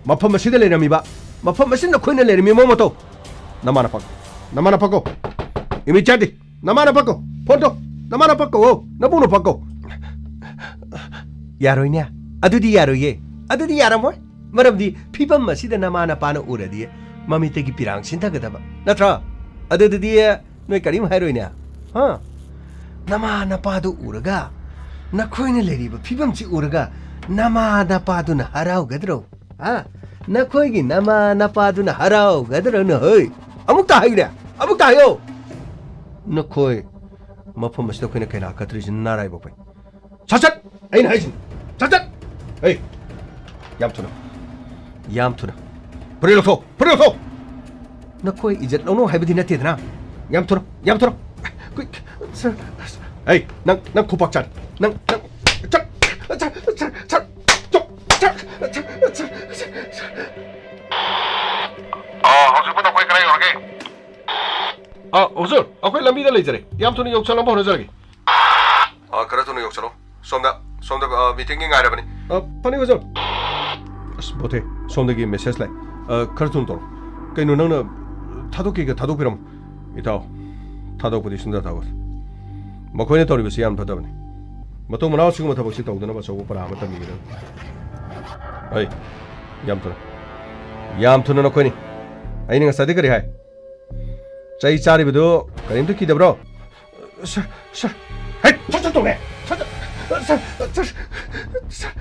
ꯃꯐꯝ ꯑꯁꯤꯗ ꯂꯩꯔꯝꯃꯤꯕ, ꯃꯐꯝ ꯑꯁꯤꯗ ꯅꯈꯣꯏꯅ ꯂꯩꯔꯝꯃꯤ ꯃꯑꯣꯡ ꯃꯇꯧ꯫ ꯅꯃꯥꯅ ꯄꯥꯛ-, ꯅꯃꯥꯅ ꯄꯥꯛꯀꯣ꯫ ꯏꯃꯤꯗꯤꯌꯦꯠꯂꯤ꯫ ꯅꯃꯥꯅ ꯄꯥꯛꯀꯣ꯫ ꯐꯣꯟ ꯇꯧ꯫ ꯅꯃꯥꯅ ꯄꯥꯛꯀꯣ꯫ ꯅꯕꯨꯡꯅ ꯄꯥꯛꯀꯣ꯫ ꯌꯥꯔꯣꯏꯅꯦ꯫ ꯑꯗꯨꯗꯤ ꯌꯥꯔꯣꯏꯌꯦ꯫ ꯑꯗꯨꯗꯤ ꯌꯥꯔꯝꯃꯣꯏ꯫ ꯃꯔꯝꯗꯤ ꯐꯤꯕꯝ ꯑꯁꯤꯗ ꯅꯃꯥ ꯅꯄꯥꯅ ꯎꯔꯗꯤ ꯃꯃꯤꯠꯇꯒꯤ ꯄꯤꯔꯥꯡ ꯁꯤꯟꯊꯒꯗꯕ ꯅꯠꯇ꯭ꯔꯣ? ꯑꯗꯨꯗꯨꯗꯤ ꯅꯣꯏ ꯀꯔꯤꯝ ꯍꯥꯏꯔꯣꯏꯅꯦ? ꯍꯥ? ꯅꯃꯥ ꯅꯄꯥꯗꯨ ꯎꯔꯒ ꯅꯈꯣꯏꯅ ꯂꯩꯔꯤꯕ ꯐꯤꯕꯝꯁꯤ ꯎꯔꯒ ꯅꯃꯥ ꯅꯄꯥꯗꯨꯅ ꯍꯔꯥꯎꯒꯗ꯭ꯔꯣ? ꯍꯥ? ꯅꯈꯣꯏꯒꯤ ꯅꯃꯥ ꯅꯄꯥꯗꯨꯅ ꯍꯔꯥꯎꯒꯗ꯭ꯔꯣ ꯅꯍꯣꯏ? ꯑꯃꯨꯛꯇ ꯍꯥꯏꯌꯨꯅꯦ, ꯑꯃꯨꯛꯇ ꯍꯥꯏꯌꯣ꯫ ꯅꯈꯣꯏ ꯃꯐꯝ ꯑꯁꯤꯗ ꯑꯩꯈꯣꯏꯅ ꯀꯩꯅꯥ ꯀꯠꯇ꯭ꯔꯤꯁꯤ ꯅꯥꯔꯥꯏꯕꯛ ꯐꯩ꯫ ꯁꯠ ꯁꯠ! ꯑꯩꯅ ꯍꯥꯏꯁꯤꯅꯤ꯫ ꯁꯠ ꯁꯠ! ꯑꯩ! ꯌꯥꯝ ꯊꯨꯅ꯫ ꯌꯥꯝ ꯊꯨꯅ꯫ ꯐꯨꯔꯤꯠ ꯂꯧꯊꯣꯛ! ꯐꯨꯔꯤꯠ ꯂꯧꯊꯣꯛ! ꯅꯈꯣꯏ ꯏꯖꯠ ꯂꯧꯅꯧ ꯍꯥꯏꯕꯗꯤ ꯅꯠꯇꯦꯗꯅ꯫ ꯌꯥꯝ ꯊꯨꯅ! ꯌꯥꯝ ꯊꯨꯅ! ꯀꯨꯏꯛ! ꯁꯔ! ꯑꯩ! ꯅꯪ, ꯅꯪ ꯈꯨꯄꯥꯛ ꯆꯥꯔꯦ! ꯅꯪ, ꯅꯪ! ꯆꯠ! Sir! Sir! Sir! Sir! Sir! Sir! Sir! Sir! ꯑꯥ, ꯍꯧꯖꯤꯛꯄꯨ ꯅꯈꯣꯏ ꯀꯗꯥꯏ ꯌꯧꯔꯒꯦ? ꯑꯥ, ꯍꯨꯖꯨꯔ, ꯑꯩꯈꯣꯏ ꯂꯝꯕꯤꯗ ꯂꯩꯖꯔꯦ꯫ ꯌꯥꯝ ꯊꯨꯅ ꯌꯧꯁꯜꯂꯝꯕ ꯍꯣꯠꯅꯖꯔꯒꯦ꯫ ꯑꯥ, ꯈꯔ ꯊꯨꯅ ꯌꯧꯁꯜꯂꯣ꯫ ꯁꯣꯝꯗ, ꯁꯣꯝꯗ, ꯑꯥ, ꯃꯤꯇꯤꯡꯒꯤ ꯉꯥꯏꯔꯕꯅꯤ꯫ ꯑꯥ, ꯐꯅꯤ, ꯍꯨꯖꯨꯔ꯫ ꯑꯁ, ꯕꯣꯊꯦ, ꯁꯣꯝꯗꯒꯤ ꯃꯦꯁꯦꯖ ꯂꯥꯛꯑꯦ꯫ ꯑꯥ, ꯈꯔ ꯊꯨꯅ ꯇꯧꯔꯣ꯫ ꯀꯩꯅꯣ, ꯅꯪꯅ ꯊꯥꯗꯣꯛꯀꯦꯒ ꯊꯥꯗꯣꯛꯄꯤꯔꯝꯃꯣ꯫ ꯏꯇꯥꯎ, ꯊꯥꯗꯣꯛꯄꯗꯤ ꯁꯨꯡꯊꯥ ꯊꯥꯗꯣꯛꯑꯣꯏ꯫ ꯃꯈꯣꯏꯅ ꯇꯧꯔꯤꯕꯁꯤ ꯌꯥꯝ ꯐꯠꯇꯕꯅꯤ꯫ ꯃꯇꯨꯡ ꯃꯅꯥꯎ ꯁꯤꯒꯨꯝꯕ ꯊꯕꯛꯁꯤ ꯇꯧꯗꯅꯕ ꯑꯆꯧꯕ ꯄꯔꯥ ꯑꯃ ꯇꯝꯕꯤꯒꯗꯕꯅꯤ꯫ ꯑꯩ, ꯌꯥꯝ ꯊꯨꯅ꯫ ꯌꯥꯝ ꯊꯨꯅ ꯅꯈꯣꯏꯅꯤ꯫ ꯑꯩꯅ ꯉꯁꯥꯏꯗꯩ ꯀꯔꯤ ꯍꯥꯏ? ꯆꯩ ꯆꯥꯔꯤꯕꯗꯨ ꯀꯔꯤꯝꯇ ꯀꯤꯗꯕ꯭ꯔꯣ? ꯁꯥꯔ, ꯁꯥꯔ, ꯍꯦꯠ, ꯁꯠ, ꯁꯠ ꯇꯧꯅꯦ꯫ ꯁꯠ, ꯁꯠ, ꯁꯥꯔ, ꯁꯥꯔ, ꯁꯥꯔ꯫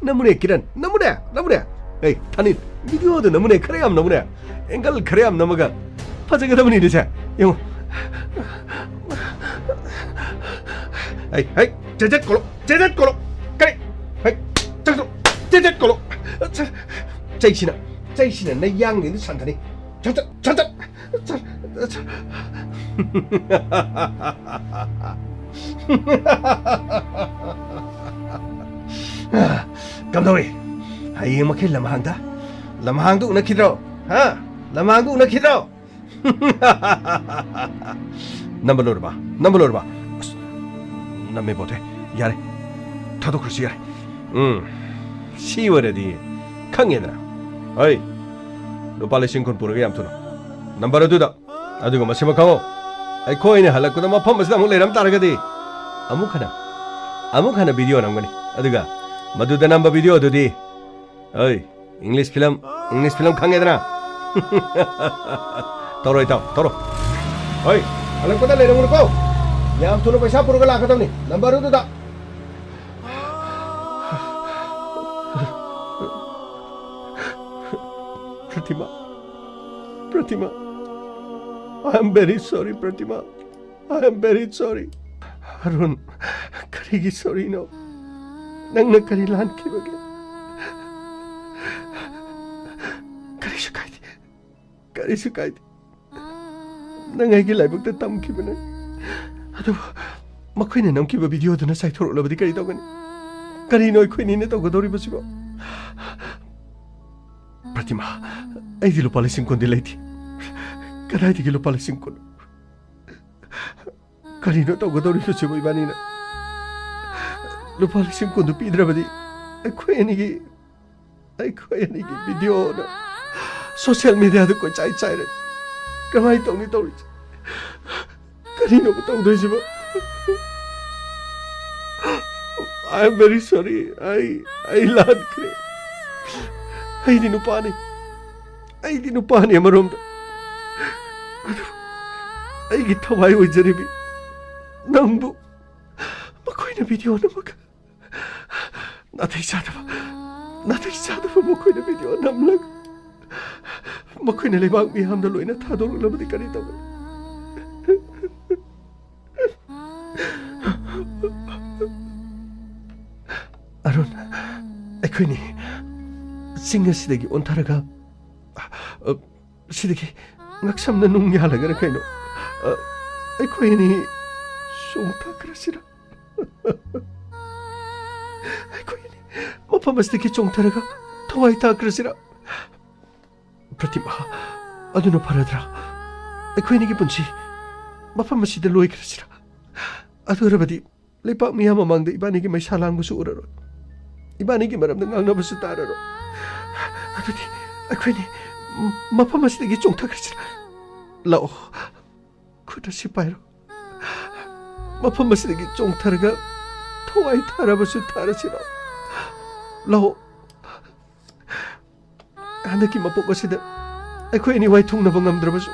ꯅꯃꯨꯅꯦ, ꯀꯤꯔꯟ, ꯅꯃꯨꯅꯦ, ꯅꯃꯨꯅꯦ꯫ ꯑꯩ, ꯊꯥꯅꯤꯜ, ꯚꯤꯗꯤꯑꯣꯗ ꯅꯃꯨꯅꯦ, ꯈꯔ ꯌꯥꯝ ꯅꯃꯨꯅꯦ꯫ ꯑꯦꯡꯒꯜ ꯈꯔ ꯌꯥꯝ ꯅꯝꯃꯒ ꯐꯖꯒꯗꯕꯅꯤꯅꯦ ꯁꯦ꯫ ꯌꯦꯡꯉꯣ꯫ ꯑꯩ, ꯍꯩ, ꯆꯦꯖꯦꯠ ꯀꯣꯂꯣ, ꯆꯦꯖꯦꯠ ꯀꯣꯂꯣ꯫ ꯀꯔꯤ? ꯍꯩ, ꯆꯪꯁꯤꯜꯂꯣ, ꯆꯦꯖꯦꯠ ꯀꯣꯂꯣ꯫ ꯆꯩꯁꯤꯅ, ꯆꯩꯁꯤꯅ ꯅꯌꯥꯡ ꯅꯦꯟꯗꯨ ꯁꯥꯟꯊꯅꯤ꯫ ꯁꯠ, ꯁꯠ, ꯁꯠ, ꯁꯠ꯫ ꯀꯝꯗꯧꯏ? ꯍꯌꯦꯡꯃꯛꯀꯤ ꯂꯝꯍꯥꯡꯗ, ꯂꯝꯍꯥꯡꯗꯨ ꯎꯅꯈꯤꯗ꯭ꯔꯣ? ꯍꯥ? ꯂꯝꯍꯥꯡꯗꯨ ꯎꯅꯈꯤꯗ꯭ꯔꯣ? ꯅꯝꯕ ꯂꯣꯏꯔꯕ? ꯅꯝꯕ ꯂꯣꯏꯔꯕ? ꯑꯁ, ꯅꯝꯃꯦ ꯕꯣꯊꯦ꯫ ꯌꯥꯔꯦ꯫ ꯊꯥꯗꯣꯛꯈ꯭ꯔꯁꯤ ꯌꯥꯔꯦ꯫ ꯎꯝ꯫ ꯁꯤ ꯑꯣꯏꯔꯗꯤ ꯈꯪꯉꯦꯗꯅ꯫ ꯍꯩ, ꯂꯨꯄꯥ ꯂꯤꯁꯤꯡ ꯀꯨꯟ ꯄꯨꯔꯒ ꯌꯥꯝ ꯊꯨꯅ꯫ ꯅꯝꯕꯔ ꯑꯗꯨꯗ꯫ ꯑꯗꯨꯒ ꯃꯁꯤꯃ ꯈꯪꯉꯣ꯫ ꯑꯩꯈꯣꯏꯅ ꯍꯜꯂꯛꯄꯗ ꯃꯐꯝ ꯑꯁꯤꯗ ꯑꯃꯨꯛ ꯂꯩꯔꯝ ꯇꯥꯔꯒꯗꯤ, ꯑꯃꯨꯛ ꯍꯟꯅ, ꯑꯃꯨꯛ ꯍꯟꯅ ꯚꯤꯗꯤꯑꯣ ꯅꯝꯒꯅꯤ꯫ ꯑꯗꯨꯒ ꯃꯗꯨꯗ ꯅꯝꯕ ꯚꯤꯗꯤꯑꯣ ꯑꯗꯨꯗꯤ, ꯑꯩ, ꯏꯪꯂꯤꯁ ꯐꯤꯂꯝ, ꯏꯪꯂꯤꯁ ꯐꯤꯂꯝ ꯈꯪꯉꯦꯗꯅ? ꯇꯧꯔꯣ, ꯏꯇꯥꯎ, ꯇꯧꯔꯣ꯫ ꯍꯣꯏ, ꯍꯜꯂꯛꯄꯗ ꯂꯩꯔꯝꯒꯅꯨꯀꯣ꯫ ꯌꯥꯝ ꯊꯨꯅ ꯄꯩꯁꯥ ꯄꯨꯔꯒ ꯂꯥꯛꯀꯗꯕꯅꯤ꯫ ꯅꯝꯕꯔ ꯑꯗꯨꯗ꯫ ꯄ꯭ꯔꯇꯤꯃꯥ, ꯄ꯭ꯔꯇꯤꯃꯥ, I am very sorry, ꯄ꯭ꯔꯇꯤꯃꯥ꯫ I am very sorry. Arun, ꯀꯔꯤꯒꯤ ꯁꯣꯔꯤꯅꯣ? ꯅꯪꯅ ꯀꯔꯤ ꯂꯥꯟꯈꯤꯕꯒꯦ? ꯀꯔꯤꯁꯨ ꯀꯥꯏꯗꯦ, ꯀꯔꯤꯁꯨ ꯀꯥꯏꯗꯦ꯫ ꯅꯪ ꯑꯩꯒꯤ ꯂꯥꯏꯕꯛꯇ ꯇꯝꯈꯤꯕꯅꯦ꯫ ꯑꯗꯨꯕꯨ ꯃꯈꯣꯏꯅ ꯅꯝꯈꯤꯕ ꯚꯤꯗꯤꯑꯣꯗꯨꯅ ꯆꯥꯏꯊꯣꯔꯛꯂꯕꯗꯤ ꯀꯔꯤ ꯇꯧꯒꯅꯤ? ꯀꯔꯤꯅꯣ ꯑꯩꯈꯣꯏꯅꯤꯅ ꯇꯧꯒꯗꯧꯔꯤꯕꯁꯤꯕꯣ? ꯄ꯭ꯔꯇꯤꯃꯥ, ꯑꯩꯗꯤ ꯂꯨꯄꯥ ꯂꯤꯁꯤꯡ ꯀꯨꯟꯗꯤ ꯂꯩꯇꯦ꯫ ꯀꯗꯥꯏꯗꯒꯤ ꯂꯨꯄꯥ ꯂꯤꯁꯤꯡ ꯀꯨꯟ? ꯀꯔꯤꯅꯣ ꯇꯧꯒꯗꯧꯔꯤꯕꯁꯤꯕꯨ ꯏꯕꯥꯅꯤꯅ? ꯂꯨꯄꯥ ꯂꯤꯁꯤꯡ ꯀꯨꯟꯗꯨ ꯄꯤꯗ꯭ꯔꯕꯗꯤ ꯑꯩꯈꯣꯏ ꯑꯅꯤꯒꯤ, ꯑꯩꯈꯣꯏ ꯑꯅꯤꯒꯤ ꯚꯤꯗꯤꯑꯣꯅ ꯁꯣꯁꯤꯌꯦꯜ ꯃꯤꯗꯤꯌꯥꯗ ꯀꯣꯏꯆꯥꯏ ꯆꯥꯏꯔꯦ꯫ ꯀꯃꯥꯏꯅ ꯇꯧꯅꯤ ꯇꯧꯔꯤꯁꯦ? ꯀꯔꯤꯅꯣꯕ ꯇꯧꯗꯣꯏꯁꯤꯕꯣ? I am very sorry. ꯑꯩ, ꯑꯩ ꯂꯥꯟꯈ꯭ꯔꯦ꯫ ꯑꯩꯗꯤ ꯅꯨꯄꯥꯅꯤ꯫ ꯑꯩꯗꯤ ꯅꯨꯄꯥꯅꯤ ꯑꯃꯔꯣꯝꯗ꯫ ꯑꯗꯨ ꯑꯩꯒꯤ ꯊꯋꯥꯏ ꯑꯣꯏꯖꯔꯤꯕꯤ ꯅꯪꯕꯨ ꯃꯈꯣꯏꯅ ꯚꯤꯗꯤꯑꯣ ꯅꯝꯃꯒ ꯅꯥꯇꯩ ꯆꯥꯗꯕ, ꯅꯥꯇꯩ ꯆꯥꯗꯕ ꯃꯈꯣꯏꯅ ꯚꯤꯗꯤꯑꯣ ꯅꯝꯂꯒ ꯃꯈꯣꯏꯅ ꯂꯩꯕꯥꯛ ꯃꯤꯌꯥꯝꯗ ꯂꯣꯏꯅ ꯊꯥꯗꯣꯔꯛꯂꯕꯗꯤ ꯀꯔꯤ ꯇꯧꯒꯅꯤ? ꯑꯔꯨꯟ, ꯑꯩꯈꯣꯏꯅꯤ ꯆꯤꯡ ꯑꯁꯤꯗꯒꯤ ꯑꯣꯟꯊꯔꯒ, ꯑ, ꯁꯤꯗꯒꯤ ꯉꯛꯁꯝꯅ ꯅꯨꯡ ꯌꯥꯜꯂꯒꯔ ꯀꯩꯅꯣ, ꯑ, ꯑꯩꯈꯣꯏ ꯑꯅꯤ ꯆꯣꯡꯊꯈ꯭ꯔꯁꯤꯔ? ꯑꯩꯈꯣꯏ ꯑꯅꯤ ꯃꯐꯝ ꯑꯁꯤꯗꯒꯤ ꯆꯣꯡꯊꯔꯒ ꯊꯋꯥꯏ ꯇꯥꯈ꯭ꯔꯁꯤꯔ? ꯄ꯭ꯔꯇꯤꯃꯥ, ꯑꯗꯨꯅ ꯐꯔꯗ꯭ꯔꯥ? ꯑꯩꯈꯣꯏꯅꯤꯒꯤ ꯄꯨꯟꯁꯤ ꯃꯐꯝ ꯑꯁꯤꯗ ꯂꯣꯏꯈ꯭ꯔꯁꯤꯔ? ꯑꯗꯨ ꯑꯣꯏꯔꯕꯗꯤ ꯂꯩꯄꯥꯛ ꯃꯤꯌꯥꯝ ꯃꯃꯥꯡꯗ ꯏꯕꯥꯅꯤꯒꯤ ꯃꯩꯁꯥ ꯂꯥꯡꯕꯁꯨ ꯎꯔꯔꯣꯏ, ꯏꯕꯥꯅꯤꯒꯤ ꯃꯔꯝꯗ ꯉꯥꯡꯅꯕꯁꯨ ꯇꯥꯔꯔꯣꯏ꯫ ꯑꯗꯨꯗꯤ ꯑꯩꯈꯣꯏꯅꯤ ꯃꯐꯝ ꯑꯁꯤꯗꯒꯤ ꯆꯣꯡꯊꯈ꯭ꯔꯁꯤꯔ? ꯂꯥꯛꯑꯣ, ꯈꯨꯠ ꯑꯁꯤ ꯄꯥꯏꯔꯣ꯫ ꯃꯐꯝ ꯑꯁꯤꯗꯒꯤ ꯆꯣꯡꯊꯔꯒ ꯊꯋꯥꯏ ꯊꯥꯔꯕꯁꯨ ꯊꯥꯔꯁꯤꯔꯣ? ꯂꯥꯛꯑꯣ꯫ ꯍꯟꯗꯛꯀꯤ ꯃꯄꯣꯛ ꯑꯁꯤꯗ ꯑꯩꯈꯣꯏ ꯑꯅꯤ ꯋꯥꯏꯊꯨꯡꯅꯕ ꯉꯝꯗ꯭ꯔꯕꯁꯨ,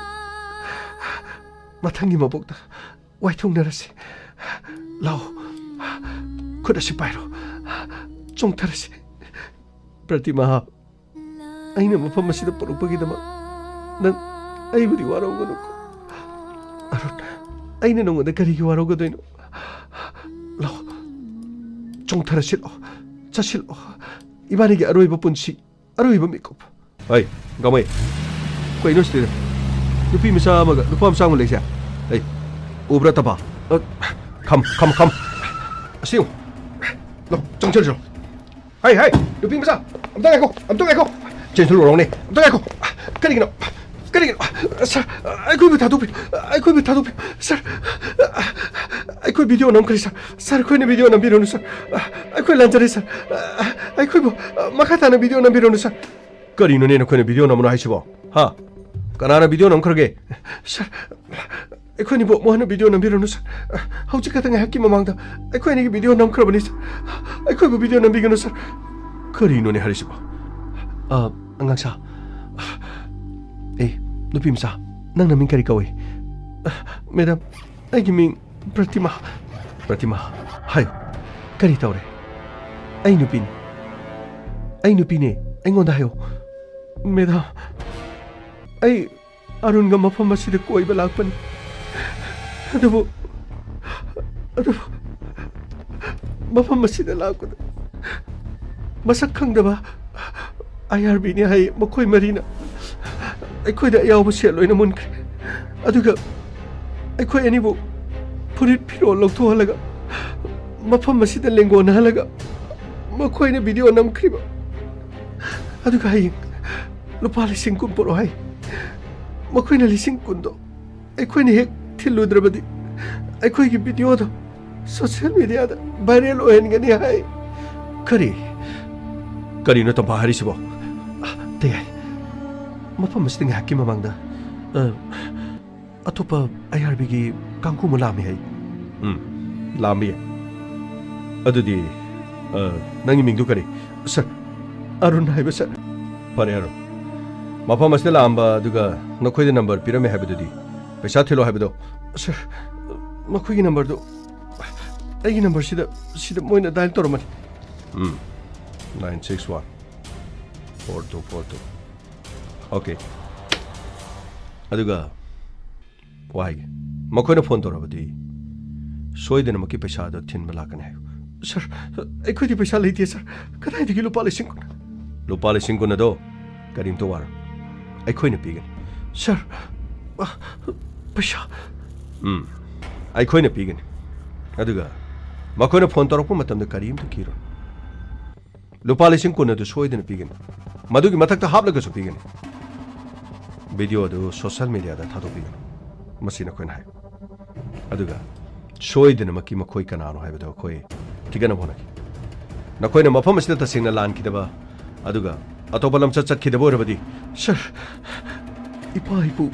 ꯃꯊꯪꯒꯤ ꯃꯄꯣꯛꯇ ꯋꯥꯏꯊꯨꯡꯅꯔꯁꯤ꯫ ꯂꯥꯛꯑꯣ, ꯈꯨꯠ ꯑꯁꯤ ꯄꯥꯏꯔꯣ, ꯆꯣꯡꯊꯔꯁꯤ꯫ ꯄ꯭ꯔꯇꯤꯃꯥ, ꯑꯩꯅ ꯃꯐꯝ ꯑꯁꯤꯗ ꯄꯨꯔꯛꯄꯒꯤꯗꯃꯛ ꯅꯪ ꯑꯩꯕꯨꯗꯤ ꯋꯥꯔꯧꯒꯅꯨꯀꯣ꯫ ꯑꯔꯨꯟ, ꯑꯩꯅ ꯅꯉꯣꯟꯗ ꯀꯔꯤꯒꯤ ꯋꯥꯔꯧꯒꯗꯣꯏꯅꯣ? ꯂꯥꯛꯑꯣ, ꯆꯣꯡꯊꯔꯁꯤ, ꯂꯥꯛꯑꯣ, ꯆꯠꯁꯤ, ꯂꯥꯛꯑꯣ꯫ ꯏꯕꯥꯅꯤꯒꯤ ꯑꯔꯣꯏꯕ ꯄꯨꯟꯁꯤ, ꯑꯔꯣꯏꯕ ꯃꯤꯀꯨꯞ꯫ ꯍꯩ, ꯒꯥꯃꯩ, ꯀꯩꯅꯣ ꯁꯤꯗ? ꯅꯨꯄꯤ ꯃꯆꯥ ꯑꯃꯒ ꯅꯨꯄꯥ ꯃꯆꯥ ꯑꯃꯒ ꯂꯩꯁꯦ꯫ ꯍꯩ, ꯎꯕ꯭ꯔꯥ, ꯇꯄꯥ? ꯑ, ꯈꯝ, ꯈꯝ, ꯈꯝ꯫ ꯑꯁꯤ ꯌꯦꯡꯉꯨ꯫ ꯂꯥꯛ, ꯆꯪꯁꯤꯜꯂꯁꯤ꯫ ꯍꯩ, ꯍꯩ, ꯅꯨꯄꯤ ꯃꯆꯥ, ꯑꯝꯇ ꯉꯥꯏꯈꯣ, ꯑꯝꯇ ꯉꯥꯏꯈꯣ꯫ ꯆꯦꯟꯁꯤꯜꯂꯨꯔꯣꯅꯦ, ꯑꯝꯇ ꯉꯥꯏꯈꯣ꯫ ꯀꯔꯤꯒꯤꯅꯣ? ꯀꯔꯤꯒꯤꯅꯣ? ꯁꯥꯔ, ꯑꯩꯈꯣꯏꯕꯨ ꯊꯥꯗꯣꯛꯄꯤꯌꯨ, ꯑꯩꯈꯣꯏꯕꯨ ꯊꯥꯗꯣꯛꯄꯤꯌꯨ꯫ ꯁꯥꯔ, ꯑꯩꯈꯣꯏ ꯚꯤꯗꯤꯑꯣ ꯅꯝꯈ꯭ꯔꯦ, ꯁꯥꯔ꯫ ꯁꯥꯔ, ꯑꯩꯈꯣꯏꯅ ꯚꯤꯗꯤꯑꯣ ꯅꯝꯕꯤꯔꯨꯅꯨ, ꯁꯥꯔ꯫ ꯑꯩꯈꯣꯏ ꯂꯥꯟꯖꯔꯦ, ꯁꯥꯔ꯫ ꯑꯩꯈꯣꯏꯕꯨ ꯃꯈꯥ ꯇꯥꯅ ꯚꯤꯗꯤꯑꯣ ꯅꯝꯕꯤꯔꯨꯅꯨ, ꯁꯥꯔ꯫ ꯀꯔꯤꯅꯣꯅꯦ ꯅꯈꯣꯏꯅ ꯚꯤꯗꯤꯑꯣ ꯅꯝꯃꯅꯣ ꯍꯥꯏꯁꯤꯕꯣ? ꯍꯥ? ꯀꯅꯥꯅ ꯚꯤꯗꯤꯑꯣ ꯅꯝꯈ꯭ꯔꯒꯦ? ꯁꯥꯔ, ꯑꯩꯈꯣꯏꯅꯤꯕꯨ ꯑꯃꯨꯛ ꯍꯟꯅ ꯚꯤꯗꯤꯑꯣ ꯅꯝꯕꯤꯔꯨꯅꯨ, ꯁꯥꯔ꯫ ꯍꯧꯖꯤꯛ ꯈꯛꯇ ꯉꯥꯏꯍꯥꯛꯀꯤ ꯃꯃꯥꯡꯗ ꯑꯩꯈꯣꯏ ꯑꯅꯤꯒꯤ ꯚꯤꯗꯤꯑꯣ ꯅꯝꯈ꯭ꯔꯕꯅꯤ, ꯁꯥꯔ꯫ ꯑꯩꯈꯣꯏꯕꯨ ꯚꯤꯗꯤꯑꯣ ꯅꯝꯕꯤꯒꯅꯨ, ꯁꯥꯔ꯫ ꯀꯔꯤꯅꯣꯅꯦ ꯍꯥꯏꯔꯤꯁꯤꯕꯣ? ꯑ, ꯑꯉꯥꯡꯁꯥ꯫ ꯑꯦ, ꯅꯨꯄꯤ ꯃꯆꯥ, ꯅꯪ ꯅꯃꯤꯡ ꯀꯔꯤ ꯀꯧꯏ? ꯑ, ꯃꯦꯗꯥꯝ, ꯑꯩꯒꯤ ꯃꯤꯡ ꯄ꯭ꯔꯇꯤꯃꯥ꯫ ꯄ꯭ꯔꯇꯤꯃꯥ, ꯍꯥꯏꯌꯨ, ꯀꯔꯤ ꯇꯧꯔꯦ? ꯑꯩ ꯅꯨꯄꯤꯅꯤ꯫ ꯑꯩ ꯅꯨꯄꯤꯅꯦ, ꯑꯩꯉꯣꯟꯗ ꯍꯥꯏꯌꯨ꯫ ꯃꯦꯗꯥꯝ, ꯑꯩ ꯑꯔꯨꯟꯒ ꯃꯐꯝ ꯑꯁꯤꯗ ꯀꯣꯏꯕ ꯂꯥꯛꯄꯅꯤ꯫ ꯑꯗꯨꯕꯨ, ꯑꯗꯨꯕꯨ ꯃꯐꯝ ꯑꯁꯤꯗ ꯂꯥꯛꯄꯗ ꯃꯁꯛ ꯈꯪꯗꯕ ꯑꯥꯏ ꯑꯥꯔ ꯕꯤꯅꯤ ꯍꯥꯏ꯫ ꯃꯈꯣꯏ ꯃꯔꯤꯅ ꯑꯩꯈꯣꯏꯗ ꯑꯌꯥꯎꯕ ꯁꯦꯜ ꯂꯣꯏꯅ ꯃꯨꯟꯈ꯭ꯔꯦ꯫ ꯑꯗꯨꯒ ꯑꯩꯈꯣꯏ ꯑꯅꯤꯕꯨ ꯐꯨꯔꯤꯠ ꯐꯤꯔꯣꯜ ꯂꯧꯊꯣꯛꯍꯜꯂꯒ ꯃꯐꯝ ꯑꯁꯤꯗ ꯂꯦꯡꯒꯣꯟꯅꯍꯜꯂꯒ ꯃꯈꯣꯏꯅ ꯚꯤꯗꯤꯑꯣ ꯅꯝꯈ꯭ꯔꯤꯕ꯫ ꯑꯗꯨꯒ ꯍꯌꯦꯡ ꯂꯨꯄꯥ ꯂꯤꯁꯤꯡ ꯀꯨꯟ ꯄꯨꯔꯛꯑꯣ ꯍꯥꯏ꯫ ꯃꯈꯣꯏꯅ ꯂꯤꯁꯤꯡ ꯀꯨꯟꯗꯣ ꯑꯩꯈꯣꯏꯅ ꯍꯦꯛ ꯊꯤꯜꯂꯨꯗ꯭ꯔꯕꯗꯤ ꯑꯩꯈꯣꯏꯒꯤ ꯚꯤꯗꯤꯑꯣꯗꯣ ꯁꯣꯁꯤꯌꯦꯜ ꯃꯤꯗꯤꯌꯥꯗ ꯚꯥꯏꯔꯦꯜ ꯑꯣꯏꯍꯟꯒꯅꯤ ꯍꯥꯏ꯫ ꯀꯔꯤ? ꯀꯔꯤꯅꯣ ꯇꯝꯐꯥ ꯍꯥꯏꯔꯤꯁꯤꯕꯣ? ꯑ, ꯇꯌꯥꯏ, ꯃꯐꯝ ꯑꯁꯤꯗ ꯉꯥꯏꯍꯥꯛꯀꯤ ꯃꯃꯥꯡꯗ, ꯑ, ꯑꯇꯣꯞꯄ ꯑꯥꯏ ꯑꯥꯔ ꯕꯤꯒꯤ ꯀꯥꯡꯕꯨ ꯑꯃ ꯂꯥꯛꯑꯝꯃꯤ ꯍꯥꯏ꯫ ꯎꯝ, ꯂꯥꯛꯑꯝꯕ ꯌꯥꯏ꯫ ꯑꯗꯨꯗꯤ, ꯑ, ꯅꯪꯒꯤ ꯃꯤꯡꯗꯨ ꯀꯔꯤ? ꯁꯥꯔ, ꯑꯔꯨꯟ ꯍꯥꯏꯕ, ꯁꯥꯔ꯫ ꯐꯔꯦ, ꯑꯔꯨꯟ꯫ ꯃꯐꯝ ꯑꯁꯤꯗ ꯂꯥꯛꯑꯝꯕ ꯑꯗꯨꯒ ꯅꯈꯣꯏꯗ ꯅꯝꯕꯔ ꯄꯤꯔꯝꯃꯦ ꯍꯥꯏꯕꯗꯨꯗꯤ ꯄꯩꯁꯥ ꯊꯤꯜꯂꯣ ꯍꯥꯏꯕꯗꯣ? ꯁꯥꯔ, ꯃꯈꯣꯏꯒꯤ ꯅꯝꯕꯔꯗꯨ ꯑꯩꯒꯤ ꯅꯝꯕꯔꯁꯤꯗ, ꯁꯤꯗ ꯃꯣꯏꯅ ꯗꯥꯏꯜ ꯇꯧꯔꯝꯃꯅꯤ꯫ Um, nine six one four two four two. Okay. ꯑꯗꯨꯒ ꯋꯥ ꯍꯥꯏꯒꯦ꯫ ꯃꯈꯣꯏꯅ ꯐꯣꯟ ꯇꯧꯔꯕꯗꯤ ꯁꯣꯏꯗꯅꯃꯛꯀꯤ ꯄꯩꯁꯥꯗꯣ ꯊꯤꯟꯕ ꯂꯥꯛꯀꯅꯤ ꯍꯥꯏꯌꯨ꯫ ꯁꯥꯔ, ꯑꯩꯈꯣꯏꯗꯤ ꯄꯩꯁꯥ ꯂꯩꯇꯦ, ꯁꯥꯔ꯫ ꯀꯗꯥꯏꯗꯒꯤ ꯂꯨꯄꯥ ꯂꯤꯁꯤꯡ ꯀꯨꯟ? ꯂꯨꯄꯥ ꯂꯤꯁꯤꯡ ꯀꯨꯟ ꯑꯗꯣ ꯀꯔꯤꯝꯇ ꯋꯥꯔꯣꯏ, ꯑꯩꯈꯣꯏꯅ ꯄꯤꯒꯅꯤ꯫ ꯁꯥꯔ, ꯑ, ꯄꯩꯁꯥ? ꯎꯝ, ꯑꯩꯈꯣꯏꯅ ꯄꯤꯒꯅꯤ꯫ ꯑꯗꯨꯒ ꯃꯈꯣꯏꯅ ꯐꯣꯟ ꯇꯧꯔꯛꯄ ꯃꯇꯝꯗ ꯀꯔꯤꯝꯇ ꯀꯤꯔꯣꯏ꯫ ꯂꯨꯄꯥ ꯂꯤꯁꯤꯡ ꯀꯨꯟ ꯑꯗꯨ ꯁꯣꯏꯗꯅ ꯄꯤꯒꯅꯤ꯫ ꯃꯗꯨꯒꯤ ꯃꯊꯛꯇ ꯍꯥꯞꯂꯒꯁꯨ ꯄꯤꯒꯅꯤ꯫ ꯚꯤꯗꯤꯑꯣ ꯑꯗꯨ ꯁꯣꯁꯤꯌꯦꯜ ꯃꯤꯗꯤꯌꯥꯗ ꯊꯥꯗꯣꯛꯄꯤꯒꯅꯨ꯫ ꯃꯁꯤ ꯅꯈꯣꯏꯅ ꯍꯥꯏꯌꯨ꯫ ꯑꯗꯨꯒ ꯁꯣꯏꯗꯅꯃꯛꯀꯤ ꯃꯈꯣꯏ ꯀꯅꯥꯅꯣ ꯍꯥꯏꯕꯗꯨ ꯑꯩꯈꯣꯏ ꯊꯤꯒꯠꯅꯕ ꯍꯣꯠꯅꯈꯤ꯫ ꯅꯈꯣꯏꯅ ꯃꯐꯝ ꯑꯁꯤꯗ ꯇꯁꯦꯡꯅ ꯂꯥꯟꯈꯤꯗꯕ ꯑꯗꯨꯒ ꯑꯇꯣꯞꯄ ꯂꯝꯆꯠ ꯆꯠꯈꯤꯗꯕ ꯑꯣꯏꯔꯕꯗꯤ, ꯁꯥꯔ, ꯏꯄꯥ ꯏꯄꯨ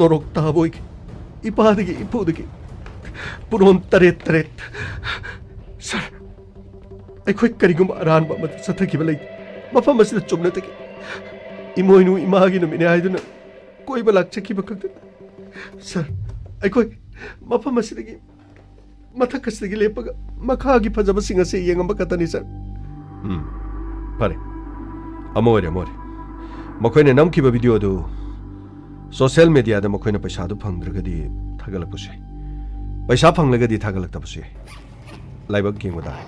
ꯅꯣꯔꯣꯛ ꯇꯥꯕ ꯑꯣꯏꯈꯤ꯫ ꯏꯄꯥꯗꯒꯤ ꯏꯄꯨꯗꯒꯤ ꯄꯨꯔꯣꯟ ꯇꯔꯦꯠ ꯇꯔꯦꯠ꯫ ꯁꯥꯔ, ꯑꯩꯈꯣꯏ ꯀꯔꯤꯒꯨꯝꯕ ꯑꯔꯥꯟꯕ ꯑꯃꯗ ꯆꯠꯊꯈꯤꯕ ꯂꯩꯇꯦ꯫ ꯃꯐꯝ ꯑꯁꯤꯗ ꯆꯨꯝꯅꯇꯒꯤ ꯏꯃꯣꯏꯅꯨ ꯏꯃꯥꯒꯤ ꯅꯨꯃꯤꯠꯅꯤ ꯍꯥꯏꯗꯨꯅ ꯀꯣꯏꯕ ꯂꯥꯛꯆꯈꯤꯕ ꯈꯛꯇꯅꯤ꯫ ꯁꯥꯔ, ꯑꯩꯈꯣꯏ ꯃꯐꯝ ꯑꯁꯤꯗꯒꯤ ꯃꯊꯛ ꯑꯁꯤꯗꯒꯤ ꯂꯦꯞꯄꯒ ꯃꯈꯥꯒꯤ ꯐꯖꯕꯁꯤꯡ ꯑꯁꯤ ꯌꯦꯡꯉꯝꯕ ꯈꯛꯇꯅꯤ, ꯁꯥꯔ꯫ ꯎꯝ, ꯐꯔꯦ꯫ ꯑꯃ ꯑꯣꯏꯔꯦ, ꯑꯃ ꯑꯣꯏꯔꯦ꯫ ꯃꯈꯣꯏꯅ ꯅꯝꯈꯤꯕ ꯚꯤꯗꯤꯑꯣ ꯑꯗꯨ ꯁꯣꯁꯤꯌꯦꯜ ꯃꯦꯗꯤꯌꯥꯗ ꯃꯈꯣꯏꯅ ꯄꯩꯁꯥꯗꯨ ꯐꯪꯗ꯭ꯔꯒꯗꯤ ꯊꯥꯒꯠꯂꯛꯄꯁꯨ ꯌꯥꯏ꯫ ꯄꯩꯁꯥ ꯐꯪꯂꯒꯗꯤ ꯊꯥꯒꯠꯂꯛꯇꯕꯁꯨ ꯌꯥꯏ꯫ ꯂꯥꯏꯕꯛ ꯌꯦꯡꯕ ꯇꯥꯔꯦ꯫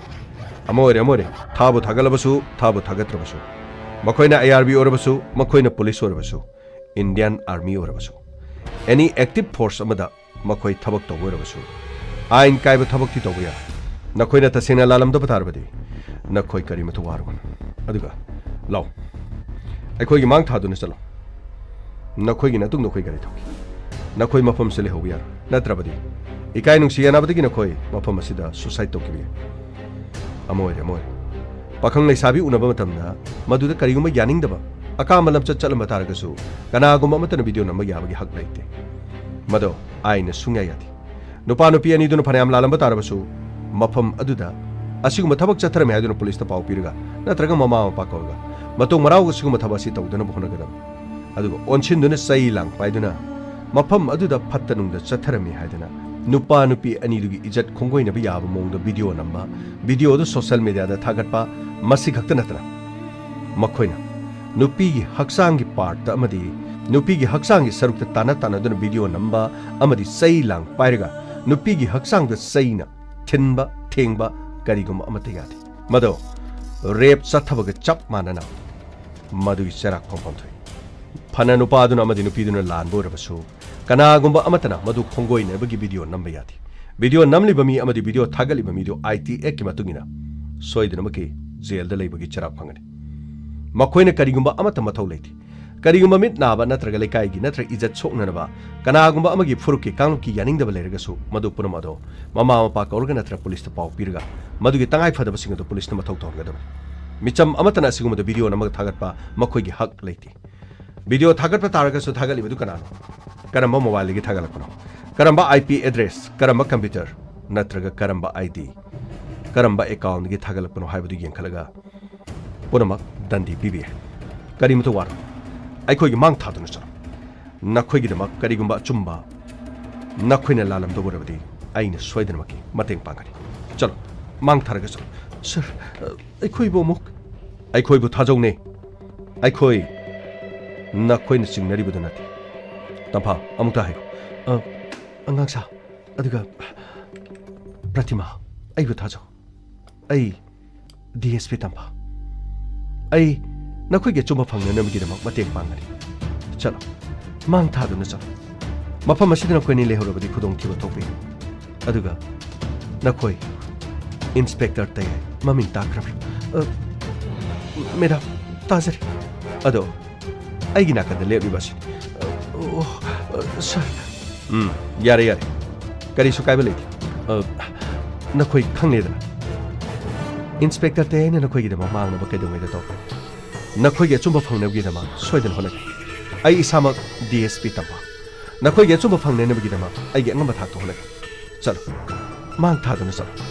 ꯑꯃ ꯑꯣꯏꯔꯦ, ꯑꯃ ꯑꯣꯏꯔꯦ꯫ ꯊꯥꯕꯨ ꯊꯥꯒꯠꯂꯕꯁꯨ, ꯊꯥꯕꯨ ꯊꯥꯒꯠꯇ꯭ꯔꯕꯁꯨ, ꯃꯈꯣꯏꯅ ꯑꯥꯏ ꯑꯥꯔ ꯕꯤ ꯑꯣꯏꯔꯕꯁꯨ, ꯃꯈꯣꯏꯅ ꯄꯨꯂꯤꯁ ꯑꯣꯏꯔꯕꯁꯨ, ꯏꯟꯗꯤꯌꯥꯟ ꯑꯥꯔꯃꯤ ꯑꯣꯏꯔꯕꯁꯨ, ꯑꯦꯅꯤ ꯑꯦꯛꯇꯤꯚ ꯐꯣꯔꯁ ꯑꯃꯗ ꯃꯈꯣꯏ ꯊꯕꯛ ꯇꯧꯕ ꯑꯣꯏꯔꯕꯁꯨ, ꯑꯥꯏꯟ ꯀꯥꯏꯕ ꯊꯕꯛꯇꯤ ꯇꯧꯕ ꯌꯥꯔꯣꯏ꯫ ꯅꯈꯣꯏꯅ ꯇꯁꯦꯡꯅ ꯂꯥꯜꯂꯝꯗꯕ ꯇꯥꯔꯕꯗꯤ, ꯅꯈꯣꯏ ꯀꯔꯤꯃꯠꯇ ꯋꯥꯔꯨꯒꯅꯨ꯫ ꯑꯗꯨꯒ ꯂꯥꯎ, ꯑꯩꯈꯣꯏꯒꯤ ꯃꯥꯡ ꯊꯥꯗꯨꯅ ꯆꯠꯂꯣ꯫ ꯅꯈꯣꯏꯒꯤ ꯅꯇꯨꯡꯗ ꯑꯩꯈꯣꯏ ꯒꯥꯔꯤ ꯊꯧꯈꯤ꯫ ꯅꯈꯣꯏ ꯃꯐꯝꯁꯤ ꯂꯩꯍꯧꯕ ꯌꯥꯔꯣꯏ꯫ ꯅꯠꯇ꯭ꯔꯕꯗꯤ ꯏꯀꯥꯏ ꯅꯨꯡꯁꯤ ꯌꯥꯅꯕꯗꯒꯤ ꯅꯈꯣꯏ ꯃꯐꯝ ꯑꯁꯤꯗ ꯁꯨꯁꯥꯏꯗ ꯇꯧꯈꯤꯕ ꯌꯥꯏ꯫ ꯑꯃ ꯑꯣꯏꯔꯦ, ꯑꯃ ꯑꯣꯏꯔꯦ꯫ ꯄꯥꯈꯪ ꯂꯩꯁꯥꯕꯤ ꯎꯅꯕ ꯃꯇꯝꯗ ꯃꯗꯨꯗ ꯀꯔꯤꯒꯨꯝꯕ ꯌꯥꯅꯤꯡꯗꯕ, ꯑꯀꯥꯝꯕ ꯂꯝꯆꯠ ꯆꯠꯂꯝꯕ ꯇꯥꯔꯒꯁꯨ, ꯀꯅꯥꯒꯨꯝꯕ ꯑꯃꯠꯇꯅ ꯚꯤꯗꯤꯑꯣ ꯅꯝꯕ ꯌꯥꯕꯒꯤ ꯍꯛ ꯂꯩꯇꯦ꯫ ꯃꯗꯣ ꯑꯥꯏꯟꯅ ꯁꯨꯡꯌꯥ ꯌꯥꯗꯦ꯫ ꯅꯨꯄꯥ ꯅꯨꯄꯤ ꯑꯅꯤꯗꯨꯅ ꯐꯅꯌꯥꯝ ꯂꯥꯜꯂꯝꯕ ꯇꯥꯔꯕꯁꯨ, ꯃꯐꯝ ꯑꯗꯨꯗ ꯑꯁꯤꯒꯨꯝꯕ ꯊꯕꯛ ꯆꯠꯊꯔꯝꯃꯤ ꯍꯥꯏꯗꯨꯅ ꯄꯨꯂꯤꯁꯇ ꯄꯥꯎ ꯄꯤꯔꯒ ꯅꯠꯇ꯭ꯔꯒ ꯃꯃꯥ ꯃꯄꯥ ꯀꯧꯔꯒ ꯃꯇꯨꯡ ꯃꯅꯥꯎ ꯑꯁꯤꯒꯨꯝꯕ ꯊꯕꯛ ꯑꯁꯤ ꯇꯧꯗꯅꯕ ꯍꯣꯠꯅꯒꯗꯕꯅꯤ꯫ ꯑꯗꯨꯒ ꯑꯣꯟꯁꯤꯟꯗꯨꯅ ꯆꯩ ꯂꯥꯡ ꯄꯥꯏꯗꯨꯅ ꯃꯐꯝ ꯑꯗꯨꯗ ꯐꯠꯇ ꯅꯨꯡꯗ ꯆꯠꯊꯔꯝꯃꯤ ꯍꯥꯏꯗꯅ ꯅꯨꯄꯥ ꯅꯨꯄꯤ ꯑꯅꯤꯗꯨꯒꯤ ꯏꯖꯠ ꯈꯣꯡꯒꯣꯏꯅꯕ ꯌꯥꯕ ꯃꯑꯣꯡꯗ ꯚꯤꯗꯤꯑꯣ ꯅꯝꯕ, ꯚꯤꯗꯤꯑꯣꯗꯨ ꯁꯣꯁꯤꯌꯦꯜ ꯃꯦꯗꯤꯌꯥꯗ ꯊꯥꯒꯠꯄ, ꯃꯁꯤ ꯈꯛꯇ ꯅꯠꯇꯅ ꯃꯈꯣꯏꯅ ꯅꯨꯄꯤꯒꯤ ꯍꯛꯆꯥꯡꯒꯤ ꯄꯥꯔꯠꯇ ꯑꯃꯗꯤ ꯅꯨꯄꯤꯒꯤ ꯍꯛꯆꯥꯡꯒꯤ ꯁꯔꯨꯛꯇ ꯇꯥꯟꯅ ꯇꯥꯟꯅꯗꯨꯅ ꯚꯤꯗꯤꯑꯣ ꯅꯝꯕ ꯑꯃꯗꯤ ꯆꯩ ꯂꯥꯡ ꯄꯥꯏꯔꯒ ꯅꯨꯄꯤꯒꯤ ꯍꯛꯆꯥꯡꯗ ꯆꯩꯅ ꯊꯤꯟꯕ, ꯊꯦꯡꯕ ꯀꯔꯤꯒꯨꯝꯕ ꯑꯃꯠꯇ ꯌꯥꯗꯦ꯫ ꯃꯗꯣ ꯔꯦꯞ ꯆꯠꯊꯕꯒ ꯆꯞ ꯃꯥꯟꯅꯅ ꯃꯗꯨꯒꯤ ꯆꯩꯔꯥꯛ ꯐꯪꯐꯝ ꯊꯣꯛꯏ꯫ ꯐꯅ ꯅꯨꯄꯥꯗꯨꯅ ꯑꯃꯗꯤ ꯅꯨꯄꯤꯗꯨꯅ ꯂꯥꯟꯕ ꯑꯣꯏꯔꯕꯁꯨ, ꯀꯅꯥꯒꯨꯝꯕ ꯑꯃꯠꯇꯅ ꯃꯗꯨ ꯈꯣꯡꯒꯣꯏꯅꯕꯒꯤ ꯚꯤꯗꯤꯑꯣ ꯅꯝꯕ ꯌꯥꯗꯦ꯫ ꯚꯤꯗꯤꯑꯣ ꯅꯝꯂꯤꯕ ꯃꯤ ꯑꯃꯗꯤ ꯚꯤꯗꯤꯑꯣ ꯊꯥꯒꯠꯂꯤꯕ ꯃꯤꯗꯨ ꯑꯥꯏ ꯇꯤ ꯑꯦꯛꯀꯤ ꯃꯇꯨꯡ ꯏꯟꯅ ꯁꯣꯏꯗꯅꯃꯛꯀꯤ ꯖꯦꯜꯗ ꯂꯩꯕꯒꯤ ꯆꯩꯔꯥꯛ ꯐꯪꯒꯅꯤ꯫ ꯃꯈꯣꯏꯅ ꯀꯔꯤꯒꯨꯝꯕ ꯑꯃꯠꯇ ꯃꯊꯧ ꯂꯩꯇꯦ꯫ ꯀꯔꯤꯒꯨꯝꯕ ꯃꯤꯠ ꯅꯥꯕ ꯅꯠꯇ꯭ꯔꯒ ꯂꯩꯀꯥꯏꯒꯤ ꯅꯠꯇ꯭ꯔꯒ ꯏꯖꯠ ꯁꯣꯛꯅꯅꯕ ꯀꯅꯥꯒꯨꯝꯕ ꯑꯃꯒꯤ ꯐꯨꯔꯨꯞꯀꯤ ꯀꯥꯡꯂꯨꯞꯀꯤ ꯌꯥꯅꯤꯡꯗꯕ ꯂꯩꯔꯒꯁꯨ, ꯃꯗꯨ ꯄꯨꯝꯅꯃꯛ ꯑꯗꯣ ꯃꯃꯥ ꯃꯄꯥ ꯀꯧꯔꯒ ꯅꯠꯇ꯭ꯔꯒ ꯄꯨꯂꯤꯁꯇ ꯄꯥꯎ ꯄꯤꯔꯒ ꯃꯗꯨꯒꯤ ꯇꯉꯥꯏ ꯐꯗꯕꯁꯤꯡ ꯑꯗꯨ ꯄꯨꯂꯤꯁꯅ ꯃꯊꯧ ꯇꯧꯍꯟꯒꯗꯕꯅꯤ꯫ ꯃꯤꯆꯝ ꯑꯃꯠꯇꯅ ꯑꯁꯤꯒꯨꯝꯕꯗ ꯚꯤꯗꯤꯑꯣ ꯅꯝꯃꯒ ꯊꯥꯒꯠꯄ ꯃꯈꯣꯏꯒꯤ ꯍꯛ ꯂꯩꯇꯦ꯫ ꯚꯤꯗꯤꯑꯣ ꯊꯥꯒꯠꯄ ꯇꯥꯔꯒꯁꯨ ꯊꯥꯒꯠꯂꯤꯕꯗꯨ ꯀꯅꯥꯅꯣ? ꯀꯔꯝꯕ ꯃꯣꯕꯥꯏꯜꯗꯒꯤ ꯊꯥꯒꯠꯂꯛꯄꯅꯣ? ꯀꯔꯝꯕ ꯑꯥꯏ ꯄꯤ ꯑꯦꯗ꯭ꯔꯦꯁ, ꯀꯔꯝꯕ ꯀꯝꯄ꯭ꯌꯨꯇꯔ, ꯅꯠꯇ꯭ꯔꯒ ꯀꯔꯝꯕ ꯑꯥꯏ ꯗꯤ, ꯀꯔꯝꯕ ꯑꯦꯀꯥꯎꯟꯗꯒꯤ ꯊꯥꯒꯠꯂꯛꯄꯅꯣ ꯍꯥꯏꯕꯗꯨ ꯌꯦꯡꯈꯠꯂꯒ ꯄꯨꯝꯅꯃꯛ ꯗꯟꯗꯤ ꯄꯤꯕ ꯌꯥꯏ꯫ ꯀꯔꯤꯃꯇ ꯋꯥꯔꯨꯅꯨ, ꯑꯩꯈꯣꯏꯒꯤ ꯃꯥꯡ ꯊꯥꯗꯨꯅ ꯆꯠꯂꯣ꯫ ꯅꯈꯣꯏꯒꯤꯗꯃꯛ ꯀꯔꯤꯒꯨꯝꯕ ꯑꯆꯨꯝꯕ ꯅꯈꯣꯏꯅ ꯂꯥꯜꯂꯝꯗꯧꯕ ꯑꯣꯏꯔꯕꯗꯤ ꯑꯩꯅ ꯁꯣꯏꯗꯅꯃꯛꯀꯤ ꯃꯇꯦꯡ ꯄꯥꯡꯒꯅꯤ꯫ ꯆꯠꯂꯣ, ꯃꯥꯡ ꯊꯥꯔꯒ ꯆꯠꯂꯣ꯫ ꯁꯔ, ꯑꯩꯈꯣꯏꯕꯨ ꯑꯃꯨꯛ? ꯑꯩꯈꯣꯏꯕꯨ ꯊꯥꯖꯧꯅꯦ꯫ ꯑꯩꯈꯣꯏ ꯅꯈꯣꯏꯅ ꯆꯤꯡꯅꯔꯤꯕꯗꯨ ꯅꯠꯇꯦ꯫ ꯇꯝꯐꯥ, ꯑꯃꯨꯛꯇ ꯍꯥꯏꯌꯨ꯫ ꯑ, ꯑꯉꯥꯡ ꯁꯥ, ꯑꯗꯨꯒ ꯄ꯭ꯔꯇꯤꯃꯥ, ꯑꯩꯕꯨ ꯊꯥꯖꯧ꯫ ꯑꯩ ꯗꯤ ꯑꯦꯁ ꯄꯤ ꯇꯝꯐꯥ꯫ ꯑꯩ ꯅꯈꯣꯏꯒꯤ ꯑꯆꯨꯝꯕ ꯐꯪꯅꯅꯕꯒꯤꯗꯃꯛ ꯃꯇꯦꯡ ꯄꯥꯡꯒꯅꯤ꯫ ꯆꯠꯂꯣ, ꯃꯥꯡ ꯊꯥꯗꯨꯅ ꯆꯠꯂꯣ꯫ ꯃꯐꯝ ꯑꯁꯤꯗ ꯅꯈꯣꯏ ꯑꯅꯤ ꯂꯩꯍꯧꯔꯕꯗꯤ ꯈꯨꯗꯣꯡꯊꯤꯕ ꯊꯣꯛꯄ ꯌꯥꯏ꯫ ꯑꯗꯨꯒ ꯅꯈꯣꯏ ꯏꯟꯁꯄꯦꯛꯇꯔ ꯇꯌꯥꯏ ꯃꯃꯤꯡ ꯇꯥꯈ꯭ꯔꯕ꯭ꯔꯥ? ꯑ, ꯃꯦꯗꯥꯝ, ꯇꯥꯖꯔꯦ꯫ ꯑꯗꯣ ꯑꯩꯒꯤ ꯅꯥꯀꯟꯗ ꯂꯦꯞꯂꯤꯕ ꯑꯁꯤꯅꯤ꯫ ꯑꯣ, ꯑ, ꯁꯥꯔ꯫ ꯎꯝ, ꯌꯥꯔꯦ, ꯌꯥꯔꯦ꯫ ꯀꯔꯤꯁꯨ ꯀꯥꯏꯕ ꯂꯩꯇꯦ꯫ ꯑ, ꯅꯈꯣꯏ ꯈꯪꯂꯦꯗꯅ꯫ ꯏꯟꯁꯄꯦꯛꯇꯔ ꯇꯌꯥꯏꯅ ꯅꯈꯣꯏꯒꯤꯗꯃꯛ ꯃꯥꯡꯅꯕ ꯀꯩꯗꯧꯉꯩꯗ ꯇꯧꯔꯛꯀꯅꯤ? ꯅꯈꯣꯏꯒꯤ ꯑꯆꯨꯝꯕ ꯐꯪꯅꯕꯒꯤꯗꯃꯛ ꯁꯣꯏꯗꯅ ꯍꯣꯠꯅꯒꯅꯤ꯫ ꯑꯩ ꯏꯁꯥꯃꯛ ꯗꯤ ꯑꯦꯁ ꯄꯤ ꯇꯝꯐꯥ꯫ ꯅꯈꯣꯏꯒꯤ ꯑꯆꯨꯝꯕ ꯐꯪꯅꯅꯕꯒꯤꯗꯃꯛ ꯑꯩꯒꯤ ꯑꯉꯝꯕ ꯊꯥꯛꯇ ꯍꯣꯠꯅꯒꯅꯤ꯫ ꯆꯠꯂꯣ꯫ ꯃꯥꯡ ꯊꯥꯗꯨꯅ ꯆꯠꯂꯣ꯫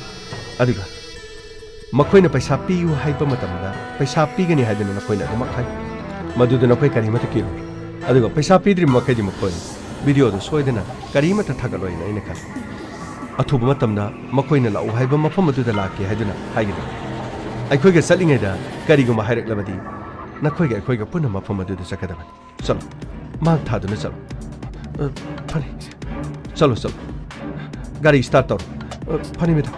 ꯑꯗꯨꯒ ꯃꯈꯣꯏꯅ ꯄꯩꯁꯥ ꯄꯤꯌꯨ ꯍꯥꯏꯕ ꯃꯇꯝꯗ, ꯄꯩꯁꯥ ꯄꯤꯒꯅꯤ ꯍꯥꯏꯗꯨꯅ ꯅꯈꯣꯏꯅ ꯑꯗꯨꯃꯛ ꯍꯥꯏ꯫ ꯃꯗꯨꯗ ꯅꯈꯣꯏ ꯀꯔꯤꯃꯠꯇ ꯀꯤꯔꯣꯏ꯫ ꯑꯗꯨꯒ ꯄꯩꯁꯥ ꯄꯤꯗ꯭ꯔꯤꯕ ꯃꯈꯩꯗꯤ ꯃꯈꯣꯏ ꯚꯤꯗꯤꯑꯣꯗꯨ ꯁꯣꯏꯗꯅ ꯀꯔꯤꯃꯠꯇ ꯊꯥꯒꯠꯂꯣꯏꯅ ꯑꯩꯅ ꯈꯜꯂꯤ꯫ ꯑꯊꯨꯕ ꯃꯇꯝꯗ ꯃꯈꯣꯏꯅ ꯂꯥꯛꯎ ꯍꯥꯏꯕ ꯃꯐꯝ ꯑꯗꯨꯗ ꯂꯥꯛꯀꯦ ꯍꯥꯏꯗꯨꯅ ꯍꯥꯏꯒꯅꯤ꯫ ꯑꯩꯈꯣꯏꯒ ꯆꯠꯂꯤꯉꯩꯗ ꯀꯔꯤꯒꯨꯝꯕ ꯍꯥꯏꯔꯛꯂꯕꯗꯤ, ꯅꯈꯣꯏꯒ ꯑꯩꯈꯣꯏꯒ ꯄꯨꯟꯅ ꯃꯐꯝ ꯑꯗꯨꯗ ꯆꯠꯀꯗꯕꯅꯤ꯫ ꯆꯠꯂꯣ, ꯃꯥꯡ ꯊꯥꯗꯨꯅ ꯆꯠꯂꯣ꯫ ꯑ, ꯐꯅꯤ꯫ ꯆꯠꯂꯣ, ꯆꯠꯂꯣ꯫ ꯒꯥꯔꯤ ꯁ꯭ꯇꯥꯔꯠ ꯇꯧꯔꯣ꯫ ꯑ, ꯐꯅꯤ, ꯃꯦꯗꯥꯝ꯫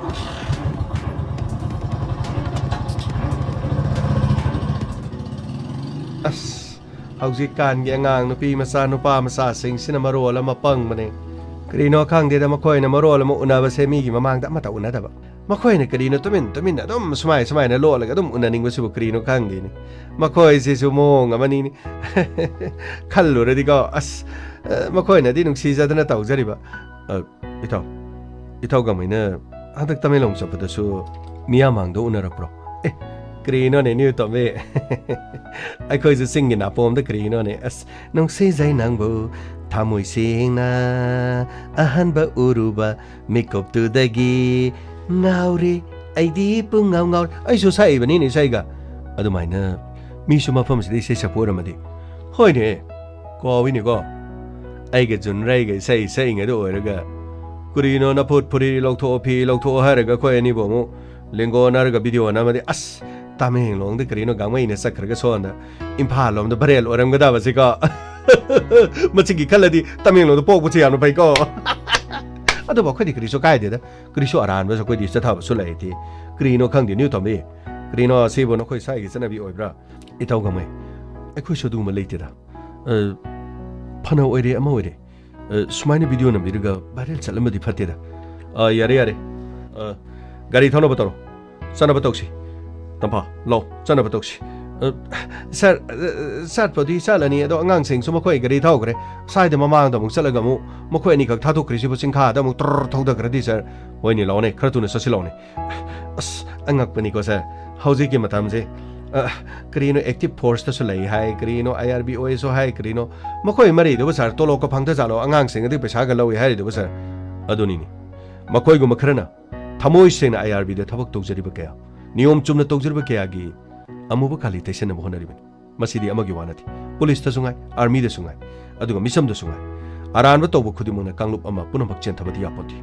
ꯑꯁ, ꯍꯧꯖꯤꯛꯀꯥꯟꯒꯤ ꯑꯉꯥꯡ ꯅꯨꯄꯤ ꯃꯆꯥ, ꯅꯨꯄꯥ ꯃꯆꯥꯁꯤꯡꯁꯤꯅ ꯃꯔꯣꯜ ꯑꯃ ꯄꯪꯕꯅꯦ꯫ ꯀꯔꯤꯅꯣ ꯈꯪꯗꯦꯗ, ꯃꯈꯣꯏꯅ ꯃꯔꯣꯜ ꯑꯃ ꯎꯅꯕꯁꯦ ꯃꯤꯒꯤ ꯃꯃꯥꯡꯗ ꯑꯃꯠꯇ ꯎꯅꯗꯕ꯫ ꯃꯈꯣꯏꯅ ꯀꯔꯤꯅꯣ ꯇꯨꯃꯤꯟ ꯇꯨꯃꯤꯟꯅ ꯑꯗꯨꯝ ꯁꯨꯃꯥꯏ ꯁꯨꯃꯥꯏꯅ ꯂꯣꯠꯂꯒ ꯑꯗꯨꯝ ꯎꯅꯅꯤꯡꯕꯁꯤꯕꯨ ꯀꯔꯤꯅꯣ ꯈꯪꯗꯦꯅꯦ꯫ ꯃꯈꯣꯏꯁꯤꯁꯨ ꯃꯑꯣꯡ ꯑꯃꯅꯤꯅꯦ꯫ ꯈꯜꯂꯨꯔꯗꯤꯀꯣ, ꯑꯁ, ꯑ, ꯃꯈꯣꯏꯅꯗꯤ ꯅꯨꯡꯁꯤꯖꯗꯅ ꯇꯧꯖꯔꯤꯕ꯫ ꯑ, ꯏꯇꯥꯎ, ꯏꯇꯥꯎ ꯒꯥꯡꯃꯩꯅ ꯍꯟꯗꯛ ꯇꯃꯦꯡꯂꯣꯡ ꯆꯠꯄꯗꯁꯨ ꯃꯤꯌꯥꯝꯃꯥꯡꯗ ꯎꯅꯔꯛꯄ꯭ꯔꯣ? ꯑꯦ, ꯀꯔꯤꯅꯣꯅꯦ, ꯅꯤꯌꯨ ꯇꯣꯝꯕꯤ? ꯑꯩꯈꯣꯏꯁꯨ ꯆꯤꯡꯒꯤ ꯅꯥꯄꯣꯝꯗ ꯀꯔꯤꯅꯣꯅꯦ? ꯑꯁ, ꯅꯨꯡꯁꯤꯖꯩ ꯅꯪꯕꯨ, ꯊꯃꯣꯏ ꯁꯦꯡꯅ ꯑꯍꯥꯟꯕ ꯎꯔꯨꯕ ꯃꯤꯀꯨꯞꯇꯨꯗꯒꯤ ꯉꯥꯎꯔꯦ, ꯑꯩꯗꯤ ꯄꯨꯡꯉꯥꯎ ꯉꯥꯎꯔꯦ꯫ ꯑꯩꯁꯨ ꯁꯛꯏꯕꯅꯤꯅꯦ ꯏꯁꯩꯒ꯫ ꯑꯗꯨꯃꯥꯏꯅ ꯃꯤꯁꯨ ꯃꯐꯝꯁꯤꯗ ꯏꯁꯩ ꯁꯛꯄ ꯑꯣꯏꯔꯝꯃꯗꯤ꯫ ꯍꯣꯏꯅꯦ, ꯀꯥꯎꯏꯅꯦꯀꯣ꯫ ꯑꯩꯒ ꯖꯨꯟꯔꯩꯒ ꯏꯁꯩ ꯁꯛꯏꯉꯩꯗ ꯑꯣꯏꯔꯒ, "ꯀꯔꯤꯅꯣ ꯅꯐꯨꯠ ꯐꯨꯔꯤ ꯂꯧꯊꯣꯛꯑꯣ, ꯐꯤ ꯂꯧꯊꯣꯛꯑꯣ" ꯍꯥꯏꯔꯒ ꯑꯩꯈꯣꯏ ꯑꯅꯤꯕꯨ ꯑꯃꯨꯛ ꯂꯦꯡꯒꯣꯟꯅꯔꯒ ꯚꯤꯗꯤꯑꯣ ꯅꯝꯃꯗꯤ, ꯑꯁ, ꯇꯥꯃꯦꯡꯂꯣꯡꯗ ꯀꯔꯤꯅꯣ ꯒꯥꯡꯃꯩꯅ ꯆꯠꯈ꯭ꯔꯒ ꯁꯣꯝꯗ ꯏꯝꯐꯥꯜ ꯂꯣꯝꯗ ꯚꯥꯏꯔꯦꯜ ꯑꯣꯏꯔꯝꯒꯗꯕꯁꯤꯀꯣ꯫ ꯃꯁꯤꯒꯤ ꯈꯜꯂꯗꯤ ꯇꯥꯃꯦꯡꯂꯣꯡꯗ ꯄꯣꯛꯄꯁꯦ ꯌꯥꯝꯅ ꯐꯩꯀꯣ꯫ ꯑꯗꯨꯕꯨ ꯑꯩꯈꯣꯏꯗꯤ ꯀꯔꯤꯁꯨ ꯀꯥꯏꯗꯦꯗ, ꯀꯔꯤꯁꯨ ꯑꯔꯥꯟꯕꯁꯨ ꯑꯩꯈꯣꯏꯗꯤ ꯆꯠꯊꯕꯁꯨ ꯂꯩꯇꯦ꯫ ꯀꯔꯤꯅꯣ ꯈꯪꯗꯦ, ꯅ꯭ꯌꯨ ꯇꯣꯝꯕꯤ, ꯀꯔꯤꯅꯣ ꯁꯤꯕꯨ ꯅꯈꯣꯏ ꯁ꯭ꯋꯥꯏꯒꯤ ꯆꯠꯅꯕꯤ ꯑꯣꯏꯕ꯭ꯔꯥ? ꯏꯇꯥꯎ ꯒꯥꯡꯃꯩ, ꯑꯩꯈꯣꯏꯁꯨ ꯑꯗꯨꯒꯨꯝꯕ ꯂꯩꯇꯦꯗ꯫ ꯑ, ꯐꯅ ꯑꯣꯏꯔꯦ, ꯑꯃ ꯑꯣꯏꯔꯦ, ꯑ, ꯁꯨꯃꯥꯏꯅ ꯚꯤꯗꯤꯑꯣ ꯅꯝꯕꯤꯔꯒ ꯚꯥꯏꯔꯦꯜ ꯆꯠꯂꯝꯃꯗꯤ ꯐꯠꯇꯦꯗ꯫ ꯑ, ꯌꯥꯔꯦ, ꯌꯥꯔꯦ꯫ ꯑ, ꯒꯥꯔꯤ ꯊꯧꯅꯕ ꯇꯧꯔꯣ꯫ ꯆꯠꯅꯕ ꯇꯧꯁꯤ꯫ ꯇꯝꯐꯥ, ꯂꯥꯎ, ꯆꯠꯅꯕ ꯇꯧꯁꯤ꯫ ꯑ, ꯁꯥꯔ, ꯑ, ꯆꯠꯄꯗꯤ ꯆꯠꯂꯅꯤ, ꯑꯗꯣ ꯑꯉꯥꯡꯁꯤꯡꯁꯨ ꯃꯈꯣꯏ ꯒꯥꯔꯤ ꯊꯧꯈ꯭ꯔꯦ꯫ ꯁ꯭ꯋꯥꯏꯗ ꯃꯃꯥꯡꯗ ꯑꯃꯨꯛ ꯆꯠꯂꯒ ꯑꯃꯨꯛ ꯃꯈꯣꯏ ꯑꯅꯤꯈꯛ ꯊꯥꯗꯣꯛꯈ꯭ꯔꯤꯁꯤꯕꯨ ꯆꯤꯡꯈꯥꯗ ꯑꯃꯨꯛ ꯇꯔ ꯊꯧꯗꯈ꯭ꯔꯗꯤ, ꯁꯥꯔ꯫ ꯍꯣꯏꯅꯦ, ꯂꯥꯎꯅꯦ, ꯈꯔ ꯊꯨꯅ ꯆꯠꯁꯤ ꯂꯥꯎꯅꯦ꯫ ꯑꯁ, ꯑꯉꯛꯄꯅꯤꯀꯣ, ꯁꯥꯔ꯫ ꯍꯧꯖꯤꯛꯀꯤ ꯃꯇꯝꯁꯦ, ꯑ, ꯀꯔꯤꯅꯣ, ꯑꯦꯛꯇꯤꯚ ꯐꯣꯔꯁꯇꯁꯨ ꯂꯩ ꯍꯥꯏ, ꯀꯔꯤꯅꯣ, ꯑꯥꯏ ꯑꯥꯔ ꯕꯤ ꯑꯣ ꯑꯦꯁꯨ ꯍꯥꯏ, ꯀꯔꯤꯅꯣ, ꯃꯈꯣꯏ ꯃꯔꯤꯗꯨꯕꯨ, ꯁꯥꯔ, ꯇꯣꯂꯣꯞꯀ ꯐꯪꯗ ꯖꯥꯠꯂꯣ? ꯑꯉꯥꯡꯁꯤꯡ ꯑꯗꯨꯒꯤ ꯄꯩꯁꯥꯒ ꯂꯧꯏ ꯍꯥꯏꯔꯤꯗꯨꯕꯨ, ꯁꯥꯔ? ꯑꯗꯨꯅꯤꯅꯦ, ꯃꯈꯣꯏꯒꯨꯝꯕ ꯈꯔꯅ ꯊꯃꯣꯏ ꯁꯦꯡꯅ ꯑꯥꯏ ꯑꯥꯔ ꯕꯤꯗ ꯊꯕꯛ ꯇꯧꯖꯔꯤꯕ ꯀꯌꯥ, ꯅꯤꯌꯣꯝ ꯆꯨꯝꯅ ꯇꯧꯖꯔꯤꯕ ꯀꯌꯥꯒꯤ ꯑꯃꯨꯕ ꯀꯥꯂꯤ ꯇꯩꯁꯟꯅꯕ ꯍꯣꯠꯅꯔꯤꯕꯅꯤ꯫ ꯃꯁꯤꯗꯤ ꯑꯃꯒꯤ ꯋꯥ ꯅꯠꯇꯦ꯫ ꯄꯨꯂꯤꯁꯇꯁꯨ ꯉꯥꯏ, ꯑꯥꯔꯃꯤꯗꯁꯨ ꯉꯥꯏ, ꯑꯗꯨꯒ ꯃꯤꯆꯝꯗꯁꯨ ꯉꯥꯏ꯫ ꯑꯔꯥꯟꯕ ꯇꯧꯕ ꯈꯨꯗꯤꯡꯃꯛꯅ ꯀꯥꯡꯂꯨꯞ ꯑꯃ ꯄꯨꯝꯅꯃꯛ ꯆꯦꯟꯊꯕꯗꯤ ꯌꯥꯄꯣꯠꯇꯦ꯫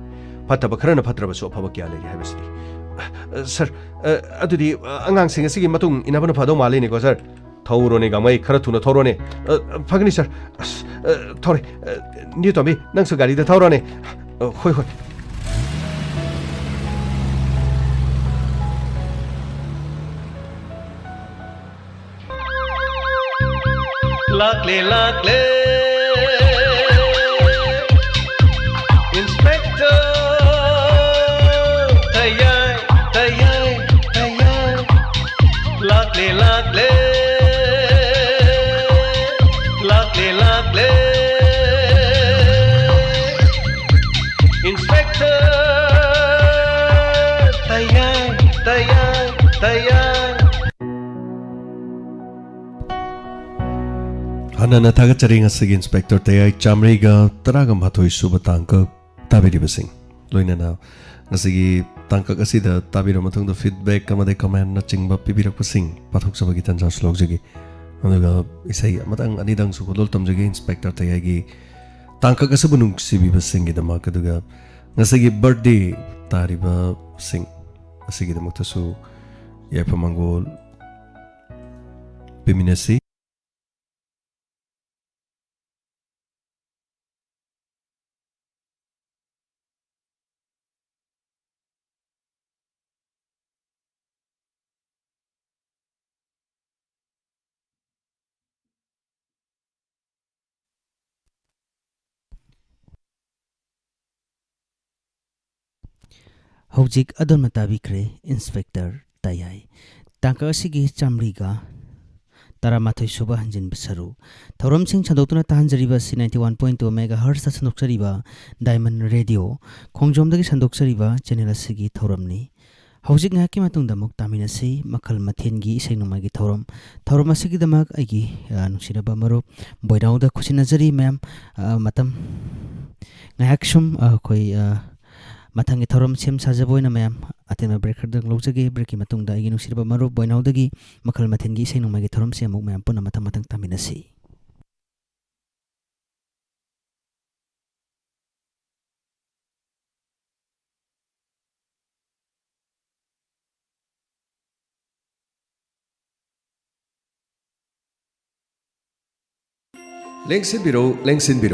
ꯐꯠꯇꯕ ꯈꯔꯅ ꯐꯠꯇ꯭ꯔꯕꯁꯨ ꯑꯐꯕ ꯀꯌꯥ ꯂꯩꯔꯤ ꯍꯥꯏꯕꯁꯤꯗꯤ꯫ ꯑ, ꯁꯥꯔ, ꯑ, ꯑꯗꯨꯗꯤ, ꯑ, ꯑꯉꯥꯡꯁꯤꯡ ꯑꯁꯤꯒꯤ ꯃꯇꯨꯡ ꯏꯟꯅꯕꯅ ꯐꯗꯧ ꯃꯥꯜꯂꯤꯅꯦꯀꯣ, ꯁꯥꯔ꯫ ꯊꯧꯔꯣꯅꯦ, ꯒꯥꯡꯃꯩ, ꯈꯔ ꯊꯨꯅ ꯊꯧꯔꯣꯅꯦ꯫ ꯑ, ꯐꯒꯅꯤ, ꯁꯥꯔ꯫ ꯑꯁ, ꯑ, ꯊꯧꯔꯦ꯫ ꯑ, ꯅꯤꯌꯨ ꯇꯣꯝꯕꯤ, ꯅꯪꯁꯨ ꯒꯥꯔꯤꯗ ꯊꯧꯔꯣꯅꯦ꯫ ꯑ, ꯍꯣꯏ, ꯍꯣꯏ꯫ ꯂꯥꯛꯂꯦ, ꯂꯥꯛꯂꯦ꯫ Inspector ꯇꯌꯥꯏ, ꯇꯌꯥꯏ, ꯇꯌꯥꯏ꯫ ꯂꯥꯛꯂꯦ, ꯂꯥꯛꯂꯦ꯫ ꯂꯥꯛꯂꯦ, ꯂꯥꯛꯂꯦ꯫ Inspector ꯇꯌꯥꯏ, ꯇꯌꯥꯏ, ꯇꯌꯥꯏ꯫ ꯍꯟꯅꯅ ꯊꯥꯒꯠꯆꯔꯤ ꯉꯁꯤꯒꯤ ꯏꯟꯁꯄꯦꯛꯇꯔ ꯇꯌꯥꯏ ꯆꯥꯃꯔꯤꯒ ꯇꯔꯥꯒ ꯃꯥꯊꯣꯏ ꯁꯨꯕ ꯇꯥꯡꯀꯛ ꯇꯥꯕꯤꯔꯤꯕꯁꯤꯡ꯫ ꯂꯣꯏꯅꯅ ꯉꯁꯤꯒꯤ ꯇꯥꯡꯀꯛ ꯑꯁꯤꯗ ꯇꯥꯕꯤꯔꯕ ꯃꯇꯨꯡꯗ feedback ꯑꯃꯗꯤ commentꯅꯆꯤꯡꯕ ꯄꯤꯕꯤꯔꯛꯄꯁꯤꯡ ꯄꯥꯊꯣꯛꯆꯕꯒꯤ ꯇꯥꯟꯖꯥꯁꯨ ꯂꯧꯖꯒꯦ꯫ ꯑꯗꯨꯒ ꯏꯁꯩ ꯑꯃꯇꯪ ꯑꯅꯤꯗꯪꯁꯨ ꯈꯨꯗꯣꯜ ꯇꯝꯖꯒꯦ ꯏꯟꯁꯄꯦꯛꯇꯔ ꯇꯌꯥꯏꯒꯤ ꯇꯥꯡꯀꯛ ꯑꯁꯤꯕꯨ ꯅꯨꯡꯁꯤꯕꯤꯕꯁꯤꯡꯒꯤꯗꯃꯛ꯫ ꯑꯗꯨꯒ ꯉꯁꯤꯒꯤ birthday ꯇꯥꯔꯤꯕꯁꯤꯡ ꯑꯁꯤꯒꯤꯗꯃꯛꯇꯁꯨ ꯌꯥꯏꯐ ꯃꯪꯒꯣꯜ ꯄꯤꯃꯤꯟꯅꯁꯤ꯫ ꯍꯧꯖꯤꯛ ꯑꯗꯣꯝꯅ ꯇꯥꯕꯤꯈ꯭ꯔꯦ ꯏꯟꯁꯄꯦꯛꯇꯔ ꯇꯌꯥꯏ꯫ ꯇꯥꯡꯀꯛ ꯑꯁꯤꯒꯤ ꯆꯥꯃꯔꯤꯒ ꯇꯔꯥꯃꯥꯊꯣꯏ ꯁꯨꯕ ꯍꯟꯖꯤꯟꯕ ꯁꯔꯨꯛ꯫ ꯊꯧꯔꯝꯁꯤꯡ ꯁꯟꯗꯣꯛꯇꯨꯅ ꯇꯥꯍꯟꯖꯔꯤꯕ ꯑꯁꯤ ninety one point two megahertzꯇ ꯁꯟꯗꯣꯛꯆꯔꯤꯕ Diamond Radio ꯈꯣꯡꯖꯣꯝꯗꯒꯤ ꯁꯟꯗꯣꯛꯆꯔꯤꯕ channel ꯑꯁꯤꯒꯤ ꯊꯧꯔꯝꯅꯤ꯫ ꯍꯧꯖꯤꯛ ꯉꯥꯏꯍꯥꯛꯀꯤ ꯃꯇꯨꯡꯗ ꯑꯃꯨꯛ ꯇꯥꯃꯤꯟꯅꯁꯤ ꯃꯈꯜ ꯃꯊꯦꯜꯒꯤ ꯏꯁꯩ ꯅꯣꯡꯃꯥꯏꯒꯤ ꯊꯧꯔꯝ꯫ ꯊꯧꯔꯝ ꯑꯁꯤꯒꯤꯗꯃꯛ ꯑꯩꯒꯤ, ꯑ, ꯅꯨꯡꯁꯤꯔꯕ ꯃꯔꯨꯞ ꯕꯣꯏꯅꯥꯎꯗ ꯈꯨꯠꯁꯤꯟꯅꯖꯔꯤ ꯃꯌꯥꯝ꯫ ꯑ, ꯃꯇꯝ ꯉꯥꯏꯍꯥꯛ ꯁꯨꯝ, ꯑ, ꯑꯩꯈꯣꯏ, ꯑ, ꯃꯊꯪꯒꯤ ꯊꯧꯔꯝ ꯁꯦꯝ ꯁꯥꯖꯕ ꯑꯣꯏꯅ ꯃꯌꯥꯝ ꯑꯇꯦꯟꯕ break ꯈꯔꯗꯪ ꯂꯧꯖꯒꯦ꯫ Breakꯀꯤ ꯃꯇꯨꯡꯗ ꯑꯩꯒꯤ ꯅꯨꯡꯁꯤꯔꯕ ꯃꯔꯨꯞ ꯕꯣꯏꯅꯥꯎꯗꯒꯤ ꯃꯈꯜ ꯃꯊꯦꯜꯒꯤ ꯏꯁꯩ ꯅꯣꯡꯃꯥꯏꯒꯤ ꯊꯧꯔꯝꯁꯦ ꯑꯃꯨꯛ ꯃꯌꯥꯝ ꯄꯨꯟꯅ ꯃꯊꯪ ꯃꯊꯪ ꯇꯥꯃꯤꯟꯅꯁꯤ꯫ ꯂꯦꯡꯁꯤꯟꯕꯤꯔꯧ, ꯂꯦꯡꯁꯤꯟꯕꯤꯔꯧ꯫